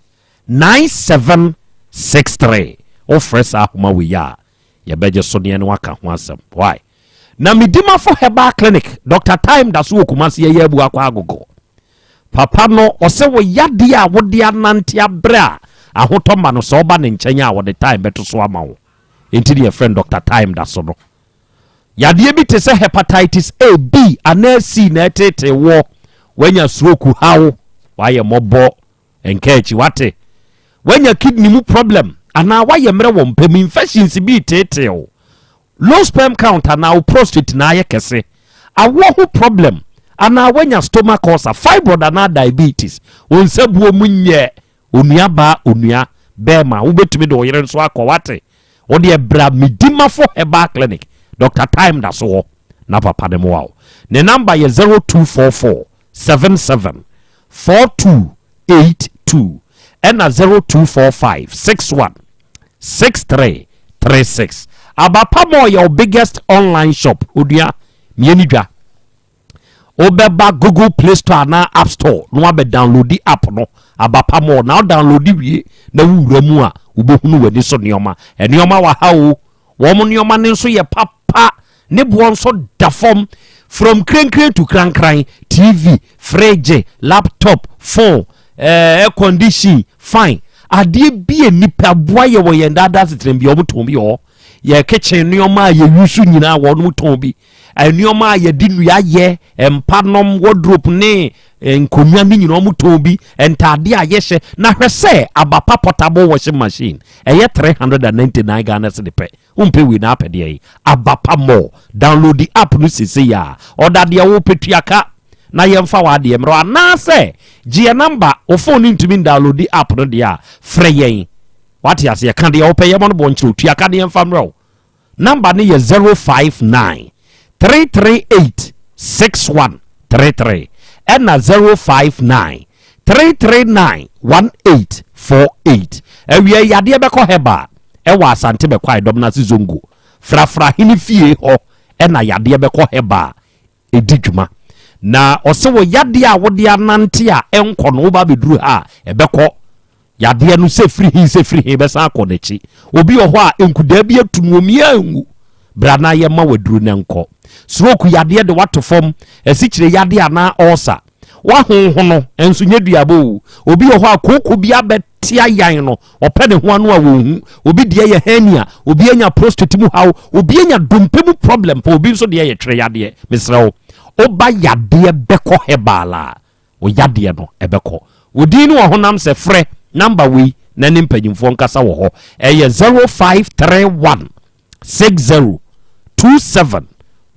9763. Wofrɛ saa ahoma wei a yɛbɛgye so ne ɛne waka ho asɛm. Why? Na Medimafo Herbal Clinic, Dr. Time da so wɔ Kumasi yɛyɛ abu akɔ agogo. Papa no, ɔsɛ wo yadeɛ a wode anante abrɛ a ahotɔ ma no sɛ ɔba ne nkyɛn a wɔde time bɛto so ama wo. Enti ne yɛfrɛ no Dr. Time da so no. Yadeɛ bi te sɛ hepatitis A, B anaa C na ɛtetee woɔ, woanya stroke haw, woayɛ mmɔbɔ, Nka akyi, wate? Wanya kidney mu problem anaa wayɛ mmerɛ wɔ mpa mu, infections bi reteetee wo, low sperm count anaa wo prostate na ayɛ kɛse, awoɔ ho problem anaa wanya stomach ulcer, fibroid anaa diabetes, wo nsa buo mu nyɛ onua baa onua bɛɛma, wobɛtumi de wo yere nso akɔ, wate? Wo deɛ bra Medimafo Herbal Clinic, Dr. Time da so hɔ na papa no mmoa wo. Ne number yɛ 0244 77 4282 ɛna 0245 61 6336. Abapa Mall yɛ wo biggest online shop. Odua, mmieni dwa. Wobɛba Google Play Store anaa App Store na wabɛ download app no Abapa Mall na wodownload wie na wowura mu a wobɛhunu w'ani so nneɛma. Nneɛma wɔ ha o. Wɔn nneɛma no nso yɛ papa, ne boɔ nso da fam. From krenkren to krankran, TV, fridge, laptop, phone, eh, air condition, fine. Adeɛ bi a nnipa boa yɛ wɔ yɛn daadaa asetena bi, wɔn tɔn bi wɔ hɔ. Yɛ kitchen nneɛma a yɛyi so nyinaa wɔn tɔn bi. Nneɛma a yɛde nnua yɛ, mpa nom, wardrobe ne nkonnwa ne nyinaa wɔn tɔn bi. Ntaadeɛ a yɛhyɛ na hwɛ sɛ abapa portable washing machine ɛyɛ 399 Ghana cedi pɛ. Wompɛ wei na apɛ deɛ yi. Abapa Mall. Download the app no sese yi a ɔda deɛ wopɛ tua ka na yɛmfa w'adeɛ mmerɛ anaasɛ gye yɛ number wo phone no ntumi download the app no deɛ a frɛ yɛn. Wate aseɛ ka deɛ wopɛ yɛmɔ no bɔ nkyerɛ tua ka deɛ mfa mmerɛ wo. Number no yɛ 059 338 6133 ɛna 059 339 1848. Awia yadeɛ bɛkɔ hɛba ɛwɔ Asante bɛkɔ ayɛdɔm no ase Zongo frafra hene fie hɔ ɛna yadeɛ bɛkɔ hɛba ɛdi dwuma na ɔsɛ wɔ yadeɛ a wode anante a ɛnkɔ no woba bɛduru ha a ɛbɛkɔ yadeɛ no sɛ firi hi sɛ firi hi bɛsan akɔ n'akyi. Obi wɔ hɔ a nkudaa bi atu no omia ngu bra na yɛma waduru ne nkɔ. Stroke yadeɛ de wato fam, asikyire yadeɛ anaa ɔɔsa wahonhono nso nyɛ duaba o. Obi wɔ hɔ a kooko bi abɛtea yan no ɔpɛ ne ho ano a wɔnhu. Obi deɛ yɛ hernia, obi anya prostate mu haw, obi anya dompe mu problem pa, obi nso deɛ yɛ twerɛ yadeɛ. Mesrɛ wo woba yadeɛ bɛkɔ herbal a wo yadeɛ no ɛbɛkɔ. Wodin no wɔ honam sɛ frɛ number wei na ne mpanyimfoɔ nkasa wɔ hɔ. Ɛyɛ 0531 60 27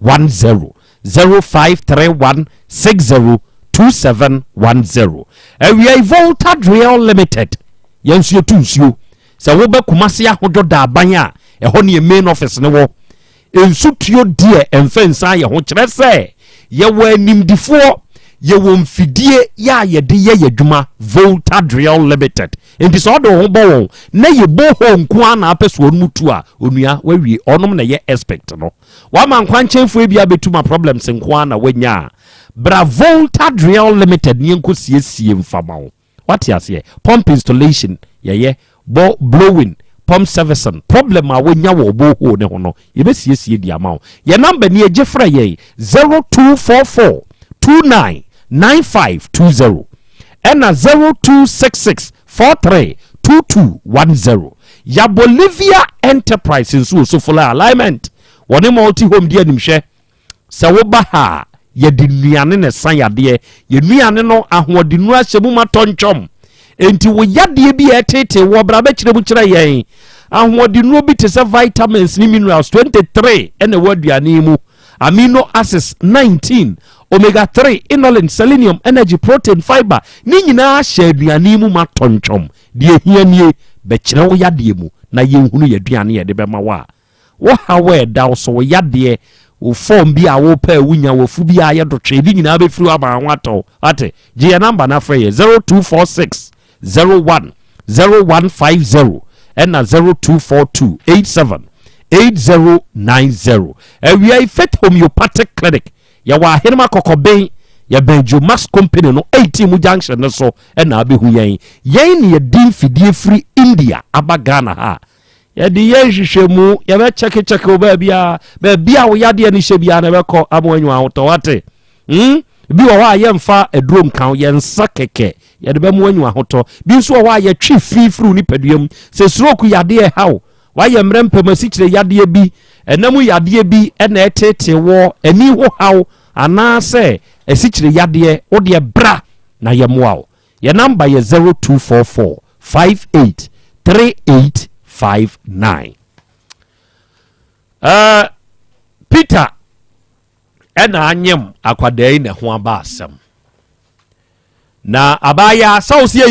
10, 0531 60 2710. Awia Volta Drill Limited, yɛn nso yɛtu nsuo. Sɛ wobɛ Kumase Ahodwo Daaban a ɛhɔ ne yɛ main office ne wɔ. Nsutuo deɛ ɛmfa nsa yɛ ho kyerɛ sɛ yɛwɔ animdifoɔ, yɛwɔ mfidie yɛ a yɛde yɛ yɛ adwuma. Volta Drill Limited nti sɛ ɔde wo ho bɔ wɔn na yɛ borehole nko ara na apɛ so wɔn mu tu a onua wawie. Ɔnom na yɛ expert no wama nkwankyɛnfoɔ bi abɛtu ma problems nko ara na wanya a bra Volta Drill Limited ne yɛnkɔ siesie mfama wo. Wate aseɛ? Pump installation yɛyɛ bɔ blowing pump servicing. Problem a wonya wɔ borehole ne ho no yɛbɛsiesie di ama wo. Yɛ number ni, egye frɛ yɛn 0244 29 9520 ɛna 0266 43 2210. Yabolivia Enterprise nso wɔ Sofola Alignment. Wɔne Multi Home di animhwɛ sɛ woba ha a yɛde nnuane na ɛsa yadeɛ. Yɛ nnuane no ahoɔdennuro ahyɛ mu ma tɔntwɔm enti wo yadeɛ bi a ɛtete wɔ bra bɛkyerɛ mu kyerɛ yɛn. Ahoɔdennuro bi te sɛ vitamins ne minerals 23 ɛna ɛwɔ aduane yi mu, amino acids 19, omega 3, inulin, selenium, energy, protein, fiber ne nyinaa hyɛ aduane yi mu ma tɔntwɔm. Deɛ ehia nie, bɛkyerɛ wo yadeɛ mu na yɛnhunu yɛ aduane yɛde bɛma wo a wo haw a ɛda wo so, wo yadeɛ, wo form bi a wopɛ a wonya wafu bi a yɛ dotwe ne nyinaa bɛfiri wo ama ho atɔ. Ate gye yɛ number no afrɛ yɛ 0246 01 0150 ɛna 0242 87 8090. Awia yi Faith Homeopathic Clinic yɛwɔ Ahenema Kɔkɔben, yɛbɛn Jomax Company no 18 mu junction no so ɛna abɛhu yɛn. Yɛn ne yɛdi mfidie firi India aba Ghana ha. Yɛde yɛ nhwehwɛmu, yɛbɛkyɛkekyɛke wo baabi a baabi a wo yadeɛ no hyɛ biara na ɛbɛkɔ ama wanyu ahotɔ. Wate? Bi wɔ hɔ a yɛmfa aduro nka wo, yɛnsa kɛkɛ yɛde bɛma wanyu ahotɔ. Bi nso wɔ hɔ a yɛtwe fi firi wo nipadua mu. Sɛ stroke yadeɛ ha wo, wayɛ mmerɛ mpam, asikyire yadeɛ bi, ɛnam yadeɛ bi ɛna ɛtete wɔ ani ho haw anaasɛ asikyire yadeɛ, wodeɛ bra na yɛmmoa wo. Yɛ number yɛ 0244 58 3859. Peter ɛna anyem akwadaa yi na ho aba asɛm na abaayewa sɛ wo sɛ yɛ